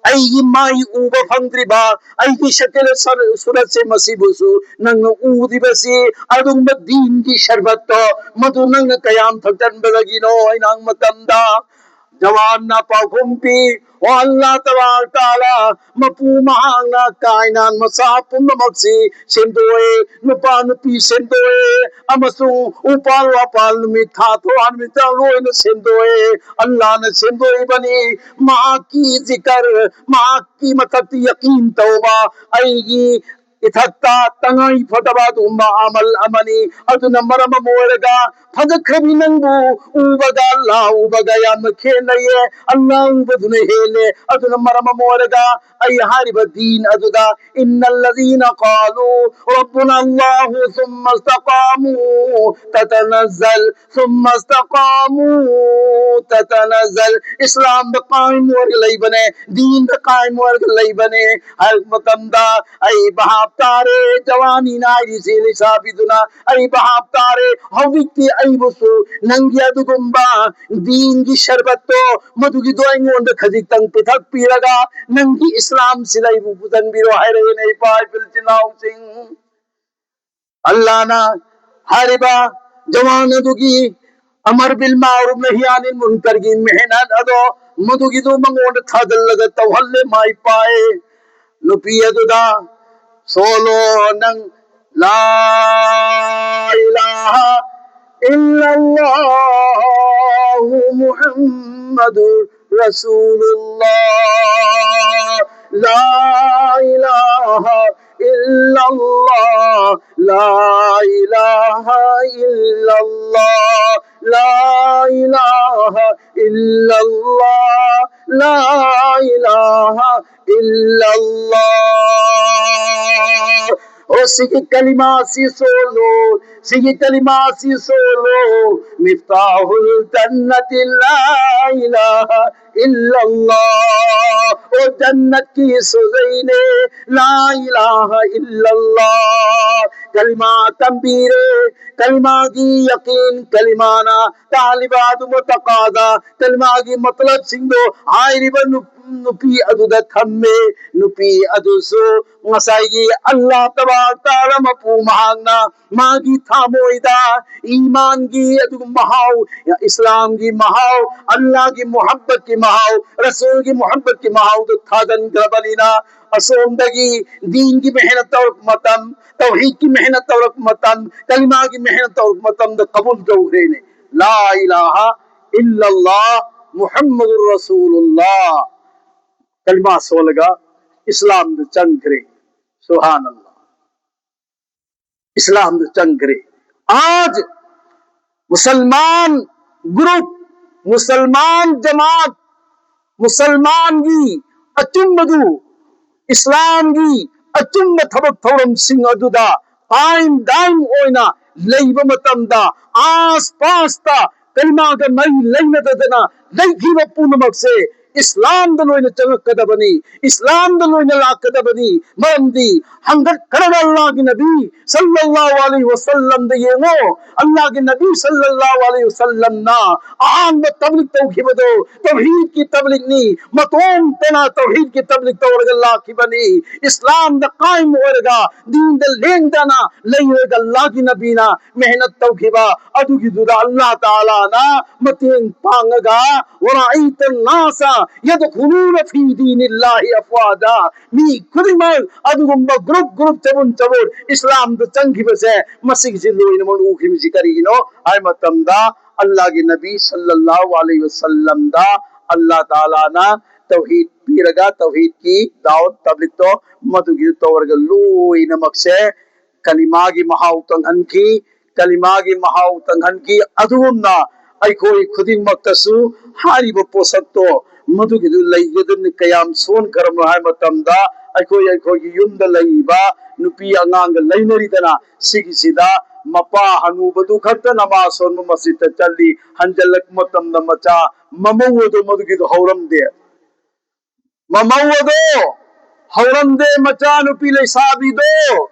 ꯑꯩꯒꯤ ꯃꯥꯏ ꯎꯕ ꯐꯪꯗ꯭ꯔꯤꯕ, ꯑꯩꯒꯤ ꯁꯀꯜ ꯁꯔ-, ꯁꯨꯔꯠꯁꯦ ꯃꯁꯤꯕꯨꯁꯨ ꯅꯪꯅ ꯎꯗ꯭ꯔꯤꯕꯁꯤ? ꯑꯗꯨꯒꯨꯝꯕ ꯗꯤꯟꯒꯤ ꯁꯔꯕꯠꯇꯣ ꯃꯗꯨ ꯅꯪꯅ ꯀꯌꯥꯝ ꯊꯛꯆꯟꯕꯗꯒꯤꯅꯣ? ꯑꯩꯅ ꯍꯪꯕ ꯃꯇꯝꯗ ꯖꯋꯥꯟꯅ ꯄꯥꯎꯈꯨꯝ ꯄꯤ, "ꯑꯣ ꯑꯜꯂꯥꯍ ꯇꯕꯥꯔꯛ ꯇꯥꯂꯥ, ꯃꯄꯨ ꯃꯍꯥꯛꯅ ꯀꯥꯏꯅꯥꯟ ꯃꯆꯥ ꯄꯨꯝꯅꯃꯛꯁꯤ ꯁꯦꯝꯗꯣꯛꯑꯦ, ꯅꯨꯄꯥ ꯅꯨꯄꯤ ꯁꯦꯝꯗꯣꯛꯑꯦ, ꯑꯃꯁꯨꯡ ꯎꯄꯥꯜ ꯋꯥꯄꯥꯜ, ꯅꯨꯃꯤꯠ ꯊꯥ ꯊꯋꯥꯟꯃꯤꯆꯥꯛ ꯂꯣꯏꯅ ꯁꯦꯝꯗꯣꯛꯑꯦ꯫ ꯑꯜꯂꯥꯍꯅ ꯁꯦꯝꯗꯣꯛꯏꯕꯅꯤ꯫ ꯃꯍꯥꯛꯀꯤ ꯖꯤꯀꯔ, ꯃꯍꯥꯛꯀꯤ ꯃꯊꯛꯇ ꯌꯀꯤꯟ ꯇꯧꯕ, ꯑꯩꯒꯤ ꯏꯊꯛꯇ ꯇꯉꯥꯏ ꯐꯗꯕ ꯑꯗꯨꯒꯨꯝꯕ ꯑꯃꯜ ꯑꯃꯅꯤ꯫ ꯑꯗꯨꯅ ꯃꯔꯝ ꯑꯃ ꯑꯣꯏꯔꯒ ꯐꯖꯈ꯭ꯔꯕꯤ ꯅꯪꯕꯨ ꯎꯕꯒ ꯑꯜꯂꯥꯍ ꯎꯕꯒ ꯌꯥꯝꯅ ꯈꯦꯠꯅꯩꯌꯦ꯫ ꯑꯜꯂꯥꯍ ꯎꯕꯗꯨꯅ ꯍꯦꯜꯂꯦ꯫ ꯑꯗꯨꯅ ꯃꯔꯝ ꯑꯃ ꯑꯣꯏꯔꯒ ꯑꯩ ꯍꯥꯏꯔꯤꯕ ꯗꯤꯟ ꯑꯗꯨꯗ إن الذين قالوا ربنا الله ثم استقاموا تتنزل ثم استقاموا تتنزل, ꯏꯁꯂꯥꯝꯗ ꯀꯥꯏꯝ ꯑꯣꯏꯔꯒ ꯂꯩꯕꯅꯦ, ꯗꯤꯟꯗ ꯀꯥꯏꯝ ꯑꯣꯏꯔꯒ ꯂꯩꯕꯅꯦ ꯍꯥꯏꯔꯛꯄ ꯃꯇꯝꯗ ꯑꯩ ꯚꯥꯞ ꯇꯥꯔꯦ꯫ ꯖꯋꯥꯅꯤꯅ ꯍꯥꯏꯔꯤꯁꯤ, ꯂꯩꯁꯥꯕꯤꯗꯨꯅ ꯑꯩ ꯚꯥꯞ ꯇꯥꯔꯦ꯫ ꯍꯧꯖꯤꯛꯇꯤ ꯑꯩꯕꯨꯁꯨ ꯅꯪꯒꯤ ꯑꯗꯨꯒꯨꯝꯕ ꯗꯤꯟꯒꯤ ꯁꯔꯕꯠꯇꯣ, ꯃꯗꯨꯒꯤꯗꯣ ꯑꯩꯉꯣꯟꯗ ꯈꯖꯤꯛꯇꯪ ꯄꯤꯊꯛꯄꯤꯔꯒ ꯅꯪꯒꯤ ꯏꯁꯂꯥꯝꯁꯤꯗ ꯑꯩꯕꯨ ꯄꯨꯁꯤꯟꯕꯤꯔꯣ ꯍꯥꯏꯔꯛꯑꯦꯅꯦ, ꯏꯄꯥ ꯏꯄꯨ ꯏꯆꯤꯟ ꯏꯅꯥꯎꯁꯤꯡ꯫ ꯑꯜꯂꯥꯍꯅ ꯍꯥꯏꯔꯤꯕ ꯖꯋꯥꯟ ꯑꯗꯨꯒꯤ ꯑꯃꯔ ꯕꯤꯜ ꯃꯥꯔꯨꯐ ꯅꯍꯤ ꯑꯅꯤꯜ ꯃꯨꯟꯀꯔꯒꯤ ꯃꯦꯍꯅꯠ ꯑꯗꯣ ꯃꯗꯨꯒꯤꯗꯨ ꯃꯉꯣꯟꯗ ꯊꯥꯖꯤꯜꯂꯒ ꯇꯧꯍꯜꯂꯦ, ꯃꯥꯏ ꯄꯥꯛꯑꯦ꯫ ꯅꯨꯄꯤ ꯑꯗꯨꯗ ꯁꯣꯜꯂꯣ ꯅꯪ, لا إله إلا الله محمد رسول الله، لا إله إلا الله، لا إله إلا الله، لا إله إلا الله، لا إله إلا الله. ꯑꯣ, ꯁꯤꯒꯤ ꯀꯂꯤꯃꯥꯁꯤ ꯁꯣꯜꯂꯨ, ꯁꯤꯒꯤ ꯀꯂꯤꯃꯥꯁꯤ ꯁꯣꯜꯂꯨ, مفتاح الجنة لا إله ꯏꯜꯂꯜꯂꯥꯍ꯫ ꯑꯣ ꯖꯟꯅꯠꯀꯤ ꯁꯣꯖꯩꯅꯦ, ꯂꯥ ꯏꯂꯥꯍ ꯏꯜꯂꯜꯂꯥꯍ꯫ ꯀꯂꯤꯃꯥ ꯇꯝꯕꯤꯔꯦ, ꯀꯂꯤꯃꯥꯒꯤ ꯌꯀꯤꯟ, ꯀꯂꯤꯃꯥꯅ ꯇꯥꯍꯜꯂꯤꯕ ꯑꯗꯨ ꯃꯇꯀꯥꯗ ꯀꯂꯤꯃꯥꯒꯤ ꯃꯇꯂꯕꯁꯤꯡꯗꯣ ꯍꯥꯏꯔꯤꯕ ꯅꯨ-, ꯅꯨꯄꯤ ꯑꯗꯨꯗ ꯊꯝꯃꯦ꯫ ꯅꯨꯄꯤ ꯑꯗꯨꯁꯨ ꯉꯁꯥꯏꯒꯤ ꯑꯜꯂꯥꯍ ꯇꯕꯥꯔꯛ ꯇꯥꯂꯥ ꯃꯄꯨ ꯃꯍꯥꯛꯅ ꯃꯥꯒꯤ ꯊꯃꯣꯏꯗ ꯏꯃꯥꯟꯒꯤ ꯑꯗꯨꯒꯨꯝꯕ ꯃꯍꯥꯎ, ꯏꯁꯂꯥꯝꯒꯤ ꯃꯍꯥꯎ, ꯑꯜꯂꯥꯍꯒꯤ ꯃꯨꯍꯕꯠꯀꯤ ꯃꯍꯥꯎ, ꯔꯁꯨꯜꯒꯤ ꯃꯨꯍꯕꯠꯀꯤ ꯃꯍꯥꯎꯗꯨ ꯊꯥꯖꯤꯟꯈ꯭ꯔꯕꯅꯤꯅ, ꯑꯁꯣꯝꯗꯒꯤ ꯗꯤꯟꯒꯤ ꯃꯦꯍꯅꯠ ꯇꯧꯔꯛꯄ ꯃꯇꯝ, ꯇꯧꯍꯤꯗꯀꯤ ꯃꯦꯍꯅꯠ ꯇꯧꯔꯛꯄ ꯃꯇꯝ, ꯀꯂꯤꯃꯥꯒꯤ ꯃꯦꯍꯅꯠ ꯇꯧꯔꯛꯄ ꯃꯇꯝꯗ ꯀꯕꯨꯜ ꯇꯧꯈ꯭ꯔꯦꯅꯦ꯫ ꯂꯥ ꯏꯂꯥꯍ ꯏꯜꯂꯜꯂꯥꯍ ꯃꯨꯍꯝꯃꯗꯨꯔ ꯔꯁꯨꯂꯨꯜꯂꯥꯍ꯫ ꯀꯂꯤꯃꯥ ꯁꯣꯜꯂꯒ ꯏꯁꯂꯥꯝꯗ ꯆꯪꯈ꯭ꯔꯦ꯫ ꯁꯨꯕꯍꯥꯅꯜꯂꯥꯍ꯫ ꯏꯁꯂꯥꯝꯗ ꯆꯪꯈ꯭ꯔꯦ꯫ आज मुसलमान ग्रुप, मुसलमान जमात, ꯃꯨꯁꯜꯃꯥꯟꯒꯤ ꯑꯆꯨꯝꯕꯗꯨ, ꯏꯁꯂꯥꯝꯒꯤ ꯑꯆꯨꯝꯕ ꯊꯕꯛ ꯊꯧꯔꯝꯁꯤꯡ ꯑꯗꯨꯗ ꯀꯥꯏꯝ ꯗꯥꯏꯝ ꯑꯣꯏꯅ ꯂꯩꯕ ꯃꯇꯝꯗ, ꯑꯥꯁ ꯄꯥꯁꯇ ꯀꯂꯤꯃꯥꯒ ꯃꯔꯤ ꯂꯩꯅꯗꯗꯅ ꯂꯩꯈꯤꯕ ꯄꯨꯝꯅꯃꯛꯁꯦ ꯏꯁꯂꯥꯝꯗ ꯂꯣꯏꯅ ꯆꯪꯉꯛꯀꯗꯕꯅꯤ, ꯏꯁꯂꯥꯝꯗ ꯂꯣꯏꯅ ꯂꯥꯛꯀꯗꯕꯅꯤ꯫ ꯃꯔꯝꯗꯤ ꯍꯪꯒꯠꯈ꯭ꯔꯒ ꯑꯜꯂꯥꯍꯒꯤ ꯅꯕꯤ ꯁꯜꯂꯜꯂꯥꯍꯨ ꯑꯂꯩꯍꯤ ꯋꯁꯜꯂꯝꯗ ꯌꯦꯡꯉꯣ, ꯑꯜꯂꯥꯍꯒꯤ ꯅꯕꯤ ꯁꯜꯂꯜꯂꯥꯍꯨ ꯑꯂꯩꯍꯤ ꯋꯁꯜꯂꯝꯅ ꯑꯍꯥꯟꯕ ꯇꯕꯂꯤꯒ ꯇꯧꯈꯤꯕꯗꯣ ꯇꯧꯍꯤꯗꯀꯤ ꯇꯕꯂꯤꯒꯅꯤ꯫ ꯃꯇꯣꯝꯇꯅ ꯇꯧꯍꯤꯗꯀꯤ ꯇꯕꯂꯤꯒ ꯇꯧꯔꯒ ꯂꯥꯛꯈꯤꯕꯅꯤ꯫ ꯏꯁꯂꯥꯝꯗ ꯀꯥꯏꯝ ꯑꯣꯏꯔꯒ, ꯗꯤꯟꯗ ꯂꯦꯡꯗꯅ ꯂꯩꯔꯒ ꯑꯜꯂꯥꯍꯒꯤ ꯅꯕꯤꯅ ꯃꯦꯍꯅꯠ ꯇꯧꯈꯤꯕ ꯑꯗꯨꯒꯤꯗꯨꯗ ꯑꯜꯂꯥꯍ ꯇꯥꯂꯥꯅ ꯃꯇꯦꯡ ꯄꯥꯡꯉꯒ, ورأيت الناس يدخلون في دين الله أفواجا, ꯃꯤ ꯈꯨꯗꯤꯡꯃꯛ ꯑꯗꯨꯒꯨꯝꯕ ꯒ꯭ꯔꯨꯞ ꯒ꯭ꯔꯨꯞ, ꯆꯕꯨꯟ ꯆꯕꯨꯟ ꯏꯁꯂꯥꯝꯗ ꯆꯪꯈꯤꯕꯁꯦ, ꯃꯁꯤꯒꯤꯁꯤ ꯂꯣꯏꯅꯃꯛ ꯎꯈꯤꯕꯁꯤ ꯀꯔꯤꯒꯤꯅꯣ ꯍꯥꯏ ꯃꯇꯝꯗ, ꯑꯜꯂꯥꯍꯒꯤ ꯅꯕꯤ ꯁꯜꯂꯜꯂꯥꯍꯨ ꯑꯂꯩꯍꯤ ꯋꯁꯜꯂꯝꯗ ꯑꯜꯂꯥꯍ ꯇꯥꯂꯥꯅ ꯇꯧꯍꯤꯗ ꯄꯤꯔꯒ, ꯇꯧꯍꯤꯗꯀꯤ ꯗꯥꯋꯠ ꯇꯕꯂꯤꯒꯇꯣ ꯃꯗꯨꯒꯤ ꯇꯧꯔꯒ ꯂꯣꯏꯅꯃꯛꯁꯦ ꯀꯂꯤꯃꯥꯒꯤ ꯃꯍꯥꯎ ꯇꯪꯍꯟꯈꯤ꯫ ꯀꯂꯤꯃꯥꯒꯤ ꯃꯍꯥꯎ ꯇꯪꯍꯟꯈꯤ꯫ ꯑꯗꯨꯒꯨꯝꯅ ꯑꯩꯈꯣꯏ ꯈꯨꯗꯤꯡꯃꯛꯇꯁꯨ ꯍꯥꯏꯔꯤꯕ ꯄꯣꯠꯁꯛꯇꯣ ꯃꯗꯨꯒꯤꯗꯨ ꯂꯩꯒꯗꯕꯅꯤ꯫ ꯀꯌꯥꯝ ꯁꯣꯟꯈ꯭ꯔꯕꯅꯣ ꯍꯥꯏꯕ ꯃꯇꯝꯗ, ꯑꯩꯈꯣꯏ ꯑꯩꯈꯣꯏꯒꯤ ꯌꯨꯝꯗ ꯂꯩꯔꯤꯕ ꯅꯨꯄꯤ ꯑꯉꯥꯡꯒ ꯂꯩꯅꯔꯤꯗꯅ, ꯁꯤꯒꯤꯁꯤꯗ ꯃꯄꯥ ꯍꯅꯨꯕꯗꯨ ꯈꯛꯇ ꯅꯃꯥꯖ ꯁꯣꯟꯕ ꯃꯁꯖꯤꯗꯇ ꯆꯠꯂꯤ, ꯍꯟꯖꯜꯂꯛꯄ ꯃꯇꯝꯗ ꯃꯆꯥ ꯃꯃꯧ ꯑꯗꯣ ꯃꯗꯨꯒꯤꯗꯣ ꯍꯧꯔꯝꯗꯦ꯫ ꯃꯃꯧ ꯑꯗꯣ ꯍꯧꯔꯝꯗꯦ, ꯃꯆꯥꯅꯨꯄꯤ ꯂꯩꯁꯥꯕꯤꯗꯣ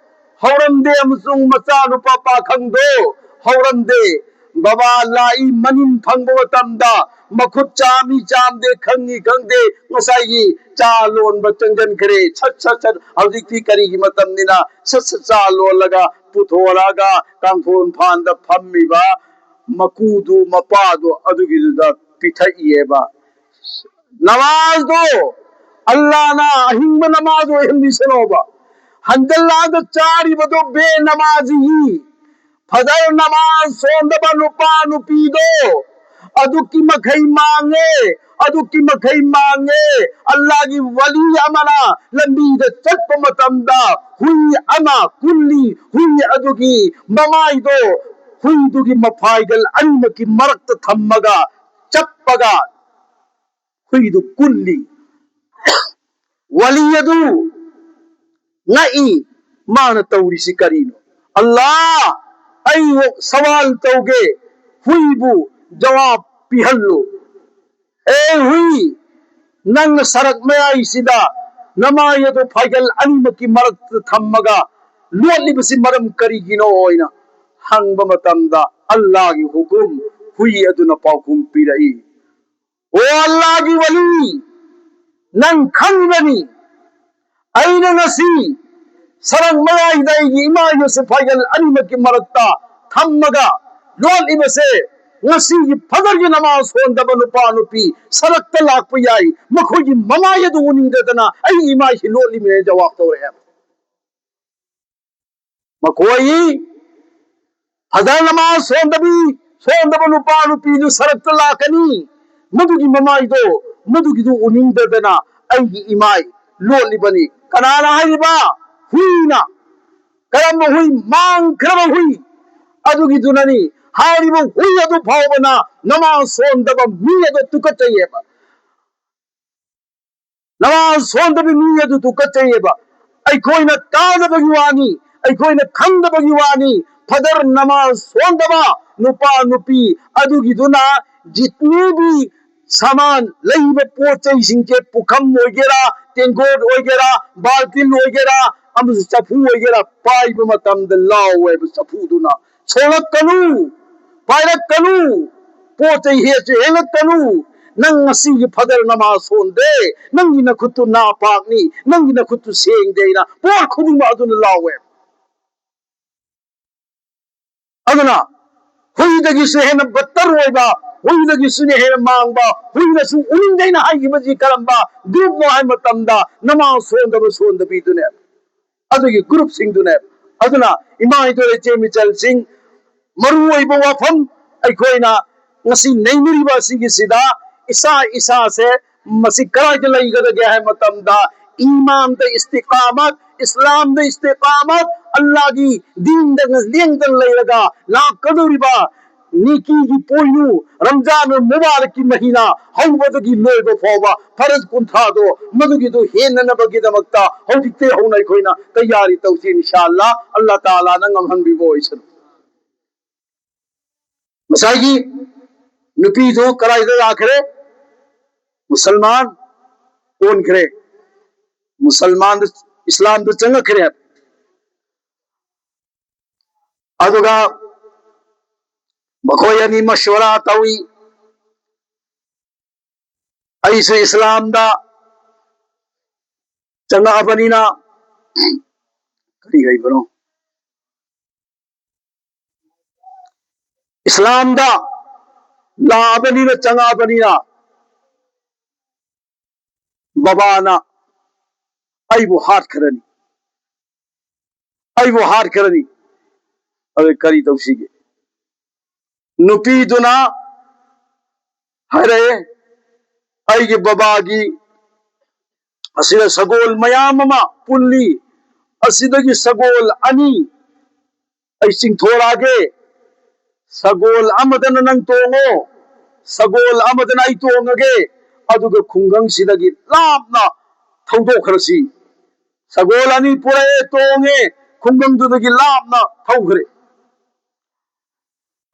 ꯍꯧꯔꯝꯗꯦ, ꯑꯃꯁꯨꯡ ꯃꯆꯥꯅꯨꯄꯥ ꯄꯥꯈꯪꯗꯣ ꯍꯧꯔꯝꯗꯦ꯫ ꯕꯕꯥ ꯂꯥꯛꯏ ꯃꯅꯤꯟ ꯐꯪꯕ ꯃꯇꯝꯗ ꯃꯈꯨꯠ ꯆꯥꯝꯃꯤ ꯆꯥꯝꯗꯦ, ꯈꯪꯉꯤ ꯈꯪꯗꯦ, ꯉꯁꯥꯏꯒꯤ ꯆꯥ ꯂꯣꯟꯕ ꯆꯪꯁꯤꯟꯈ꯭ꯔꯦ꯫ ꯁꯠ ꯁꯠ ꯁꯠ, ꯍꯧꯖꯤꯛꯇꯤ ꯀꯔꯤꯒꯤ ꯃꯇꯝꯅꯤꯅ ꯁꯠ ꯁꯠ ꯆꯥ ꯂꯣꯜꯂꯒ ꯄꯨꯊꯣꯔꯛꯑꯒ ꯀꯥꯡꯊꯣꯟ ꯐꯥꯟꯗ ꯐꯝꯃꯤꯕ ꯃꯀꯨꯗꯨ ꯃꯄꯥꯗꯨ ꯑꯗꯨꯒꯤꯗꯨꯗ ꯄꯤꯊꯛꯏꯑꯕ꯫ ꯅꯃꯥꯖꯗꯣ ꯑꯜꯂꯥꯅ ꯑꯍꯤꯡꯕ ꯅꯃꯥꯖ ꯑꯣꯏꯍꯟꯕꯤꯁꯅꯣꯕ꯫ ꯍꯟꯖꯜꯂꯛꯑꯒ ꯆꯥꯔꯤꯕꯗꯣ ꯕꯦ ꯅꯃꯥꯖꯤꯒꯤ ꯐꯖꯔ ꯅꯃꯥꯖ ꯁꯣꯟꯗꯕ ꯅꯨꯄꯥ ꯅꯨꯄꯤꯗꯣ ꯑꯗꯨꯛꯀꯤ ꯃꯈꯩ ꯃꯥꯡꯉꯦ, ꯑꯗꯨꯛꯀꯤ ꯃꯈꯩ ꯃꯥꯡꯉꯦ꯫ ꯑꯜꯂꯥꯒꯤ ꯋꯥꯂꯤ ꯑꯃꯅ ꯂꯝꯕꯤꯗ ꯆꯠꯄ ꯃꯇꯝꯗ ꯍꯨꯏ ꯑꯃ ꯀꯨꯜꯂꯤ, ꯍꯨꯏ ꯑꯗꯨꯒꯤ ꯃꯃꯥꯏꯗꯣ ꯍꯨꯏꯗꯨꯒꯤ ꯃꯐꯥꯏꯒꯜ ꯑꯅꯤꯃꯛꯀꯤ ꯃꯔꯛꯇ ꯊꯝꯃꯒ ꯆꯞꯄꯒ ꯍꯨꯏꯗꯨ ꯀꯨꯜꯂꯤ꯫ ꯋꯥꯂꯤ ꯑꯗꯨ ꯉꯛꯏ, ꯃꯥꯅ ꯇꯧꯔꯤꯁꯤ ꯀꯔꯤꯅꯣ? ꯑꯜꯂꯥ, ꯑꯩ ꯁꯋꯥꯜ ꯇꯧꯒꯦ, ꯍꯨꯏꯕꯨ ꯖꯋꯥꯕ ꯄꯤꯍꯜꯂꯨ꯫ ꯑꯦ ꯍꯨꯏ, ꯅꯪꯅ ꯁꯔꯛ ꯃꯌꯥꯏꯁꯤꯗ ꯅꯃꯥꯏ ꯑꯗꯨ ꯐꯥꯏꯒꯜ ꯑꯅꯤꯃꯛꯀꯤ ꯃꯔꯛꯇ ꯊꯝꯃꯒ ꯂꯣꯠꯂꯤꯕꯁꯤ ꯃꯔꯝ ꯀꯔꯤꯒꯤꯅꯣ ꯍꯥꯏꯅ ꯍꯪꯕ ꯃꯇꯝꯗ ꯑꯜꯂꯥꯒꯤ ꯍꯨꯀꯨꯝ, ꯍꯨꯏ ꯑꯗꯨꯅ ꯄꯥꯎꯈꯨꯝ ꯄꯤꯔꯛꯏ, "ꯑꯣ ꯑꯜꯂꯥꯒꯤ ꯋꯥꯂꯤ, ꯅꯪ ꯈꯪꯕꯅꯤ, ꯑꯩꯅ ꯉꯁꯤ ꯁꯔꯛ ꯃꯌꯥꯏꯗ ꯑꯩꯒꯤ ꯏꯃꯥꯏ ꯑꯁꯤ ꯐꯥꯏꯒꯜ ꯑꯅꯤꯃꯛꯀꯤ ꯃꯔꯛꯇ ꯊꯝꯃꯒ ꯂꯣꯠꯂꯤꯕꯁꯦ, ꯉꯁꯤꯒꯤ ꯐꯖꯔꯒꯤ ꯅꯃꯥꯖ ꯁꯣꯟꯗꯕ ꯅꯨꯄꯥ ꯅꯨꯄꯤ ꯁꯔꯛꯇ ꯂꯥꯛꯄ ꯌꯥꯏ, ꯃꯈꯣꯏꯒꯤ ꯃꯃꯥꯏ ꯑꯗꯨ ꯎꯅꯤꯡꯗꯗꯅ ꯑꯩ ꯏꯃꯥꯏꯁꯤ ꯂꯣꯠꯂꯤꯃꯦ" ꯖꯋꯥꯕ ꯇꯧꯔꯛꯑꯦ꯫ ꯃꯈꯣꯏ ꯐꯖꯔ ꯅꯃꯥꯖ ꯁꯣꯟꯗꯕꯤ, ꯁꯣꯟꯗꯕ ꯅꯨꯄꯥ ꯅꯨꯄꯤꯗꯨ ꯁꯔꯛꯇ ꯂꯥꯛꯀꯅꯤ, ꯃꯗꯨꯒꯤ ꯃꯃꯥꯏꯗꯣ, ꯃꯗꯨꯒꯤꯗꯨ ꯎꯅꯤꯡꯗꯗꯅ ꯑꯩꯒꯤ ꯏꯃꯥꯏ ꯂꯣꯠꯂꯤꯕꯅꯤ꯫ ꯀꯅꯥꯅ ꯍꯥꯏꯔꯤꯕ? ꯍꯨꯏꯅ꯫ ꯀꯔꯝꯕ ꯍꯨꯏ? ꯃꯥꯡꯈ꯭ꯔꯕ ꯍꯨꯏ꯫ ꯑꯗꯨꯒꯤꯗꯨꯅꯅꯤ꯫ ꯍꯥꯏꯔꯤꯕ ꯍꯨꯏ ꯑꯗꯨ ꯐꯥꯎꯕꯅ ꯅꯃꯥꯖ ꯁꯣꯟꯗꯕ ꯃꯤ ꯑꯗꯨ ꯇꯨꯀꯠꯆꯩꯌꯦꯕ꯫ ꯅꯃꯥꯖ ꯁꯣꯟꯗꯕ ꯃꯤ ꯑꯗꯨ ꯇꯨꯀꯠꯆꯩꯌꯦꯕ꯫ ꯑꯩꯈꯣꯏꯅ ꯇꯥꯗꯕꯒꯤ ꯋꯥꯅꯤ, ꯑꯩꯈꯣꯏꯅ ꯈꯪꯗꯕꯒꯤ ꯋꯥꯅꯤ꯫ ꯐꯖꯔ ꯅꯃꯥꯖ ꯁꯣꯟꯗꯕ ꯅꯨꯄꯥ ꯅꯨꯄꯤ ꯑꯗꯨꯒꯤꯗꯨꯅ ꯖꯤꯠꯅꯤꯕꯤ ꯁꯃꯥꯟ ꯂꯩꯕ ꯄꯣꯠ ꯆꯩꯁꯤꯡꯁꯦ, ꯄꯨꯈꯝ ꯑꯣꯏꯒꯦꯔꯥ, ꯇꯦꯡꯀꯣꯠ ꯑꯣꯏꯒꯦꯔꯥ, ꯕꯥꯜꯇꯤꯟ ꯑꯣꯏꯒꯦꯔꯥ, ꯑꯃꯁꯨꯡ ꯆꯐꯨ ꯑꯣꯏꯒꯦꯔꯥ, ꯄꯥꯏꯕ ꯃꯇꯝꯗ ꯂꯥꯎꯋꯦꯕ ꯆꯐꯨꯗꯨꯅ, "ꯁꯣꯛꯂꯛꯀꯅꯨ, ꯄꯥꯏꯔꯛꯀꯅꯨ, ꯄꯣꯠ ꯆꯩ ꯍꯦꯛꯁꯨ ꯍꯦꯛꯂꯛꯀꯅꯨ꯫ ꯅꯪ ꯉꯁꯤꯒꯤ ꯐꯖꯔ ꯅꯃꯥꯖ ꯁꯣꯟꯗꯦ, ꯅꯪꯒꯤ ꯅꯈꯨꯠꯇꯨ ꯅꯥꯄꯥꯛꯅꯤ, ꯅꯪꯒꯤ ꯅꯈꯨꯠꯇꯨ ꯁꯦꯡꯗꯦ" ꯍꯥꯏꯅ ꯄꯣꯠ ꯈꯨꯗꯤꯡꯃꯛ ꯑꯗꯨꯅ ꯂꯥꯎꯋꯦ꯫ ꯑꯗꯨꯅ ꯍꯨꯏꯗꯒꯤꯁꯨ ꯍꯦꯟꯅ ꯕꯠꯇꯔ ꯑꯣꯏꯕ, ꯍꯨꯏꯗꯒꯤꯁꯨꯅ ꯍꯦꯟꯅ ꯃꯥꯡꯕ, ꯍꯨꯏꯅꯁꯨ ꯎꯅꯤꯡꯗꯦꯅ ꯍꯥꯏꯈꯤꯕꯁꯤ ꯀꯔꯝꯕ ꯒ꯭ꯔꯨꯞꯅꯣ ꯍꯥꯏꯕ ꯃꯇꯝꯗ ꯅꯃꯥꯖ ꯁꯣꯟꯗꯕ ꯁꯣꯟꯗꯕꯤꯗꯨꯅꯦ꯫ ꯑꯗꯨꯒꯤ ꯒ꯭ꯔꯨꯞꯁꯤꯡꯗꯨꯅꯦ꯫ ꯑꯗꯨꯅ ꯏꯃꯥ ꯏꯗꯣ ꯏꯆꯦ ꯃꯤꯆꯜꯁꯤꯡ, ꯃꯔꯨꯑꯣꯏꯕ ꯋꯥꯐꯝ ꯑꯩꯈꯣꯏꯅ ꯉꯁꯤ ꯅꯩꯅꯔꯤꯕ ꯑꯁꯤꯒꯤꯁꯤꯗ ꯏꯁꯥ ꯏꯁꯥꯁꯦ ꯃꯁꯤ ꯀꯗꯥꯏꯗ ꯂꯩꯒꯗꯒꯦ ꯍꯥꯏꯕ ꯃꯇꯝꯗ, ꯏꯃꯥꯟꯗ ꯏꯁꯇꯤꯀꯥꯃꯠ, ꯏꯁꯂꯥꯝꯗ ꯏꯁꯇꯤꯀꯥꯃꯠ, ꯑꯜꯂꯥꯒꯤ ꯗꯤꯟꯗ ꯂꯦꯡꯗꯅ ꯂꯩꯔꯒ ꯂꯥꯛꯀꯗꯧꯔꯤꯕ ꯅꯤꯀꯤꯒꯤ ꯄꯣꯏꯅꯨ ꯔꯝꯖꯥꯟ ꯃꯨꯕꯥꯔꯛꯀꯤ ꯃꯍꯤꯅꯥ ꯍꯧꯕꯗꯒꯤ ꯂꯣꯏꯕ ꯐꯥꯎꯕ ꯐꯔꯖ ꯀꯨꯟꯊ꯭ꯔꯥꯗꯣ ꯃꯗꯨꯒꯤꯗꯨ ꯍꯦꯟꯅꯅꯕꯒꯤꯗꯃꯛꯇ ꯍꯧꯖꯤꯛꯇꯩ ꯍꯧꯅ ꯑꯩꯈꯣꯏꯅ ꯇꯌꯥꯔꯤ ꯇꯧꯁꯤ, ꯏꯟꯁꯥ ꯑꯜꯂꯥ꯫ ꯑꯜꯂꯥ ꯇꯥꯂꯥꯅ ꯉꯝꯍꯟꯕꯤꯕ ꯑꯣꯏꯁꯅꯨ꯫ ꯉꯁꯥꯏꯒꯤ ꯅꯨꯄꯤꯗꯨ ꯀꯗꯥꯏꯗ ꯂꯥꯛꯈ꯭ꯔꯦ? ꯃꯨꯁꯜꯃꯥꯟ ꯑꯣꯟꯈ꯭ꯔꯦ, ꯃꯨꯁꯜꯃꯥꯟꯗ, ꯏꯁꯂꯥꯝꯗ ꯆꯪꯉꯛꯈ꯭ꯔꯦ꯫ ꯑꯗꯨꯒ ꯃꯈꯣꯏ ꯑꯅꯤ ꯃꯁꯋꯔꯥ ꯇꯧꯏ꯫ ꯑꯩꯁꯨ ꯏꯁꯂꯥꯝꯗ ꯆꯪꯉꯛꯑꯕꯅꯤꯅ, ꯀꯔꯤ ꯍꯥꯏꯕꯅꯣ, ꯏꯁꯂꯥꯝꯗ ꯂꯥꯛꯑꯕꯅꯤꯅ, ꯆꯪꯉꯛꯑꯕꯅꯤꯅ ꯕꯕꯥꯅ ꯑꯩꯕꯨ ꯍꯥꯠꯈ꯭ꯔꯅꯤ, ꯑꯩꯕꯨ ꯍꯥꯠꯈ꯭ꯔꯅꯤ꯫ ꯑꯗꯨ ꯀꯔꯤ ꯇꯧꯁꯤꯒꯦ? ꯅꯨꯄꯤꯗꯨꯅ ꯍꯥꯏꯔꯛꯑꯦ, "ꯑꯩꯒꯤ ꯕꯕꯥꯒꯤ ꯑꯁꯤꯗ ꯁꯒꯣꯜ ꯃꯌꯥꯝ ꯑꯃ ꯄꯨꯜꯂꯤ, ꯑꯁꯤꯗꯒꯤ ꯁꯒꯣꯜ ꯑꯅꯤ ꯑꯩ ꯆꯤꯡꯊꯣꯔꯛꯑꯒꯦ, ꯁꯒꯣꯜ ꯑꯃꯗꯅ ꯅꯪ ꯇꯣꯡꯉꯣ, ꯁꯒꯣꯜ ꯑꯃꯗꯅ ꯑꯩ ꯇꯣꯡꯉꯒꯦ, ꯑꯗꯨꯒ ꯈꯨꯡꯒꯪꯁꯤꯗꯒꯤ ꯂꯥꯞꯅ ꯊꯧꯗꯣꯛꯈ꯭ꯔꯁꯤ꯫ ꯁꯒꯣꯜ ꯑꯅꯤ ꯄꯨꯔꯛꯑꯦ, ꯇꯣꯡꯉꯦ, ꯈꯨꯡꯒꯪꯗꯨꯗꯒꯤ ꯂꯥꯞꯅ ꯊꯧꯈ꯭ꯔꯦ꯫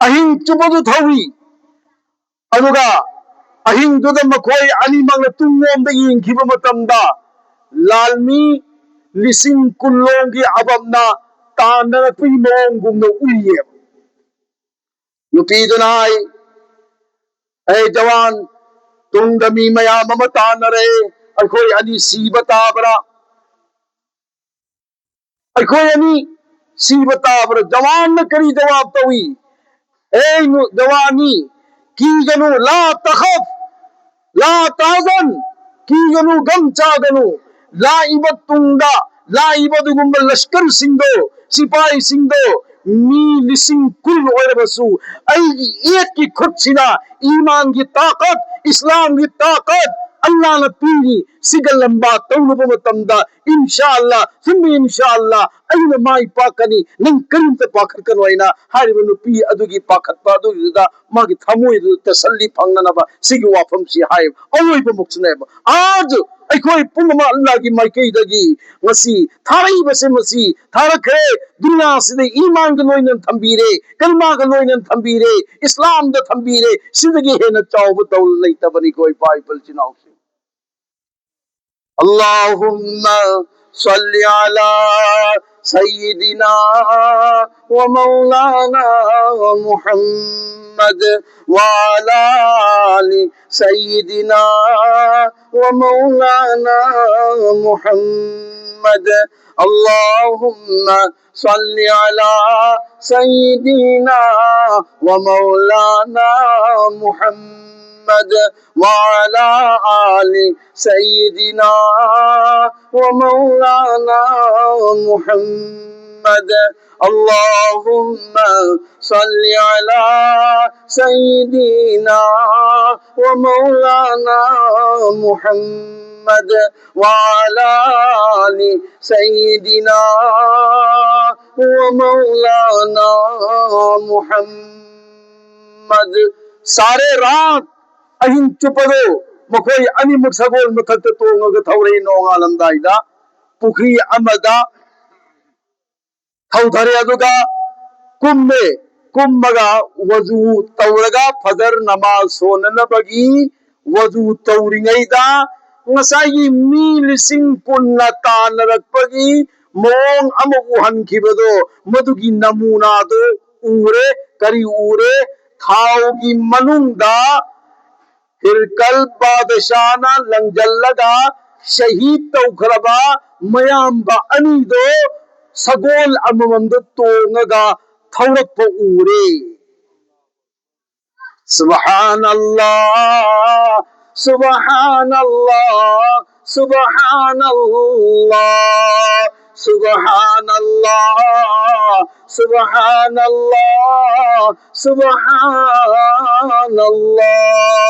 ꯑꯍꯤꯡ ꯆꯨꯞꯄꯗꯨ ꯊꯧꯏ꯫ ꯑꯗꯨꯒ ꯑꯍꯤꯡꯗꯨꯗ ꯃꯈꯣꯏ ꯑꯅꯤꯃꯛꯅ ꯇꯨꯡꯂꯣꯝꯗ ꯌꯦꯡꯈꯤꯕ ꯃꯇꯝꯗ ꯂꯥꯜꯃꯤ ꯂꯤꯁꯤꯡ ꯀꯨꯟꯂꯣꯝꯒꯤ ꯑꯕꯞꯅ ꯇꯥꯟꯅꯔꯛꯄꯒꯤ ꯃꯑꯣꯡꯒꯨꯝꯅ ꯎꯏꯌꯦꯕ꯫ ꯅꯨꯄꯤꯗꯨꯅ ꯍꯥꯏ, "ꯑꯦ ꯖꯋꯥꯟ, ꯇꯨꯡꯗ ꯃꯤ ꯃꯌꯥꯝ ꯑꯃ ꯇꯥꯟꯅꯔꯦ, ꯑꯩꯈꯣꯏ ꯑꯅꯤ ꯁꯤꯕ ꯇꯥꯕ꯭ꯔꯥ? ꯑꯩꯈꯣꯏ ꯑꯅꯤ ꯁꯤꯕ ꯇꯥꯕ꯭ꯔꯥ?" ꯖꯋꯥꯟꯅ ꯀꯔꯤ ꯖꯋꯥꯕ ꯇꯧꯏ? "ꯑꯦ ꯅꯨ-, ꯖꯋꯥꯟꯅꯤ, ꯀꯤꯒꯅꯨ, ꯂꯥ ꯇꯈꯐ, ꯂꯥ ꯇꯍꯖꯟ, ꯀꯤꯒꯅꯨ, ꯒꯝ ꯆꯥꯒꯅꯨ꯫ ꯂꯥꯛꯏꯕ ꯇꯨꯡꯗ, ꯂꯥꯛꯏꯕ ꯑꯗꯨꯒꯨꯝꯕ ꯂꯁꯀꯔꯁꯤꯡꯗꯣ, ꯁꯤꯄꯥꯍꯤꯁꯤꯡꯗꯣ, ꯃꯤ ꯂꯤꯁꯤꯡ ꯀꯨꯟ ꯑꯣꯏꯔꯕꯁꯨ, ꯑꯩꯒꯤ ꯌꯦꯠꯀꯤ ꯈꯨꯠꯁꯤꯅ ꯏꯃꯥꯟꯒꯤ ꯇꯥꯀꯠ, ꯏꯁꯂꯥꯝꯒꯤ ꯇꯥꯀꯠ ꯑꯜꯂꯥꯍꯅ ꯄꯤꯔꯤ꯫ ꯁꯤꯒ ꯂꯝꯕꯥ ꯇꯧꯔꯨꯕ ꯃꯇꯝꯗ, ꯏꯟꯁꯥ ꯑꯜꯂꯥ, ꯁꯨꯝ ꯏꯟꯁꯥ ꯑꯜꯂꯥ, ꯑꯩꯅ ꯃꯥꯏ ꯄꯥꯛꯀꯅꯤ, ꯅꯪ ꯀꯔꯤꯝꯇ ꯄꯥꯈꯠꯀꯅꯨ" ꯍꯥꯏꯅ ꯍꯥꯏꯔꯤꯕ ꯅꯨꯄꯤ ꯑꯗꯨꯒꯤ ꯄꯥꯈꯠꯄ ꯑꯗꯨꯒꯤꯗꯨꯗ ꯃꯥꯒꯤ ꯊꯃꯣꯏꯗꯨ ꯇꯁꯜꯂꯤ ꯐꯪꯅꯅꯕ ꯁꯤꯒꯤ ꯋꯥꯐꯝꯁꯤ ꯍꯥꯏ꯫ ꯑꯋꯣꯏꯕꯃꯛꯁꯨꯅꯦꯕ, ꯑꯥꯖ ꯑꯩꯈꯣꯏ ꯄꯨꯝꯅꯃꯛ ꯑꯜꯂꯥꯍꯒꯤ ꯃꯥꯏꯀꯩꯗꯒꯤ ꯉꯁꯤ ꯊꯥꯔꯛꯏꯕꯁꯦ ꯃꯁꯤ ꯊꯥꯔꯛꯈ꯭ꯔꯦ꯫ ꯗꯨꯅꯤꯌꯥꯁꯤꯗ ꯏꯃꯥꯟꯒ ꯂꯣꯏꯅꯅ ꯊꯝꯕꯤꯔꯦ, ꯀꯜꯃꯥꯒ ꯂꯣꯏꯅꯅ ꯊꯝꯕꯤꯔꯦ, ꯏꯁꯂꯥꯝꯗ ꯊꯝꯕꯤꯔꯦ꯫ ꯁꯤꯗꯒꯤ ꯍꯦꯟꯅ ꯆꯥꯎꯕ ꯇꯧ ꯂꯩꯇꯕꯅꯤꯀꯣ, ꯏꯄꯥ ꯏꯄꯜ ꯏꯆꯤꯟ ꯏꯅꯥꯎꯁꯤꯡ꯫ اللهم صل على سيدنا ومولانا محمد وعلى آل سيدنا ومولانا محمد. اللهم صل على سيدنا ومولانا محمد وعلى آل سيدنا ومولانا محمد. اللهم صل على سيدنا ومولانا محمد وعلى آل سيدنا ومولانا محمد. ꯁꯥꯔꯦ ꯔꯥꯠ, ꯑꯍꯤꯡ ꯆꯨꯞꯄꯗꯨ ꯃꯈꯣꯏ ꯑꯅꯤꯃꯛ ꯁꯒꯣꯜ ꯃꯊꯛꯇ ꯇꯣꯡꯉꯒ ꯊꯧꯔꯛꯏ꯫ ꯅꯣꯡꯉꯥꯜꯂꯝꯗꯥꯏꯗ ꯄꯨꯈ꯭ꯔꯤ ꯑꯃꯗ ꯊꯧꯊꯔꯦ, ꯑꯗꯨꯒ ꯀꯨꯝꯃꯦ꯫ ꯀꯨꯝꯃꯒ ꯋꯖꯨ ꯇꯧꯔꯒ ꯐꯖꯔ ꯅꯃꯥꯖ ꯁꯣꯟꯅꯅꯕꯒꯤ ꯋꯖꯨ ꯇꯧꯔꯤꯉꯩꯗ ꯉꯁꯥꯏꯒꯤ ꯃꯤ ꯂꯤꯁꯤꯡ ꯀꯨꯟꯅ ꯇꯥꯟꯅꯔꯛꯄꯒꯤ ꯃꯑꯣꯡ ꯑꯃ ꯎꯍꯟꯈꯤꯕꯗꯣ, ꯃꯗꯨꯒꯤ ꯅꯃꯨꯅꯥꯗꯣ ꯎꯔꯦ꯫ ꯀꯔꯤ ꯎꯔꯦ? ꯊꯥꯎꯒꯤ ꯃꯅꯨꯡꯗ ꯍꯤꯔꯀꯜ ꯕꯥꯗꯁꯥꯅ ꯂꯪꯖꯜꯂꯒ ꯁꯍꯤꯗ ꯇꯧꯈ꯭ꯔꯕ ꯃꯌꯥꯝꯕ ꯑꯅꯤꯗꯣ ꯁꯒꯣꯜ ꯑꯃꯃꯝꯗ ꯇꯣꯡꯉꯒ ꯊꯧꯔꯛꯄ ꯎꯔꯦ꯫ سبحان الله، سبحان الله، سبحان الله، سبحان الله، سبحان الله، سبحان الله.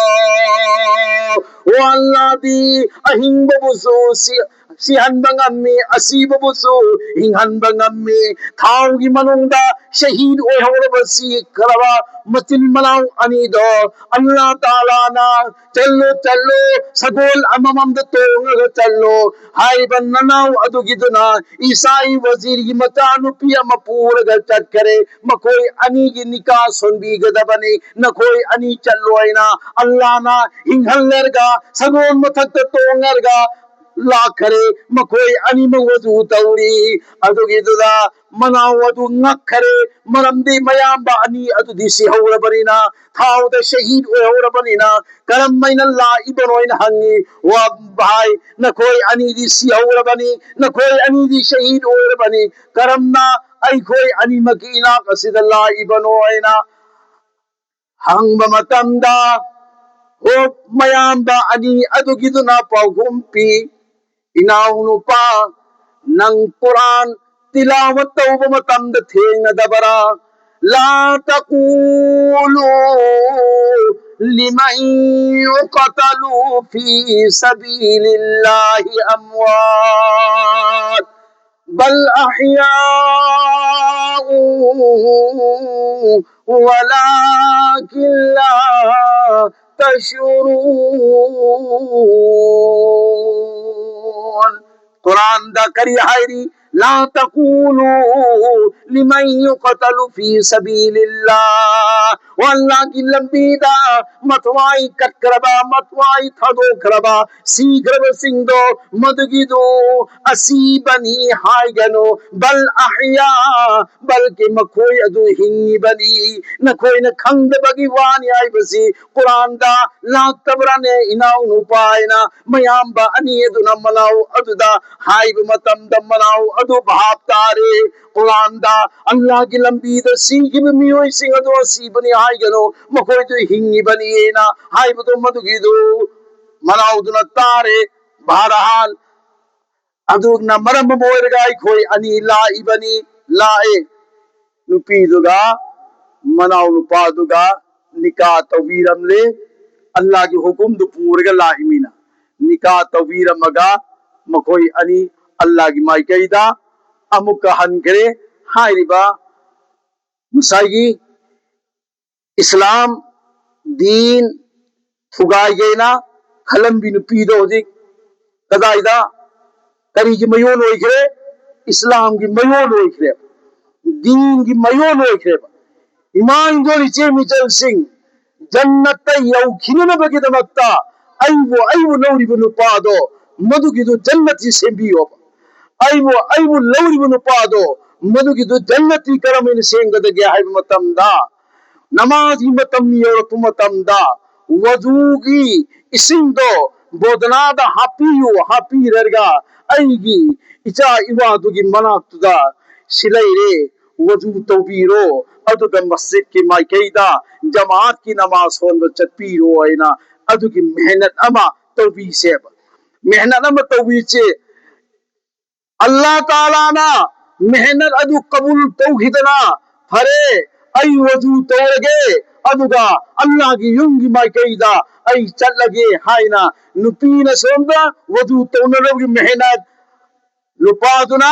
ꯑꯣ ꯑꯜꯂꯥꯗꯤ ꯑꯍꯤꯡꯕꯕꯨꯁꯨ ꯁꯤ-, ꯁꯤꯍꯟꯕ ꯉꯝꯃꯤ, ꯑꯁꯤꯕꯕꯨꯁꯨ ꯍꯤꯡꯍꯟꯕ ꯉꯝꯃꯤ꯫ ꯊꯥꯎꯒꯤ ꯃꯅꯨꯡꯗ ꯁꯍꯤꯗ ꯑꯣꯏꯍꯧꯔꯕ, ꯁꯤꯈ꯭ꯔꯕ ꯃꯆꯤꯟ ꯃꯅꯥꯎ ꯑꯅꯤꯗꯣ ꯑꯜꯂꯥ ꯇꯥꯂꯥꯅ "ꯆꯠꯂꯣ, ꯆꯠꯂꯣ, ꯁꯒꯣꯜ ꯑꯃꯃꯝꯗ ꯇꯣꯡꯉꯒ ꯆꯠꯂꯣ" ꯍꯥꯏꯔꯤꯕ ꯅꯅꯥꯎ ꯑꯗꯨꯒꯤꯗꯨꯅ ꯏꯁꯥꯒꯤ ꯋꯖꯤꯔꯒꯤ ꯃꯆꯥꯅꯨꯄꯤ ꯑꯃ ꯄꯨꯔꯒ ꯆꯠꯈꯔꯦ꯫ ꯃꯈꯣꯏ ꯑꯅꯤꯒꯤ ꯅꯤꯀꯥ ꯁꯣꯟꯕꯤꯒꯗꯕꯅꯤ, ꯅꯈꯣꯏ ꯑꯅꯤ ꯆꯠꯂꯣ ꯍꯥꯏꯅ ꯑꯜꯂꯥꯅ ꯍꯤꯡꯍꯜꯂꯔꯒ ꯁꯒꯣꯜ ꯃꯊꯛꯇ ꯇꯣꯡꯉꯔꯒ ꯂꯥꯛꯈꯔꯦ꯫ ꯃꯈꯣꯏ ꯑꯅꯤꯃꯛ ꯋꯖꯨ ꯇꯧꯔꯤ꯫ ꯑꯗꯨꯒꯤꯗꯨꯗ ꯃꯅꯥꯎ ꯑꯗꯨ ꯉꯛꯈꯔꯦ, ꯃꯔꯝꯗꯤ ꯃꯌꯥꯝꯕ ꯑꯅꯤ ꯑꯗꯨꯗꯤ ꯁꯤꯍꯧꯔꯕꯅꯤꯅ, ꯊꯥꯎꯗ ꯁꯍꯤꯗ ꯑꯣꯏꯍꯧꯔꯕꯅꯤꯅ ꯀꯔꯝꯃꯥꯏꯅ ꯂꯥꯛꯏꯕꯅꯣ ꯍꯥꯏꯅ ꯍꯪꯉꯤ꯫ "ꯋꯥ ꯚꯥꯏ, ꯅꯈꯣꯏ ꯑꯅꯤꯗꯤ ꯁꯤꯍꯧꯔꯕꯅꯤ, ꯅꯈꯣꯏ ꯑꯅꯤꯗꯤ ꯁꯍꯤꯗ ꯑꯣꯏꯔꯕꯅꯤ, ꯀꯔꯝꯅ ꯑꯩꯈꯣꯏ ꯑꯅꯤꯃꯛꯀꯤ ꯏꯅꯥꯛ ꯑꯁꯤꯗ ꯂꯥꯛꯏꯕꯅꯣ?" ꯍꯥꯏꯅ ꯍꯪꯕ ꯃꯇꯝꯗ, ꯑꯣ ꯃꯌꯥꯝꯕ ꯑꯅꯤ ꯑꯗꯨꯒꯤꯗꯨꯅ ꯄꯥꯎꯈꯨꯝ ꯄꯤ, "ꯏꯅꯥꯎꯅꯨꯄꯥ, ꯅꯪ ꯀꯨꯔꯥꯟ ꯇꯤꯂꯥꯋꯠ ꯇꯧꯕ ꯃꯇꯝꯗ ꯊꯦꯡꯅꯗꯕꯔꯥ? لا تقولوا لمن يقتل في سبيل الله أموات، بل أحياء ولكن لا تشعرون. ꯀꯨꯔꯥꯟꯗ ꯀꯔꯤ ꯍꯥꯏꯔꯤ? لا تقولوا لمن يقتل في سبيل الله. ꯑꯣ ꯑꯜꯂꯥꯍꯒꯤ ꯂꯝꯕꯤꯗ ꯃꯊ꯭ꯋꯥꯏ ꯀꯠꯈ꯭ꯔꯕ, ꯃꯊ꯭ꯋꯥꯏ ꯊꯥꯗꯣꯛꯈ꯭ꯔꯕ, ꯁꯤꯈ꯭ꯔꯕꯁꯤꯡꯗꯣ, ꯃꯗꯨꯒꯤꯗꯨ ꯑꯁꯤꯕꯅꯤ ꯍꯥꯏꯒꯅꯨ. بل أحياء, ꯕꯜꯀꯤ ꯃꯈꯣꯏ ꯑꯗꯨ ꯍꯤꯡꯉꯤꯕꯅꯤ, ꯅꯈꯣꯏꯅ ꯈꯪꯗꯕꯒꯤ ꯋꯥꯅꯤ ꯍꯥꯏꯕꯁꯤ ꯀꯨꯔꯥꯟꯗ ꯂꯥꯛꯇꯕ꯭ꯔꯥꯅꯦ? ꯏꯅꯥꯎꯅꯨꯄꯥ ꯍꯥꯏꯅ ꯃꯌꯥꯝꯕ ꯑꯅꯤ ꯑꯗꯨꯅ ꯃꯅꯥꯎ ꯑꯗꯨꯗ ꯍꯥꯏꯕ ꯃꯇꯝꯗ ꯃꯅꯥꯎ ꯑꯗꯨ ꯚꯥꯞ ꯇꯥꯔꯦ. ꯀꯨꯔꯥꯟꯗ ꯑꯜꯂꯥꯍꯒꯤ ꯂꯝꯕꯤꯗ ꯁꯤꯈꯤꯕ ꯃꯤꯑꯣꯏꯁꯤꯡ ꯑꯗꯨ ꯑꯁꯤꯕꯅꯤ ꯍꯥꯏꯒꯅꯨ, ꯃꯈꯣꯏꯗꯨ ꯍꯤꯡꯉꯤꯕꯅꯤꯅ ꯍꯥꯏꯕꯗꯣ ꯃꯗꯨꯒꯤꯗꯨ ꯃꯅꯥꯎꯗꯨꯅ ꯇꯥꯔꯦ. ꯕꯍꯔꯍꯥꯜ, ꯑꯗꯨꯅ ꯃꯔꯝ ꯑꯃ ꯑꯣꯏꯔꯒ ꯑꯩꯈꯣꯏ ꯑꯅꯤ ꯂꯥꯛꯏꯕꯅꯤ, ꯂꯥꯛꯑꯦ꯫ ꯅꯨꯄꯤꯗꯨꯒ ꯃꯅꯥꯎ ꯅꯨꯄꯥꯗꯨꯒ ꯅꯤꯀꯥ ꯇꯧꯕꯤꯔꯝꯂꯦ꯫ ꯑꯜꯂꯥꯍꯒꯤ ꯍꯨꯀꯨꯝꯗꯨ ꯄꯨꯔꯒ ꯂꯥꯛꯏꯃꯤꯅ, ꯅꯤꯀꯥ ꯇꯧꯕꯤꯔꯝꯃꯒ ꯃꯈꯣꯏ ꯑꯅꯤ ꯑꯜꯂꯥꯍꯒꯤ ꯃꯥꯏꯀꯩꯗ ꯑꯃꯨꯛꯀ ꯍꯟꯈ꯭ꯔꯦ꯫ ꯍꯥꯏꯔꯤꯕ ꯉꯁꯥꯏꯒꯤ ꯏꯁꯂꯥꯝ ꯗꯤꯟ ꯊꯨꯒꯥꯏꯒꯦꯅ ꯈꯜꯂꯝꯕꯤ ꯅꯨꯄꯤꯗꯣ ꯍꯧꯖꯤꯛ ꯀꯗꯥꯏꯗ, ꯀꯔꯤꯒꯤ ꯃꯌꯣꯟ ꯑꯣꯏꯈ꯭ꯔꯦ? ꯏꯁꯂꯥꯝꯒꯤ ꯃꯌꯣꯟ ꯑꯣꯏꯈ꯭ꯔꯦꯕ, ꯗꯤꯟꯒꯤ ꯃꯌꯣꯟ ꯑꯣꯏꯈ꯭ꯔꯦꯕ꯫ ꯏꯃꯥꯟꯗꯣ ꯏꯆꯦ ꯃꯤꯆꯜꯁꯤꯡ, ꯖꯟꯅꯠꯇ ꯌꯧꯈꯤꯅꯅꯕꯒꯤꯗꯃꯛꯇ ꯑꯩꯕꯨ, ꯑꯩꯕꯨ ꯂꯧꯔꯤꯕ ꯅꯨꯄꯥꯗꯣ, ꯃꯗꯨꯒꯤꯗꯨ ꯖꯟꯅꯠꯇꯤ ꯁꯦꯝꯕꯤꯌꯣꯕ꯫ ꯑꯩꯕꯨ, ꯑꯩꯕꯨ ꯂꯧꯔꯤꯕ ꯅꯨꯄꯥꯗꯣ, ꯃꯗꯨꯒꯤꯗꯨ ꯖꯟꯅꯠꯇꯤ ꯀꯔꯝꯍꯥꯏꯅ ꯁꯦꯝꯒꯗꯒꯦ ꯍꯥꯏꯕ ꯃꯇꯝꯗ, ꯅꯃꯥꯖꯒꯤ ꯃꯇꯝ ꯌꯧꯔꯛꯄ ꯃꯇꯝꯗ ꯋꯖꯨꯒꯤ ꯏꯁꯤꯡꯗꯣ ꯕꯣꯗꯅꯥꯗ ꯍꯥꯞꯄꯤꯌꯨ, ꯍꯥꯞꯄꯤꯔꯒ ꯑꯩꯒꯤ ꯏꯆꯥ ꯏꯋꯥꯗꯨꯒꯤ ꯃꯅꯥꯛꯇꯨꯗ ꯁꯤ ꯂꯩꯔꯦ, ꯋꯖꯨ ꯇꯧꯕꯤꯔꯣ, ꯑꯗꯨꯒ ꯃꯁꯖꯤꯗꯀꯤ ꯃꯥꯏꯀꯩꯗ ꯖꯃꯥꯠꯀꯤ ꯅꯃꯥꯖ ꯁꯣꯟꯕ ꯆꯠꯄꯤꯔꯣ ꯍꯥꯏꯅ ꯑꯗꯨꯒꯤ ꯃꯦꯍꯅꯠ ꯑꯃ ꯇꯧꯕꯤꯁꯦꯕ꯫ ꯃꯦꯍꯅꯠ ꯑꯃ ꯇꯧꯕꯤꯁꯦ꯫ ꯑꯜꯂꯥꯍ ꯇꯥꯂꯥꯅ ꯃꯦꯍꯅꯠ ꯑꯗꯨ ꯀꯕꯨꯜ ꯇꯧꯈꯤꯗꯅ, "ꯐꯔꯦ, ꯑꯩ ꯋꯖꯨ ꯇꯧꯔꯒꯦ, ꯑꯗꯨꯒ ꯑꯜꯂꯥꯍꯒꯤ ꯌꯨꯝꯒꯤ ꯃꯥꯏꯀꯩꯗ ꯑꯩ ꯆꯠꯂꯒꯦ" ꯍꯥꯏꯅ ꯅꯨꯄꯤꯅ ꯁꯣꯝꯗ ꯋꯖꯨ ꯇꯧꯅꯅꯕꯒꯤ ꯃꯦꯍꯅꯠ, ꯅꯨꯄꯥꯗꯨꯅ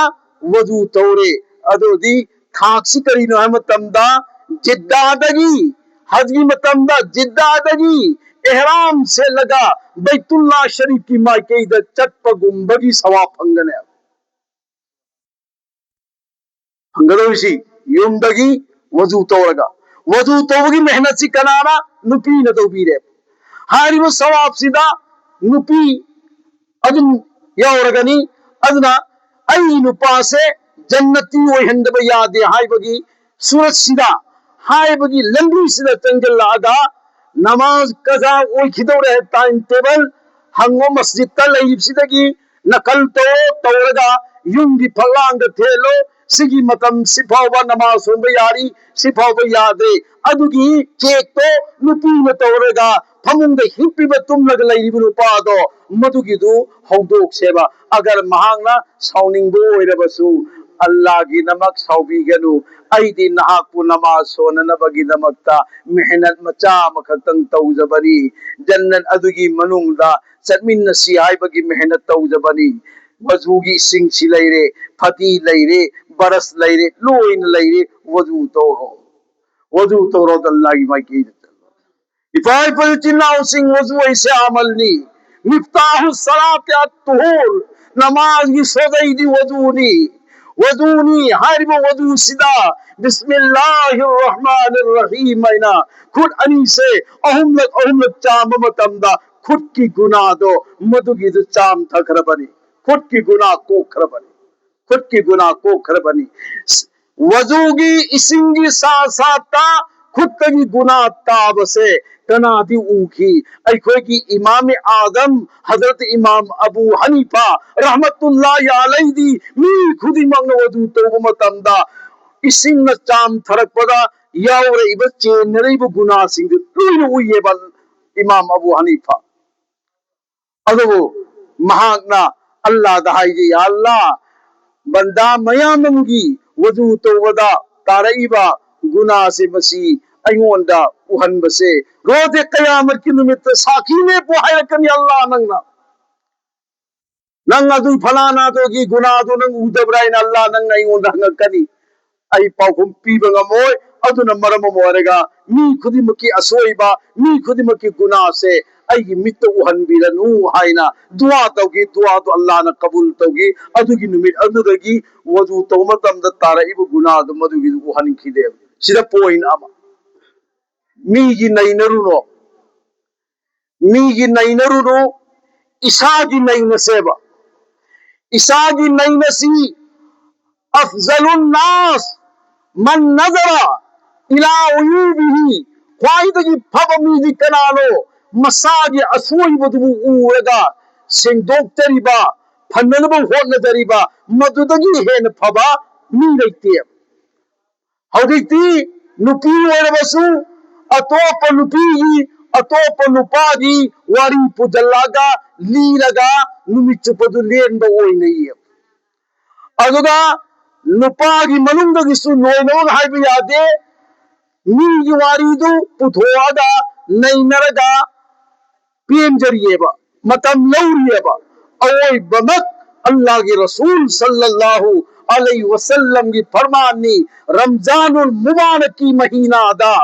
ꯋꯖꯨ ꯇꯧꯔꯦ꯫ ꯑꯗꯨꯗꯤ ꯊꯥꯛꯁꯤ ꯀꯔꯤꯅꯣ ꯍꯥꯏꯕ ꯃꯇꯝꯗ, ꯖꯤꯗꯥꯗꯒꯤ, ꯍꯖꯒꯤ ꯃꯇꯝꯗ ꯖꯤꯗꯥꯗꯒꯤ ꯑꯦꯍꯔꯥꯝ ꯁꯦꯠꯂꯒ ꯕꯩꯇꯨꯜꯂꯥ ꯁꯔꯤꯐꯀꯤ ꯃꯥꯏꯀꯩꯗ ꯆꯠꯄꯒꯨꯝꯕꯒꯤ ꯁꯋꯥꯕ ꯐꯪꯒꯅꯦꯕ꯫ ꯐꯪꯒꯗꯧꯔꯤꯁꯤ ꯌꯨꯝꯗꯒꯤ ꯋꯖꯨ ꯇꯧꯔꯒ, ꯋꯖꯨ ꯇꯧꯕꯒꯤ ꯃꯦꯍꯅꯠꯁꯤ ꯀꯅꯥꯅ? ꯅꯨꯄꯤꯅ ꯇꯧꯕꯤꯔꯦ꯫ ꯍꯥꯏꯔꯤꯕ ꯁꯋꯥꯕꯁꯤꯗ ꯅꯨꯄꯤ ꯑꯗꯨꯝ ꯌꯥꯎꯔꯒꯅꯤ꯫ ꯑꯗꯨꯅ ꯑꯩ ꯅꯨꯄꯥꯁꯦ ꯖꯟꯅꯇꯤ ꯑꯣꯏꯍꯟꯗꯕ ꯌꯥꯗꯦ ꯍꯥꯏꯕꯒꯤ ꯁꯨꯔꯠꯁꯤꯗ, ꯍꯥꯏꯕꯒꯤ ꯂꯝꯕꯤꯁꯤꯗ ꯆꯪꯁꯤꯜꯂꯛꯑꯒ ꯅꯃꯥꯖ ꯀꯖꯥ ꯑꯣꯏꯈꯤꯗꯧꯔꯦ, ꯇꯥꯏꯝ ꯇꯦꯕꯜ ꯍꯪꯉꯣ, ꯃꯁꯖꯤꯠꯇ ꯂꯩꯔꯤꯕꯁꯤꯗꯒꯤ ꯅꯀꯜ ꯇꯧꯔꯣ, ꯇꯧꯔꯒ ꯌꯨꯝꯒꯤ ꯐꯛꯂꯥꯡꯗ ꯊꯦꯠꯂꯣ꯫ ꯁꯤꯒꯤ ꯃꯇꯝ ꯁꯤ ꯐꯥꯎꯕ ꯅꯃꯥꯖ ꯁꯣꯟꯕ ꯌꯥꯔꯤ, ꯁꯤ ꯐꯥꯎꯕ ꯌꯥꯗꯦ꯫ ꯑꯗꯨꯒꯤ ꯆꯦꯛꯇꯣ ꯅꯨꯄꯤꯅ ꯇꯧꯔꯒ ꯐꯃꯨꯡꯗ ꯍꯤꯞꯄꯤꯕ, ꯇꯨꯝꯂꯒ ꯂꯩꯔꯤꯕ ꯅꯨꯄꯥꯗꯣ, ꯃꯗꯨꯒꯤꯗꯨ ꯍꯧꯗꯣꯛꯁꯦꯕ꯫ ꯑꯒꯔ ꯃꯍꯥꯛꯅ ꯁꯥꯎꯅꯤꯡꯕ ꯑꯣꯏꯔꯕꯁꯨ, "ꯑꯜꯂꯥꯒꯤꯗꯃꯛ ꯁꯥꯎꯕꯤꯒꯅꯨ, ꯑꯩꯗꯤ ꯅꯍꯥꯛꯄꯨ ꯅꯃꯥꯖ ꯁꯣꯟꯅꯅꯕꯒꯤꯗꯃꯛꯇ ꯃꯦꯍꯅꯠ ꯃꯆꯥ ꯑꯃꯈꯛꯇꯪ ꯇꯧꯖꯕꯅꯤ, ꯖꯟꯅꯠ ꯑꯗꯨꯒꯤ ꯃꯅꯨꯡꯗ ꯆꯠꯃꯤꯟꯅꯁꯤ ꯍꯥꯏꯕꯒꯤ ꯃꯦꯍꯅꯠ ꯇꯧꯖꯕꯅꯤ꯫ ꯋꯖꯨꯒꯤ ꯏꯁꯤꯡꯁꯤ ꯂꯩꯔꯦ, ꯐꯗꯤ ꯂꯩꯔꯦ, ꯕꯔꯁ ꯂꯩꯔꯦ, ꯂꯣꯏꯅ ꯂꯩꯔꯦ, ꯋꯖꯨ ꯇꯧꯔꯣ, ꯋꯖꯨ ꯇꯧꯔꯣ, ꯑꯜꯂꯥꯒꯤ ꯃꯥꯏꯀꯩꯗ ꯆꯠꯂꯣ"꯫ ꯏꯄꯥ ꯏꯄꯨ ꯏꯆꯤꯟ ꯏꯅꯥꯎꯁꯤꯡ, ꯋꯖꯨ ꯍꯥꯏꯁꯦ ꯑꯃꯜꯅꯤ꯫ ꯃꯤꯐꯇꯥꯍꯨ ꯁꯂꯥꯇꯤ ꯑꯠ-ꯇꯨꯍꯨꯔ, ꯅꯃꯥꯖꯒꯤ ꯁꯣꯗꯩꯗꯤ ꯋꯖꯨꯅꯤ꯫ ꯋꯖꯨꯅꯤ ꯍꯥꯏꯔꯤꯕ ꯋꯖꯨꯁꯤꯗ ꯕꯤꯁꯃꯤꯜꯂꯥꯍꯤꯔ ꯔꯍꯃꯥꯅꯤꯔ ꯔꯍꯤꯝ ꯍꯥꯏꯅ ꯈꯨꯠ ꯑꯅꯤꯁꯦ ꯑꯍꯨꯝꯂꯛ ꯑꯍꯨꯝꯂꯛ ꯆꯥꯝꯕ ꯃꯇꯝꯗ ꯈꯨꯠꯀꯤ ꯒꯨꯅꯥꯗꯣ ꯃꯗꯨꯒꯤꯗꯨ ꯆꯥꯝꯊꯈ꯭ꯔꯕꯅꯤ꯫ ꯈꯨꯠꯀꯤ ꯒꯨꯅꯥ ꯀꯣꯛꯈ꯭ꯔꯕꯅꯤ꯫ ꯈꯨꯠꯀꯤ ꯒꯨꯅꯥ ꯀꯣꯛꯈ꯭ꯔꯕꯅꯤ꯫ ꯋꯖꯨꯒꯤ ꯏꯁꯤꯡꯒꯤ ꯁꯥ ꯁꯥꯠꯇ ꯈꯨꯠꯇꯒꯤ ꯒꯨꯅꯥ ꯇꯥꯕꯁꯦ ꯀꯅꯥꯗꯤ ꯎꯈꯤ? ꯑꯩꯈꯣꯏꯒꯤ ꯏꯃꯥꯝ ꯑꯥꯗꯝ ꯍꯖꯔꯠ ꯏꯃꯥꯝ ꯑꯕꯨ ꯍꯅꯤꯐꯥ ꯔꯍꯃꯇꯨꯜꯂꯥꯍꯤ ꯑꯂꯩꯗꯤ ꯃꯤ ꯈꯨꯗꯤꯡꯃꯛꯅ ꯋꯖꯨ ꯇꯧꯕ ꯃꯇꯝꯗ ꯏꯁꯤꯡꯅ ꯆꯥꯝꯊꯔꯛꯄꯗ ꯌꯥꯎꯔꯛꯏꯕ, ꯆꯦꯟꯅꯔꯛꯏꯕ ꯒꯨꯅꯥꯁꯤꯡꯗꯨ ꯂꯣꯏꯅ ꯎꯏꯌꯦꯕ ꯏꯃꯥꯝ ꯑꯕꯨ ꯍꯅꯤꯐꯥ꯫ ꯑꯗꯨꯕꯨ ꯃꯍꯥꯛꯅ ꯑꯜꯂꯥꯗ ꯍꯥꯏꯖꯩ, "ꯑꯜꯂꯥ, ꯕꯟꯗꯥ ꯃꯌꯥꯝ ꯑꯃꯒꯤ ꯋꯖꯨ ꯇꯧꯕꯗ ꯇꯥꯔꯛꯏꯕ ꯒꯨꯅꯥꯁꯦ ꯃꯁꯤ ꯑꯩꯉꯣꯟꯗ ꯎꯍꯟꯕꯁꯦ ꯔꯣꯖꯦ ꯀꯌꯥꯃꯠꯀꯤ ꯅꯨꯃꯤꯠꯇ ꯁꯥꯈꯤ ꯂꯦꯞꯄꯨ ꯍꯥꯏꯔꯛꯀꯅꯤ ꯑꯜꯂꯥ ꯅꯪꯅ꯫ ꯅꯪ ꯑꯗꯨ ꯐꯂꯥꯅꯥꯗꯨꯒꯤ ꯒꯨꯅꯥꯗꯨ ꯅꯪ ꯎꯗꯕ꯭ꯔꯥ ꯍꯥꯏꯅ ꯑꯜꯂꯥ ꯅꯪꯅ ꯑꯩꯉꯣꯟꯗ ꯍꯪꯉꯛꯀꯅꯤ꯫ ꯑꯩ ꯄꯥꯎꯈꯨꯝ ꯄꯤꯕ ꯉꯝꯃꯣꯏ꯫ ꯑꯗꯨꯅ ꯃꯔꯝ ꯑꯃ ꯑꯣꯏꯔꯒ ꯃꯤ ꯈꯨꯗꯤꯡꯃꯛꯀꯤ ꯑꯁꯣꯏꯕ, ꯃꯤ ꯈꯨꯗꯤꯡꯃꯛꯀꯤ ꯒꯨꯅꯥꯁꯦ ꯑꯩꯒꯤ ꯃꯤꯠꯇ ꯎꯍꯟꯕꯤꯔꯅꯨ ꯍꯥꯏꯅ ꯗꯨꯋꯥ ꯇꯧꯈꯤ꯫ ꯗꯨꯋꯥꯗꯣ ꯑꯜꯂꯥꯅ ꯀꯕꯨꯜ ꯇꯧꯈꯤ꯫ ꯑꯗꯨꯒꯤ ꯅꯨꯃꯤꯠ ꯑꯗꯨꯗꯒꯤ ꯋꯖꯨ ꯇꯧꯕ ꯃꯇꯝꯗ ꯇꯥꯔꯛꯏꯕ ꯒꯨꯅꯥꯗꯣ ꯃꯗꯨꯒꯤꯗꯨ ꯎꯍꯟꯈꯤꯗꯦꯕ꯫ ꯁꯤꯗ ꯄꯣꯏꯟ ꯑꯃ, ꯃꯤꯒꯤ ꯅꯩꯅꯔꯨꯅꯣ, ꯃꯤꯒꯤ ꯅꯩꯅꯔꯨꯅꯨ, ꯏꯁꯥꯒꯤ ꯅꯩꯅꯁꯦꯕ꯫ ꯏꯁꯥꯒꯤ ꯅꯩꯅꯁꯤ꯫ "ꯑꯐꯖꯂꯨꯟ ꯅꯥꯁ ꯃꯟ ꯅꯖꯔ ꯏꯂꯥ ꯎꯌꯨꯕꯤꯍꯤ", ꯈ꯭ꯋꯥꯏꯗꯒꯤ ꯐꯕ ꯃꯤꯗꯤ ꯀꯅꯥꯅꯣ? ꯃꯁꯥꯒꯤ ꯑꯁꯣꯏꯕꯗꯨꯕꯨ ꯎꯔꯒ ꯁꯦꯡꯗꯣꯛꯆꯔꯤꯕ, ꯐꯅꯅꯕ ꯍꯣꯠꯅꯖꯔꯤꯕ, ꯃꯗꯨꯗꯒꯤ ꯍꯦꯟꯅ ꯐꯕ ꯃꯤ ꯂꯩꯇꯦ꯫ ꯍꯧꯖꯤꯛꯇꯤ ꯅꯨꯄꯤ ꯑꯣꯏꯔꯕꯁꯨ ꯑꯇꯣꯞꯄ ꯅꯨꯄꯤꯒꯤ, ꯑꯇꯣꯞꯄ ꯅꯨꯄꯥꯒꯤ ꯋꯥꯔꯤ ꯄꯨꯁꯤꯜꯂꯛꯑꯒ, ꯂꯤꯔꯒ ꯅꯨꯃꯤꯠ ꯆꯨꯞꯄꯗꯨ ꯂꯦꯟꯕ ꯑꯣꯏꯅꯩꯌꯦ꯫ ꯑꯗꯨꯒ ꯅꯨꯄꯥꯒꯤ ꯃꯅꯨꯡꯗꯒꯤꯁꯨ ꯂꯣꯏꯅꯃꯛ ꯍꯥꯏꯕ ꯌꯥꯗꯦ, ꯃꯤꯒꯤ ꯋꯥꯔꯤꯗꯨ ꯄꯨꯊꯣꯛꯑꯒ ꯅꯩꯅꯔꯒ ꯄꯦꯟꯖꯔꯤꯑꯕ, ꯃꯇꯝ ꯂꯧꯔꯤꯑꯕ꯫ ꯑꯋꯣꯏꯕꯃꯛ ꯑꯜꯂꯥꯍꯒꯤ ꯔꯁꯨꯜ ꯁꯜꯂꯜꯂꯥꯍꯨ ꯑꯂꯩꯍꯤ ꯋꯁꯜꯂꯝꯒꯤ ꯐꯔꯃꯥꯟꯅꯤ, ꯔꯝꯖꯥꯅꯨꯜ ꯃꯨꯕꯥꯔꯛꯀꯤ ꯃꯍꯤꯅꯥꯗ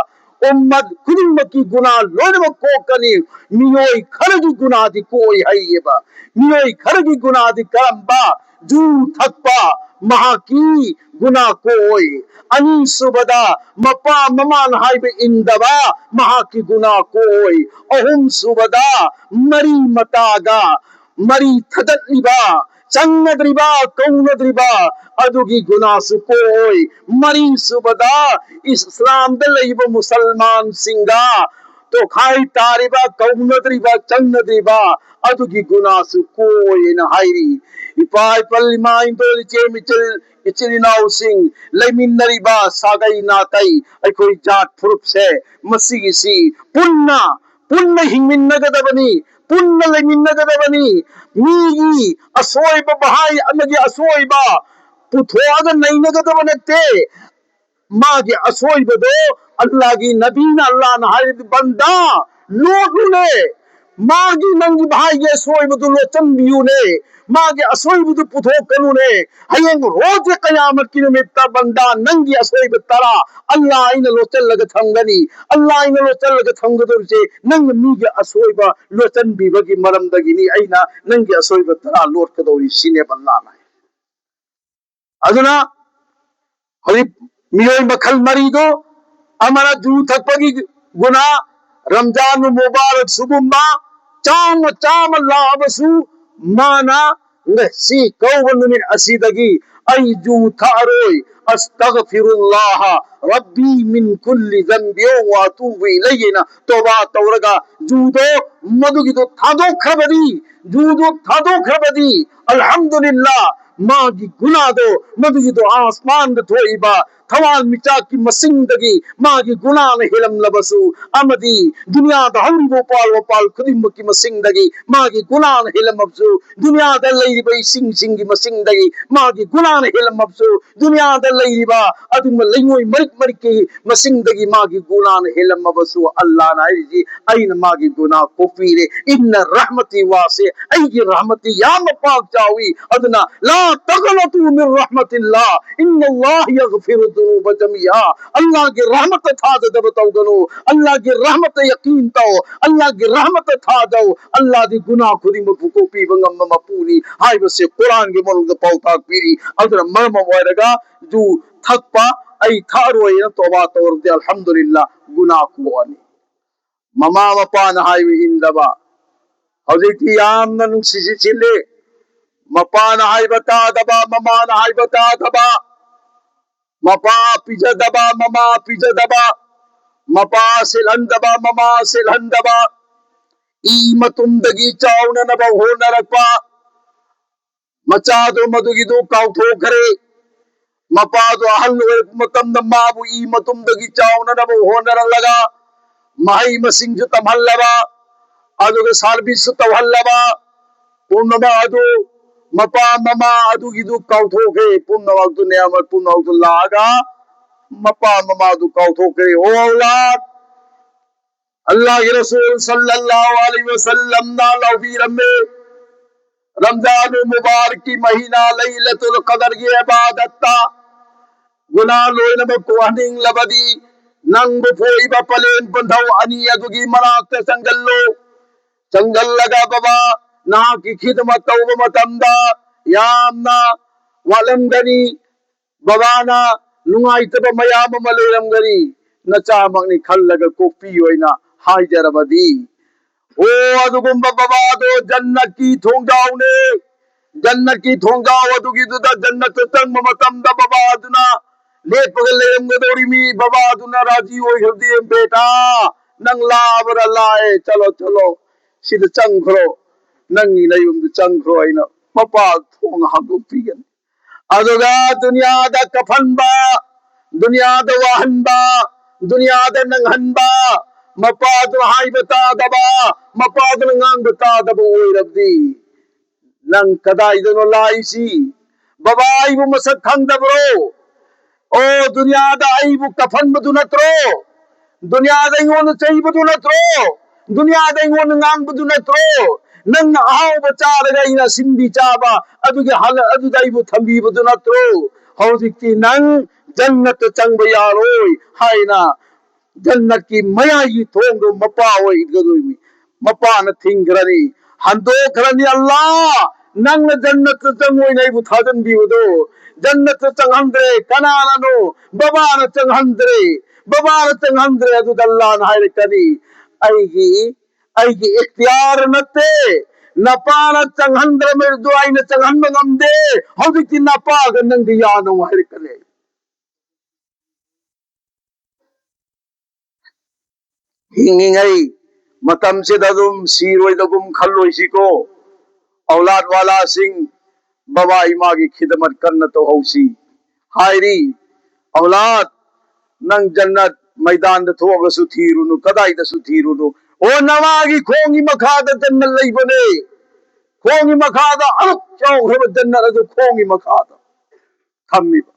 ꯎꯝꯃꯠ ꯈꯨꯗꯤꯡꯃꯛꯀꯤ ꯒꯨꯅꯥ ꯂꯣꯏꯅꯃꯛ ꯀꯣꯛꯀꯅꯤ꯫ ꯃꯤꯑꯣꯏ ꯈꯔꯒꯤ ꯒꯨꯅꯥꯗꯤ ꯀꯣꯛꯑꯣꯏ ꯍꯥꯏꯌꯦꯕ꯫ ꯃꯤꯑꯣꯏ ꯈꯔꯒꯤ ꯒꯨꯅꯥꯗꯤ ꯀꯔꯝꯕ? ꯖꯨ ꯊꯛꯄ, ꯃꯍꯥꯛꯀꯤ ꯒꯨꯅꯥ ꯀꯣꯛꯑꯣꯏ꯫ ꯑꯅꯤꯁꯨꯕꯗ, ꯃꯄꯥ ꯃꯃꯥꯅ ꯍꯥꯏꯕ ꯏꯟꯗꯕ, ꯃꯍꯥꯛꯀꯤ ꯒꯨꯅꯥ ꯀꯣꯛꯑꯣꯏ꯫ ꯑꯍꯨꯝꯁꯨꯕꯗ, ꯃꯔꯤ ꯃꯇꯥꯒ ꯃꯔꯤ ꯊꯗꯠꯂꯤꯕ, ꯆꯪꯅꯗ꯭ꯔꯤꯕ, ꯀꯧꯅꯗ꯭ꯔꯤꯕ, ꯑꯗꯨꯒꯤ ꯒꯨꯅꯥꯁꯨ ꯀꯣꯛꯑꯣꯏ꯫ ꯃꯔꯤꯁꯨꯕꯗ, ꯏꯁꯂꯥꯝꯗ ꯂꯩꯕ ꯃꯨꯁꯜꯃꯥꯟꯁꯤꯡꯒ ꯇꯣꯈꯥꯏ ꯇꯥꯔꯤꯕ, ꯀꯧꯅꯗ꯭ꯔꯤꯕ, ꯆꯪꯅꯗ꯭ꯔꯤꯕ, ꯑꯗꯨꯒꯤ ꯒꯨꯅꯥꯁꯨ ꯀꯣꯛꯑꯣꯏꯅ ꯍꯥꯏꯔꯤ꯫ ꯏꯄꯥ ꯏꯄꯜ, ꯏꯃꯥ ꯏꯟꯗꯣꯜ, ꯏꯆꯦ ꯏꯆꯤꯜ, ꯏꯆꯤꯜ ꯏꯅꯥꯎꯁꯤꯡ, ꯂꯩꯃꯤꯟꯅꯔꯤꯕ ꯁꯥꯒꯩ ꯅꯥꯇꯩ, ꯑꯩꯈꯣꯏ ꯖꯥꯠ ꯐꯨꯔꯨꯞꯁꯦ, ꯃꯁꯤꯒꯤꯁꯤ ꯄꯨꯟꯅ, ꯄꯨꯟꯅ ꯍꯤꯡꯃꯤꯟꯅꯒꯗꯕꯅꯤ, ꯄꯨꯟꯅ ꯂꯩꯃꯤꯟꯅꯒꯗꯕꯅꯤ꯫ ꯃꯤꯒꯤ ꯑꯁꯣꯏꯕ, ꯚꯥꯏ ꯑꯃꯒꯤ ꯑꯁꯣꯏꯕ ꯄꯨꯊꯣꯛꯑꯒ ꯅꯩꯅꯒꯗꯕ ꯅꯠꯇꯦ꯫ ꯃꯥꯒꯤ ꯑꯁꯣꯏꯕꯗꯣ ꯑꯜꯂꯥꯒꯤ ꯅꯕꯤꯅ, ꯑꯜꯂꯥꯅ ꯍꯥꯏꯔꯗꯤ, "ꯕꯟꯗꯥ, ꯂꯣꯠꯂꯨꯅꯦ, ꯃꯥꯒꯤ, ꯅꯪꯒꯤ ꯚꯥꯏꯒꯤ ꯑꯁꯣꯏꯕꯗꯨ ꯂꯣꯠꯁꯤꯟꯕꯤꯌꯨꯅꯦ, ꯃꯥꯒꯤ ꯑꯁꯣꯏꯕꯗꯨ ꯄꯨꯊꯣꯛꯀꯅꯨꯅꯦ꯫ ꯍꯌꯦꯡ ꯔꯣꯖꯦ ꯀꯌꯥꯃꯠꯀꯤ ꯅꯨꯃꯤꯠꯇ ꯕꯟꯗꯥ ꯅꯪꯒꯤ ꯑꯁꯣꯏꯕ ꯇꯔꯥ ꯑꯜꯂꯥ ꯑꯩꯅ ꯂꯣꯠꯁꯤꯜꯂꯒ ꯊꯝꯒꯅꯤ꯫ ꯑꯜꯂꯥ ꯑꯩꯅ ꯂꯣꯠꯁꯤꯜꯂꯒ ꯊꯝꯒꯗꯧꯔꯤꯁꯦ ꯅꯪꯅ ꯃꯤꯒꯤ ꯑꯁꯣꯏꯕ ꯂꯣꯠꯁꯤꯟꯕꯤꯕꯒꯤ ꯃꯔꯝꯗꯒꯤꯅꯤ ꯑꯩꯅ ꯅꯪꯒꯤ ꯑꯁꯣꯏꯕ ꯇꯔꯥ ꯂꯣꯠꯀꯗꯧꯔꯤ ꯁꯤꯅꯦꯕ ꯑꯜꯂꯥꯅ ꯍꯥꯏ꯫ ꯑꯗꯨꯅ ꯍꯧꯖꯤꯛ ꯃꯤꯑꯣꯏ ꯃꯈꯜ ꯃꯔꯤꯗꯣ, ꯑꯃꯅ ꯖꯨ ꯊꯛꯄꯒꯤ ꯒꯨꯅꯥ, ꯔꯝꯖꯥꯟ ꯃꯨꯕꯥꯔꯛ ꯁꯤꯒꯨꯝꯕ ꯆꯥꯝꯃ ꯆꯥꯝꯃ ꯂꯥꯛꯑꯕꯁꯨ ꯃꯥꯅ ꯉꯁꯤ ꯀꯧꯕ ꯅꯨꯃꯤꯠ ꯑꯁꯤꯗꯒꯤ ꯑꯩ ꯖꯨ ꯊꯛꯑꯔꯣꯏ, ꯑꯁꯇꯒꯐꯤꯔꯨꯜꯂꯥꯍ ꯔꯕꯤ ꯃꯤꯟ ꯀꯨꯜꯂꯤ ꯖꯟꯕꯤ ꯋꯥꯇꯨꯕꯨ ꯏꯂꯩꯍꯤꯅ ꯇꯣꯕꯥ ꯇꯧꯔꯒ ꯖꯨꯗꯣ ꯃꯗꯨꯒꯤꯗꯣ ꯊꯥꯗꯣꯛꯈ꯭ꯔꯕꯗꯤ, ꯖꯨꯗꯣ ꯊꯥꯗꯣꯛꯈ꯭ꯔꯕꯗꯤ, ꯑꯜꯍꯝꯗꯨꯂꯤꯜꯂꯥ, ꯃꯥꯒꯤ ꯒꯨꯅꯥꯗꯣ ꯃꯗꯨꯒꯤꯗꯣ ꯑꯥꯁꯃꯥꯟꯗ ꯊꯣꯛꯏꯕ ꯊꯋꯥꯟ ꯃꯤꯆꯥꯛꯀꯤ ꯃꯁꯤꯡꯗꯒꯤ ꯃꯥꯒꯤ ꯒꯨꯅꯥꯅ ꯍꯦꯜꯂꯝꯂꯕꯁꯨ, ꯑꯃꯗꯤ ꯗꯨꯅꯤꯌꯥꯗ ꯍꯧꯔꯤꯕ ꯎꯄꯥꯜ ꯋꯥꯄꯥꯜ ꯈꯨꯗꯤꯡꯃꯛꯀꯤ ꯃꯁꯤꯡꯗꯒꯤ ꯃꯥꯒꯤ ꯒꯨꯅꯥꯅ ꯍꯦꯜꯂꯝꯃꯕꯁꯨ, ꯗꯨꯅꯤꯌꯥꯗ ꯂꯩꯔꯤꯕ ꯏꯁꯤꯡꯁꯤꯡꯒꯤ ꯃꯁꯤꯡꯗꯒꯤ ꯃꯥꯒꯤ ꯒꯨꯅꯥꯅ ꯍꯦꯜꯂꯝꯃꯕꯁꯨ, ꯗꯨꯅꯤꯌꯥꯗ ꯂꯩꯔꯤꯕ ꯑꯗꯨꯒꯨꯝꯕ ꯂꯩꯉꯣꯏ ꯃꯔꯤꯛ ꯃꯔꯤꯛꯀꯤ ꯃꯁꯤꯡꯗꯒꯤ ꯃꯥꯒꯤ ꯒꯨꯅꯥꯅ ꯍꯦꯜꯂꯝꯃꯕꯁꯨ, ꯑꯜꯂꯥꯅ ꯍꯥꯏꯔꯤꯁꯤ, ꯑꯩꯅ ꯃꯥꯒꯤ ꯒꯨꯅꯥ ꯀꯣꯛꯄꯤꯔꯦ꯫ ꯏꯟꯅ ꯔꯍꯃꯇꯤ ꯋꯥꯁꯦ, ꯑꯩꯒꯤ ꯔꯍꯃꯇꯤ ꯌꯥꯝꯅ ꯄꯥꯛ ꯆꯥꯎꯏ꯫ ꯑꯗꯨꯅ ꯂꯥ ꯇꯒꯅꯇꯨ ꯃꯤꯟ ꯔꯍꯃꯇꯤꯜꯂꯥ, ꯏꯟꯅ ꯑꯜꯂꯥꯍ ꯌꯒꯐꯤꯔꯨ ꯗꯨꯅꯨꯕ ꯖꯃꯤꯑ꯫ ꯑꯜꯂꯥꯒꯤ ꯔꯍꯃꯠꯇ ꯊꯥꯖꯗꯕ ꯇꯧꯒꯅꯨ, ꯑꯜꯂꯥꯒꯤ ꯔꯍꯃꯠꯇ ꯌꯀꯤꯟ ꯇꯧ, ꯑꯜꯂꯥꯒꯤ ꯔꯍꯃꯠꯇ ꯊꯥꯖꯧ꯫ ꯑꯜꯂꯥꯗꯤ ꯒꯨꯅꯥ ꯈꯨꯗꯤꯡꯃꯛꯄꯨ ꯀꯣꯛꯄꯤꯕ ꯉꯝꯕ ꯃꯄꯨꯅꯤ ꯍꯥꯏꯕꯁꯦ ꯀꯨꯔꯥꯟꯒꯤ ꯃꯅꯨꯡꯗ ꯄꯥꯎꯇꯥꯛ ꯄꯤꯔꯤ꯫ ꯑꯗꯨꯅ ꯃꯔꯝ ꯑꯃ ꯑꯣꯏꯔꯒ ꯖꯨ ꯊꯛꯄ, ꯑꯩ ꯊꯛꯑꯔꯣꯏꯅ ꯇꯣꯕꯥ ꯇꯧꯔꯗꯤ ꯑꯜꯍꯝꯗꯨꯂꯤꯜꯂꯥ ꯒꯨꯅꯥ ꯀꯣꯛꯑꯅꯤ꯫ ꯃꯃꯥ ꯃꯄꯥꯅ ꯍꯥꯏꯕ ꯏꯟꯗꯕ, ꯍꯧꯖꯤꯛꯇꯤ ꯌꯥꯝꯅ ꯅꯨꯡꯁꯤꯁꯤ ꯆꯤꯜꯂꯤ꯫ ꯃꯄꯥꯅ ꯍꯥꯏꯕ ꯇꯥꯗꯕ, ꯃꯃꯥꯅ ꯍꯥꯏꯕ ꯇꯥꯗꯕ, ꯃꯄꯥ ꯄꯤꯖꯗꯕ, ꯃꯃꯥ ꯄꯤꯖꯗꯕ, ꯃꯄꯥ ꯁꯦꯠꯍꯟꯗꯕ, ꯃꯃꯥ ꯁꯦꯠꯍꯟꯗꯕ, ꯏ ꯃꯇꯨꯝꯗꯒꯤ ꯆꯥꯎꯅꯅꯕ ꯍꯣꯠꯅꯔꯛꯄ, ꯃꯆꯥꯗꯣ ꯃꯗꯨꯒꯤꯗꯣ ꯀꯥꯎꯊꯣꯛꯈ꯭ꯔꯦ꯫ ꯃꯄꯥꯗꯣ ꯑꯍꯜ ꯑꯣꯏꯔꯛꯄ ꯃꯇꯝꯗ ꯃꯥꯕꯨ ꯏ ꯃꯇꯨꯝꯗꯒꯤ ꯆꯥꯎꯅꯅꯕ ꯍꯣꯠꯅꯔꯛꯂꯒ ꯃꯍꯩ ꯃꯁꯤꯡꯁꯨ ꯇꯝꯍꯜꯂꯕ, ꯑꯗꯨꯒ ꯁꯥꯔꯚꯤꯁꯁꯨ ꯇꯧꯍꯜꯂꯕ, ꯄꯨꯝꯅꯃꯛ ꯑꯗꯨ ꯃꯄꯥ ꯃꯃꯥ ꯑꯗꯨꯒꯤꯗꯨ ꯀꯥꯎꯊꯣꯛꯈ꯭ꯔꯦ꯫ ꯄꯨꯝꯅꯃꯛꯇꯨ ꯅꯤꯌꯥꯃꯠ ꯄꯨꯝꯅꯃꯛꯇꯨ ꯂꯥꯛꯑꯒ ꯃꯄꯥ ꯃꯃꯥꯗꯨ ꯀꯥꯎꯊꯣꯛꯈ꯭ꯔꯦ꯫ ꯑꯣ ꯑꯧꯂꯥꯗ, ꯑꯜꯂꯥꯍꯒꯤ ꯔꯁꯨꯜ ꯁꯜꯂꯜꯂꯥꯍꯨ ꯑꯂꯩꯍꯤ ꯋꯁꯜꯂꯝꯅ ꯂꯥꯎꯕꯤꯔꯝꯃꯤ, ꯔꯝꯖꯥꯅꯨꯜ ꯃꯨꯕꯥꯔꯛꯀꯤ ꯃꯍꯤꯅꯥ ꯂꯩꯂꯇꯨꯜ ꯀꯗꯔꯒꯤ ꯏꯕꯥꯗꯠꯇ ꯒꯨꯅꯥ ꯂꯣꯏꯅꯃꯛ ꯀꯣꯛꯍꯟꯅꯤꯡꯂꯕꯗꯤ, ꯅꯪꯕꯨ ꯄꯣꯛꯏꯕ ꯄꯂꯦꯟ ꯄꯟꯊꯧ ꯑꯅꯤ ꯑꯗꯨꯒꯤ ꯃꯅꯥꯛꯇ ꯆꯪꯒꯜꯂꯨ꯫ ꯆꯪꯒꯜꯂꯒ ꯕꯕꯥ, ꯅꯍꯥꯛꯀꯤ ꯈꯤꯗꯃꯠ ꯇꯧꯕ ꯃꯇꯝꯗ ꯌꯥꯝꯅ ꯋꯥꯠꯂꯝꯒꯅꯤ, ꯕꯕꯥꯅ ꯅꯨꯡꯉꯥꯏꯇꯕ ꯃꯌꯥꯝ ꯑꯃ ꯂꯩꯔꯝꯒꯅꯤ, ꯅꯆꯥꯃꯛꯅꯤ ꯈꯜꯂꯒ ꯀꯣꯛꯄꯤꯌꯨ ꯍꯥꯏꯅ ꯍꯥꯏꯖꯔꯕꯗꯤ, ꯑꯣ, ꯑꯗꯨꯒꯨꯝꯕ ꯕꯕꯥꯗꯣ ꯖꯟꯅꯠꯀꯤ ꯊꯣꯡꯖꯥꯎꯅꯦ꯫ ꯖꯟꯅꯠꯀꯤ ꯊꯣꯡꯖꯥꯎ ꯑꯗꯨꯒꯤꯗꯨꯗ ꯖꯟꯅꯠꯇ ꯆꯪꯕ ꯃꯇꯝꯗ ꯕꯕꯥ ꯑꯗꯨꯅ ꯂꯦꯞꯄꯒ ꯂꯩꯔꯝꯒꯗꯧꯔꯤꯃꯤ꯫ ꯕꯕꯥ ꯑꯗꯨꯅ ꯔꯥꯖꯤ ꯑꯣꯏꯈ꯭ꯔꯗꯤ, "ꯕꯦꯇꯥ, ꯅꯪ ꯂꯥꯛꯑꯕ꯭ꯔꯥ?" "ꯂꯥꯛꯑꯦ, ꯆꯠꯂꯣ, ꯆꯠꯂꯣ, ꯁꯤꯗ ꯆꯪꯈ꯭ꯔꯣ, ꯅꯪꯒꯤ ꯅꯌꯨꯝꯗ ꯆꯪꯈ꯭ꯔꯣ, ꯑꯩꯅ ꯃꯄꯥ ꯊꯣꯡ ꯍꯥꯡꯗꯣꯛꯄꯤꯒꯅꯤ"꯫ ꯑꯗꯨꯒ ꯗꯨꯅꯤꯌꯥꯗ ꯀꯐꯟꯕ, ꯗꯨꯅꯤꯌꯥꯗ ꯋꯥꯍꯟꯕ, ꯗꯨꯅꯤꯌꯥꯗ ꯅꯪꯍꯟꯕ, ꯃꯄꯥꯗꯨꯅ ꯍꯥꯏꯕ ꯇꯥꯗꯕ, ꯃꯄꯥꯗꯨꯅ ꯉꯥꯡꯕ ꯇꯥꯗꯕ ꯑꯣꯏꯔꯕꯗꯤ, ꯅꯪ ꯀꯗꯥꯏꯗꯅꯣ ꯂꯥꯛꯏꯁꯤ? ꯕꯕꯥ, ꯑꯩꯕꯨ ꯃꯁꯛ ꯈꯪꯗꯕ꯭ꯔꯣ? ꯑꯣ, ꯗꯨꯅꯤꯌꯥꯗ ꯑꯩꯕꯨ ꯀꯐꯟꯕꯗꯨ ꯅꯠꯇ꯭ꯔꯣ? ꯗꯨꯅꯤꯌꯥꯗ ꯑꯩꯉꯣꯟꯗ ꯆꯩꯕꯗꯨ ꯅꯠꯇ꯭ꯔꯣ? ꯗꯨꯅꯤꯌꯥꯗ ꯑꯩꯉꯣꯟꯗ ꯉꯥꯡꯕꯗꯨ ꯅꯠꯇ꯭ꯔꯣ? ꯅꯪꯅ ꯑꯍꯥꯎꯕ ꯆꯥꯔꯒ ꯑꯩꯅ ꯑꯁꯤꯟꯕꯤ ꯆꯥꯕ ꯑꯗꯨꯒꯤ ꯍꯜ-, ꯑꯗꯨꯗ ꯑꯩꯕꯨ ꯊꯝꯕꯤꯕꯗꯨ ꯅꯠꯇ꯭ꯔꯣ? ꯍꯧꯖꯤꯛꯇꯤ ꯅꯪ ꯖꯟꯅꯠꯇ ꯆꯪꯕ ꯌꯥꯔꯣꯏ ꯍꯥꯏꯅ ꯖꯟꯅꯠꯀꯤ ꯃꯌꯥꯏꯒꯤ ꯊꯣꯡꯗꯣ ꯃꯄꯥ ꯑꯣꯏꯒꯗꯣꯏꯅꯤ꯫ ꯃꯄꯥꯅ ꯊꯤꯡꯈ꯭ꯔꯅꯤ, ꯍꯟꯗꯣꯛꯈ꯭ꯔꯅꯤ꯫ "ꯑꯜꯂꯥ, ꯅꯪꯅ ꯖꯟꯅꯠꯇ ꯆꯪꯉꯣꯏꯅ ꯑꯩꯕꯨ ꯊꯥꯖꯟꯕꯤꯕꯗꯣ ꯖꯟꯅꯠꯇ ꯆꯪꯍꯟꯗ꯭ꯔꯦ꯫ ꯀꯅꯥꯅꯅꯣ? ꯕꯕꯥꯅ ꯆꯪꯍꯟꯗ꯭ꯔꯦ, ꯕꯕꯥꯅ ꯆꯪꯍꯟꯗ꯭ꯔꯦ"꯫ ꯑꯗꯨꯗ ꯑꯜꯂꯥꯅ ꯍꯥꯏꯔꯛꯀꯅꯤ, "ꯑꯩꯒꯤ, ꯑꯩꯒꯤ ꯏꯈꯇꯤꯌꯥꯔ ꯅꯠꯇꯦ, ꯅꯄꯥꯅ ꯆꯪꯍꯟꯗ꯭ꯔꯕꯗꯣ ꯑꯩꯅ ꯆꯪꯍꯟꯕ ꯉꯝꯗꯦ꯫ ꯍꯧꯖꯤꯛꯇꯤ ꯅꯄꯥꯒ ꯅꯪꯒ ꯌꯥꯅꯧ" ꯍꯥꯏꯔꯛꯀꯅꯤ꯫ ꯍꯤꯡꯉꯤꯉꯩ ꯃꯇꯝꯁꯤꯗ ꯑꯗꯨꯝ ꯁꯤꯔꯣꯏꯗꯒꯨꯝ ꯈꯜꯂꯣꯏꯁꯤꯀꯣ꯫ ꯑꯧꯂꯥꯗ ꯋꯥꯂꯥꯁꯤꯡ, ꯕꯕꯥ ꯏꯃꯥꯒꯤ ꯈꯤꯗꯃꯠ ꯀꯟꯅ ꯇꯧꯍꯧꯁꯤ꯫ ꯍꯥꯏꯔꯤ, "ꯑꯧꯂꯥꯗ, ꯅꯪ ꯖꯟꯅꯠ ꯃꯩꯗꯥꯟꯗ ꯊꯣꯛꯑꯒꯁꯨ ꯊꯤꯔꯨꯅꯨ, ꯀꯗꯥꯏꯗꯁꯨ ꯊꯤꯔꯨꯅꯨ꯫ ꯑꯣ, ꯅꯃꯥꯒꯤ ꯈꯣꯡꯒꯤ ꯃꯈꯥꯗ ꯖꯟꯅꯠ ꯂꯩꯕꯅꯦ꯫ ꯈꯣꯡꯒꯤ ꯃꯈꯥꯗ ꯑꯗꯨꯛ ꯆꯥꯎꯈ꯭ꯔꯕ ꯖꯟꯅꯠ ꯑꯗꯨ ꯈꯣꯡꯒꯤ ꯃꯈꯥꯗ ꯊꯝꯃꯤꯕ꯫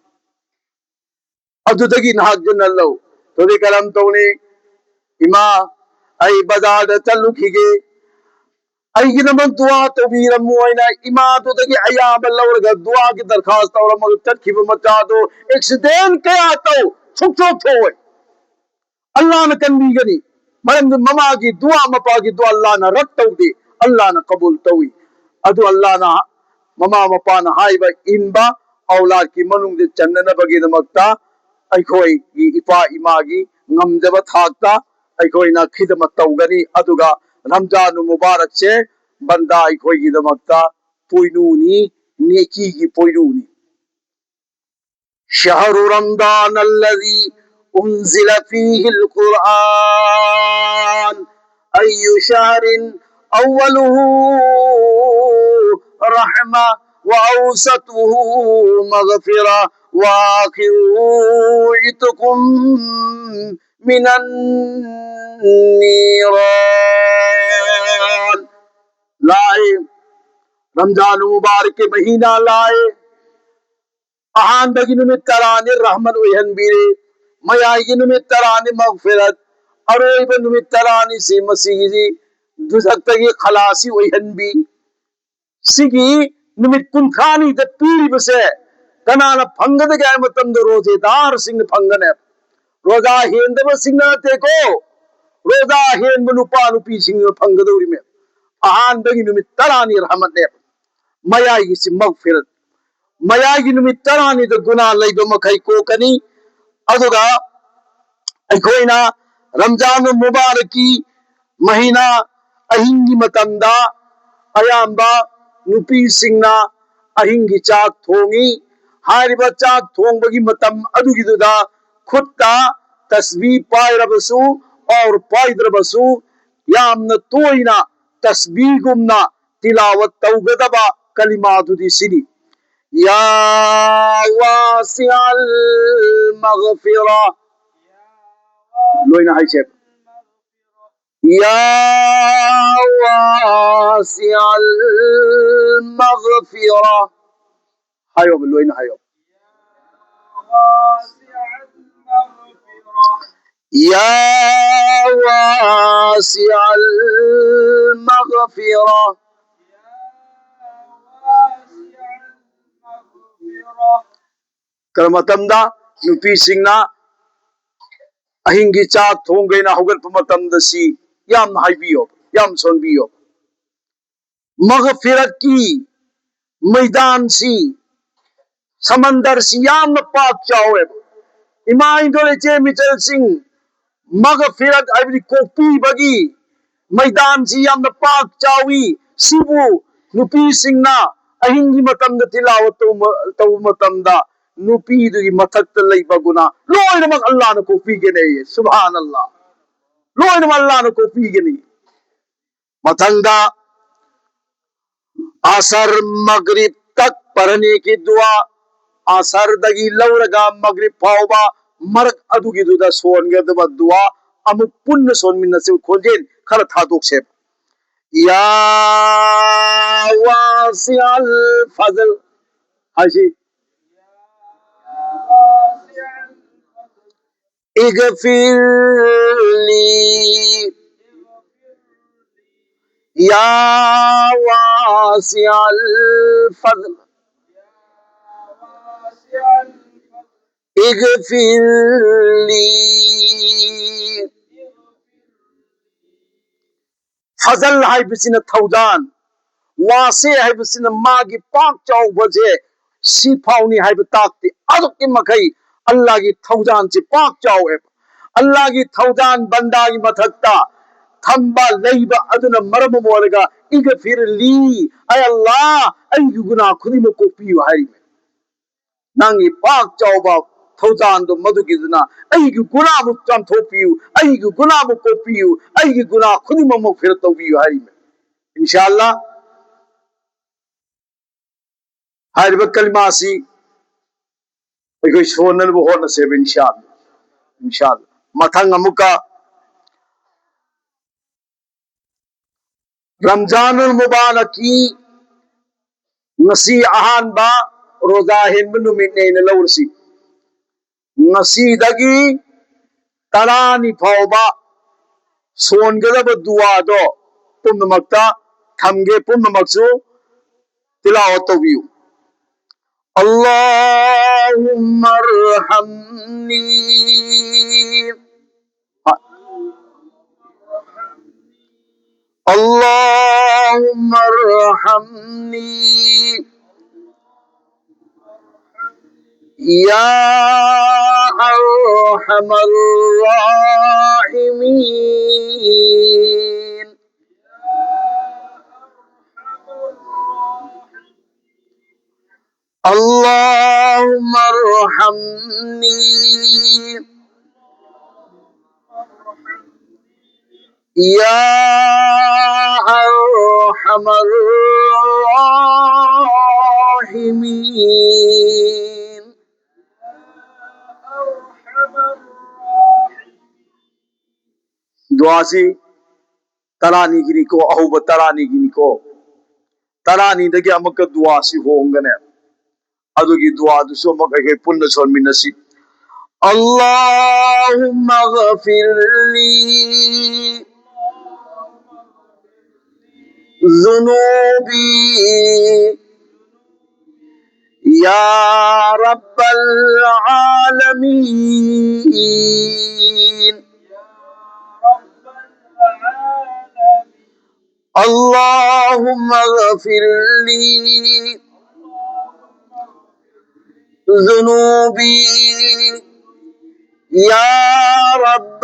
ꯑꯗꯨꯗꯒꯤ ꯅꯍꯥꯛ ꯖꯟꯅꯠ ꯂꯧ"꯫ ꯑꯗꯨꯗꯤ ꯀꯔꯝ ꯇꯧꯅꯤ? "ꯏꯃꯥ, ꯑꯩ ꯕꯖꯥꯔꯗ ꯆꯠꯂꯨꯈꯤꯒꯦ, ꯑꯩꯒꯤꯗꯃꯛ ꯗꯨꯋꯥ ꯇꯧꯕꯤꯔꯝꯃꯨ ꯍꯥꯏꯅ ꯏꯃꯥꯗꯨꯗꯒꯤ ꯑꯌꯥꯕ ꯂꯧꯔꯒ ꯗꯨꯋꯥꯒꯤ ꯗꯔꯈꯥꯁ ꯇꯧꯔꯝꯃꯒ ꯆꯠꯈꯤꯕ ꯃꯆꯥꯗꯣ ꯑꯦꯛꯁꯤꯗꯦꯟ ꯀꯌꯥ ꯇꯧ, ꯁꯨꯛꯁꯣꯛ ꯊꯣꯛꯑꯣꯏ꯫ ꯑꯜꯂꯥꯅ ꯀꯟꯕꯤꯒꯅꯤ꯫ ꯃꯔꯝꯗꯤ ꯃꯃꯥꯒꯤ ꯗꯨꯋꯥ, ꯃꯄꯥꯒꯤ ꯗꯨꯋꯥ ꯑꯜꯂꯥꯅ ꯔꯠ ꯇꯧꯗꯦ, ꯑꯜꯂꯥꯅ ꯀꯕꯨꯜ ꯇꯧꯏ꯫ ꯑꯗꯨ ꯑꯜꯂꯥꯅ, ꯃꯃꯥ ꯃꯄꯥꯅ ꯍꯥꯏꯕ ꯏꯟꯕ ꯑꯧꯂꯥꯗꯀꯤ ꯃꯅꯨꯡꯗ ꯆꯟꯅꯅꯕꯒꯤꯗꯃꯛꯇ ꯑꯩꯈꯣꯏꯒꯤ ꯏꯄꯥ ꯏꯃꯥꯒꯤ ꯉꯝꯖꯕ ꯊꯥꯛꯇ ꯑꯩꯈꯣꯏꯅ ꯈꯤꯗꯃꯠ ꯇꯧꯒꯅꯤ꯫ ꯑꯗꯨꯒ ꯔꯝꯖꯥꯟ ꯃꯨꯕꯥꯔꯛꯁꯦ ꯕꯟꯗꯥ ꯑꯩꯈꯣꯏꯒꯤꯗꯃꯛꯇ ꯄꯣꯏꯅꯨꯅꯤ, ꯅꯦꯀꯤꯒꯤ ꯄꯣꯏꯅꯨꯅꯤ꯫ شهر رمضان الذي أنزل فيه القرآن، أي شهر؟ أوله رحمة، وأوسطه مغفرة، وآخره عتق من النيران. لائی، رمضان مبارک مہینہ لائی، ꯑꯍꯥꯟꯕꯒꯤ ꯅꯨꯃꯤꯠ ꯇꯔꯥꯅꯤ ꯔꯍꯃꯠ ꯑꯣꯏꯍꯟꯕꯤꯔꯦ, ꯃꯌꯥꯏꯒꯤ ꯅꯨꯃꯤꯠ ꯇꯔꯥꯅꯤ ꯃꯒꯐꯤꯔꯠ, ꯑꯔꯣꯏꯕ ꯅꯨꯃꯤꯠ ꯇꯔꯥꯅꯤꯁꯤ ꯃꯁꯤꯒꯤꯗꯤ ꯗꯨꯖꯈꯇꯒꯤ ꯈꯂꯥꯁꯤ ꯑꯣꯏꯍꯟꯕꯤ꯫ ꯁꯤꯒꯤ ꯅꯨꯃꯤꯠ ꯀꯨꯟꯊ꯭ꯔꯥꯅꯤꯗ ꯄꯤꯔꯤꯕꯁꯦ ꯀꯅꯥꯅ ꯐꯪꯒꯗꯒꯦ ꯍꯥꯏꯕ ꯃꯇꯝꯗ ꯔꯣꯖꯦꯗꯥꯔꯁꯤꯡꯅ ꯐꯪꯒꯅꯦꯕ꯫ ꯔꯣꯖꯥ ꯍꯦꯟꯗꯕꯁꯤꯡꯅ ꯅꯠꯇꯦꯀꯣ, ꯔꯣꯖꯥ ꯍꯦꯟꯕ ꯅꯨꯄꯥ ꯅꯨꯄꯤꯁꯤꯡꯅ ꯐꯪꯒꯗꯧꯔꯤꯃꯦ꯫ ꯑꯍꯥꯟꯕꯒꯤ ꯅꯨꯃꯤꯠ ꯇꯔꯥꯅꯤ ꯔꯍꯃꯠꯅꯦꯕ, ꯃꯌꯥꯏꯒꯤꯁꯤ ꯃꯒꯐꯤꯔꯠ꯫ ꯃꯌꯥꯏꯒꯤ ꯅꯨꯃꯤꯠ ꯇꯔꯥꯅꯤꯗ ꯒꯨꯅꯥ ꯂꯩꯕ ꯃꯈꯩ ꯀꯣꯛꯀꯅꯤ꯫ ꯑꯗꯨꯒ ꯑꯩꯈꯣꯏꯅ ꯔꯝꯖꯥꯟ ꯃꯨꯕꯥꯔꯛꯀꯤ ꯃꯍꯤꯅꯥ ꯑꯍꯤꯡꯒꯤ ꯃꯇꯝꯗ ꯑꯌꯥꯝꯕ ꯅꯨꯄꯤꯁꯤꯡꯅ ꯑꯍꯤꯡꯒꯤ ꯆꯥꯛ ꯊꯣꯡꯉꯤ꯫ ꯍꯥꯏꯔꯤꯕ ꯆꯥꯛ ꯊꯣꯡꯕꯒꯤ ꯃꯇꯝ ꯑꯗꯨꯒꯤꯗꯨꯗ ꯈꯨꯠꯇ ꯇꯁꯕꯤ ꯄꯥꯏꯔꯕꯁꯨ ꯑꯣꯔ ꯄꯥꯏꯗ꯭ꯔꯕꯁꯨ ꯌꯥꯝꯅ ꯇꯣꯏꯅ ꯇꯁꯕꯤꯒꯨꯝꯅ ꯇꯤꯂꯥꯋꯠ ꯇꯧꯒꯗꯕ ꯀꯂꯤꯃꯥꯗꯨꯗꯤ ꯁꯤꯅꯤ: يا واسع المغفرة. ꯂꯣꯏꯅ ꯍꯥꯏꯁꯦ: يا واسع المغفرة. ꯍꯥꯏꯌꯣꯕ, ꯂꯣꯏꯅ ꯍꯥꯏꯌꯣ: يا واسع واسع المغفرة. ꯀꯔꯝꯕ ꯃꯇꯝꯗ? ꯅꯨꯄꯤꯁꯤꯡꯅ ꯑꯍꯤꯡꯒꯤ ꯆꯥꯛ ꯊꯣꯡꯒꯦꯅ ꯍꯧꯒꯠꯄ ꯃꯇꯝꯗ ꯁꯤ ꯌꯥꯝꯅ ꯍꯥꯏꯕꯤꯌꯣ, ꯌꯥꯝ ꯁꯣꯟꯕꯤꯌꯣ꯫ ꯃꯒꯐꯤꯔꯠꯀꯤ ꯃꯩꯗꯥꯟꯁꯤ, ꯁꯃꯟꯗꯔꯁꯤ ꯌꯥꯝꯅ ꯄꯥꯛ ꯆꯥꯎꯋꯦꯕ꯫ ꯏꯃꯥ ꯏꯟꯗꯣꯜ ꯏꯆꯦ ꯃꯤꯆꯜꯁꯤꯡ, ꯃꯒꯐꯤꯔꯠ ꯍꯥꯏꯕꯗꯤ ꯀꯣꯛꯄꯤꯕꯒꯤ ꯃꯩꯗꯥꯟꯁꯤ ꯌꯥꯝꯅ ꯄꯥꯛ ꯆꯥꯎꯏ꯫ ꯁꯤꯕꯨ ꯅꯨꯄꯤꯁꯤꯡꯅ ꯑꯍꯤꯡꯒꯤ ꯃꯇꯝꯗ ꯇꯤꯂꯥꯋꯠ ꯇꯧꯕ, ꯇꯧꯕ ꯃꯇꯝꯗ ꯅꯨꯄꯤꯗꯨꯒꯤ ꯃꯊꯛꯇ ꯂꯩꯕ ꯒꯨꯅꯥ ꯂꯣꯏꯅꯃꯛ ꯑꯜꯂꯥꯍꯅ ꯀꯣꯛꯄꯤꯒꯅꯤ꯫ ꯁꯨꯕꯍꯥꯅꯜꯂꯥꯍ꯫ ꯂꯣꯏꯅꯃꯛ ꯑꯜꯂꯥꯍꯅ ꯀꯣꯛꯄꯤꯒꯅꯤ꯫ ꯃꯊꯪꯗ ꯑꯁꯔ ꯃꯒ꯭ꯔꯤꯕ ꯇꯛ ꯄꯔꯅꯦꯒꯤ ꯗꯨꯋꯥ, ꯑꯁꯔꯗꯒꯤ ꯂꯧꯔꯒ ꯃꯒ꯭ꯔꯤꯕ ꯐꯥꯎꯕ ꯃꯔꯛ ꯑꯗꯨꯒꯤꯗꯨꯗ ꯁꯣꯟꯒꯗꯕ ꯗꯨꯋꯥ ꯑꯃꯨꯛ ꯄꯨꯟꯅ ꯁꯣꯟꯃꯤꯟꯅꯁꯤ꯫ ꯈꯣꯟꯖꯦꯜ ꯈꯔ ꯊꯥꯗꯣꯛꯁꯦ꯫ ꯌꯥ ꯋꯥꯁꯤꯑꯜ ꯐꯖꯜ ꯍꯥꯏꯁꯤ꯫ اغفر لي يا واسع الفضل اغفر لي. ꯐꯖꯜ ꯍꯥꯏꯕꯁꯤꯅ ꯊꯧꯖꯥꯟ, ꯋꯥꯁꯦ ꯍꯥꯏꯕꯁꯤꯅ ꯃꯥꯒꯤ ꯄꯥꯛ ꯆꯥꯎꯕꯁꯦ ꯁꯤ ꯐꯥꯎꯅꯤ ꯍꯥꯏꯕ ꯇꯥꯛꯇꯦ꯫ ꯑꯗꯨꯛꯀꯤ ꯃꯈꯩ ꯑꯜꯂꯥꯍꯒꯤ ꯊꯧꯖꯥꯟꯁꯤ ꯄꯥꯛ ꯆꯥꯎꯋꯦꯕ꯫ ꯑꯜꯂꯥꯍꯒꯤ ꯊꯧꯖꯥꯟ ꯕꯟꯗꯥꯒꯤ ꯃꯊꯛꯇ ꯊꯝꯕ, ꯂꯩꯕ ꯑꯗꯨꯅ ꯃꯔꯝ ꯑꯃ ꯑꯣꯏꯔꯒ, "ꯏꯒꯐꯤꯔ ꯂꯤ", ꯑꯩ ꯑꯜꯂꯥꯍ, ꯑꯩꯒꯤ ꯒꯨꯅꯥ ꯈꯨꯗꯤꯡꯃꯛ ꯀꯣꯛꯄꯤꯌꯨ ꯍꯥꯏꯔꯤꯕꯅꯤ꯫ ꯅꯪꯒꯤ ꯄꯥꯛ ꯆꯥꯎꯕ ꯊꯧꯖꯥꯟꯗꯣ ꯃꯗꯨꯒꯤꯗꯨꯅ ꯑꯩꯒꯤ ꯒꯨꯅꯥꯕꯨ ꯆꯥꯝꯊꯣꯛꯄꯤꯌꯨ, ꯑꯩꯒꯤ ꯒꯨꯅꯥꯕꯨ ꯀꯣꯛꯄꯤꯌꯨ, ꯑꯩꯒꯤ ꯒꯨꯅꯥ ꯈꯨꯗꯤꯡꯃꯛ ꯃꯒꯐꯤꯔꯠ ꯇꯧꯕꯤꯌꯨ ꯍꯥꯏꯔꯤꯕꯅꯤ꯫ ꯏꯟꯁꯥ ꯑꯜꯂꯥꯍ꯫ ꯍꯥꯏꯔꯤꯕ ꯀꯂꯤꯃꯥꯁꯤ ꯑꯩꯈꯣꯏ ꯁꯣꯟꯅꯅꯕ ꯍꯣꯠꯅꯁꯦꯕ, ꯏꯟꯁꯥ ꯑꯜꯂꯥꯍ꯫ ꯏꯟꯁꯥ ꯑꯜꯂꯥꯍ꯫ ꯃꯊꯪ ꯑꯃꯨꯛꯀ ꯔꯝꯖꯥꯅꯨꯜ ꯃꯨꯕꯥꯔꯛꯀꯤ ꯉꯁꯤ ꯑꯍꯥꯟꯕ ꯔꯣꯖꯥ ꯍꯦꯟꯕ ꯅꯨꯃꯤꯠꯅꯦꯅ ꯂꯧꯔꯁꯤ꯫ ꯉꯁꯤꯗꯒꯤ ꯇꯔꯥꯅꯤ ꯐꯥꯎꯕ ꯁꯣꯟꯒꯗꯕ ꯗꯨꯋꯥꯗꯣ ꯄꯨꯝꯅꯃꯛꯇ ꯊꯝꯒꯦ꯫ ꯄꯨꯝꯅꯃꯛꯁꯨ ꯇꯤꯂꯥꯋꯠ ꯇꯧꯕꯤꯌꯨ꯫ اللهم ارحمني. اللهم ارحمني يا أرحم الراحمين. اللهم ارحمني يا أرحم الراحمين. ꯗꯨꯋꯥꯁꯤ ꯇꯔꯥꯅꯤꯒꯤꯅꯤꯀꯣ, ꯑꯍꯧꯕ ꯇꯔꯥꯅꯤꯒꯤꯅꯤꯀꯣ꯫ ꯇꯔꯥꯅꯤꯗꯒꯤ ꯑꯃꯨꯛꯀ ꯗꯨꯋꯥꯁꯤ ꯍꯣꯡꯒꯅꯦ꯫ ꯑꯗꯨꯒꯤ ꯗꯨꯋꯥꯗꯨꯁꯨ ꯑꯃꯨꯛ ꯑꯩꯈꯣꯏ ꯄꯨꯟꯅ ꯁꯣꯟꯃꯤꯟꯅꯁꯤ꯫ اللهم اغفر لي ذنوبي يا رب العالمين. اللهم اغفر لي ذنوبي يا رب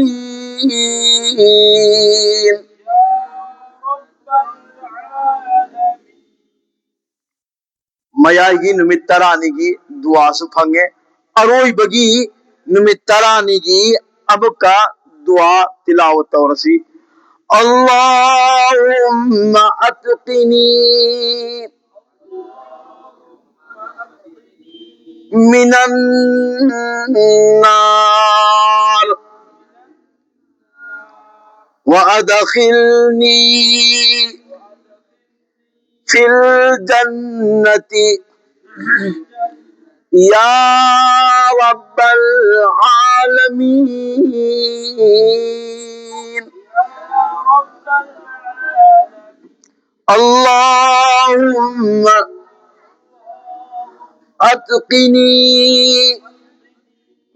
العالمين. ꯃꯌꯥꯏꯒꯤ ꯅꯨꯃꯤꯠ ꯇꯔꯥꯅꯤꯒꯤ ꯗꯨꯋꯥꯁꯨ ꯐꯪꯉꯦ꯫ ꯑꯔꯣꯏꯕꯒꯤ ꯅꯨꯃꯤꯠ ꯇꯔꯥꯅꯤꯒꯤ ꯑꯃꯨꯛꯀ ꯗꯨꯋꯥ ꯇꯤꯂꯥꯋꯠ ꯇꯧꯔꯁꯤ꯫ اللهم أتقني من النار وأدخلني في الجنة يا رب العالمين. العالمين. اللهم أتقني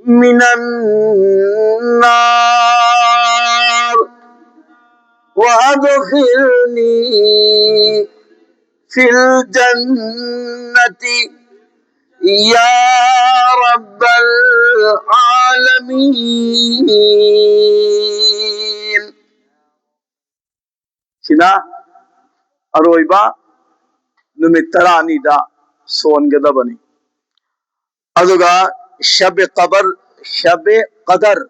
من النار وأدخلني في الجنة يا رب العالمين. ꯁꯤꯅ ꯑꯔꯣꯏꯕ ꯅꯨꯃꯤꯠ ꯇꯔꯥꯅꯤꯗ ꯁꯣꯟꯒꯗꯕꯅꯤ꯫ ꯑꯗꯨꯒ ꯁꯕꯦ ꯀꯕꯔ, ꯁꯕꯦ ꯀꯗꯔ,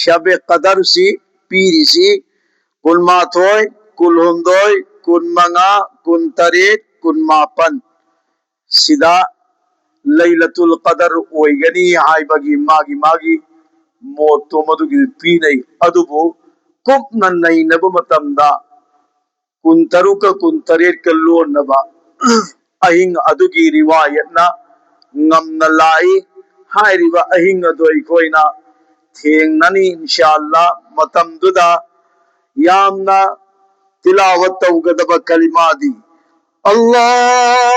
ꯁꯕꯦ ꯀꯗꯔꯁꯤ ꯄꯤꯔꯤꯁꯤ ꯀꯨꯟꯃꯥꯊꯣꯏ, ꯀꯨꯟꯍꯨꯝꯗꯣꯏ, ꯀꯨꯟꯃꯉꯥ, ꯀꯨꯟꯇꯔꯦꯠ, ꯀꯨꯟꯃꯥꯄꯟ ꯁꯤꯗ ꯂꯩꯂꯇꯨꯜ ꯀꯗꯔ ꯑꯣꯏꯒꯅꯤ ꯍꯥꯏꯕꯒꯤ ꯃꯥꯒꯤ ꯃꯥꯒꯤ ꯃꯣꯠꯇꯣ ꯃꯗꯨꯒꯤ ꯄꯤꯅꯩ꯫ ꯑꯗꯨꯕꯨ ꯀꯨꯞꯅ ꯅꯩꯅꯕ ꯃꯇꯝꯗ ꯀꯨꯟꯇꯔꯨꯛꯀ ꯀꯨꯟꯇꯔꯦꯠꯀ ꯂꯣꯟꯅꯕ ꯑꯍꯤꯡ ꯑꯗꯨꯒꯤ ꯔꯤꯋꯥꯌꯠꯅ ꯉꯝꯅ ꯂꯥꯛꯏ꯫ ꯍꯥꯏꯔꯤꯕ ꯑꯍꯤꯡ ꯑꯗꯨ ꯑꯩꯈꯣꯏꯅ ꯊꯦꯡꯅꯅꯤ ꯏꯟꯁꯥ ꯑꯜꯂꯥ꯫ ꯃꯇꯝꯗꯨꯗ ꯌꯥꯝꯅ ꯇꯤꯂꯥꯋꯠ ꯇꯧꯒꯗꯕ ꯀꯂꯤꯃꯥꯗꯤ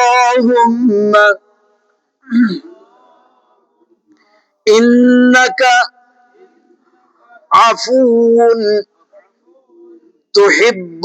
اللهم إنك عفو تحب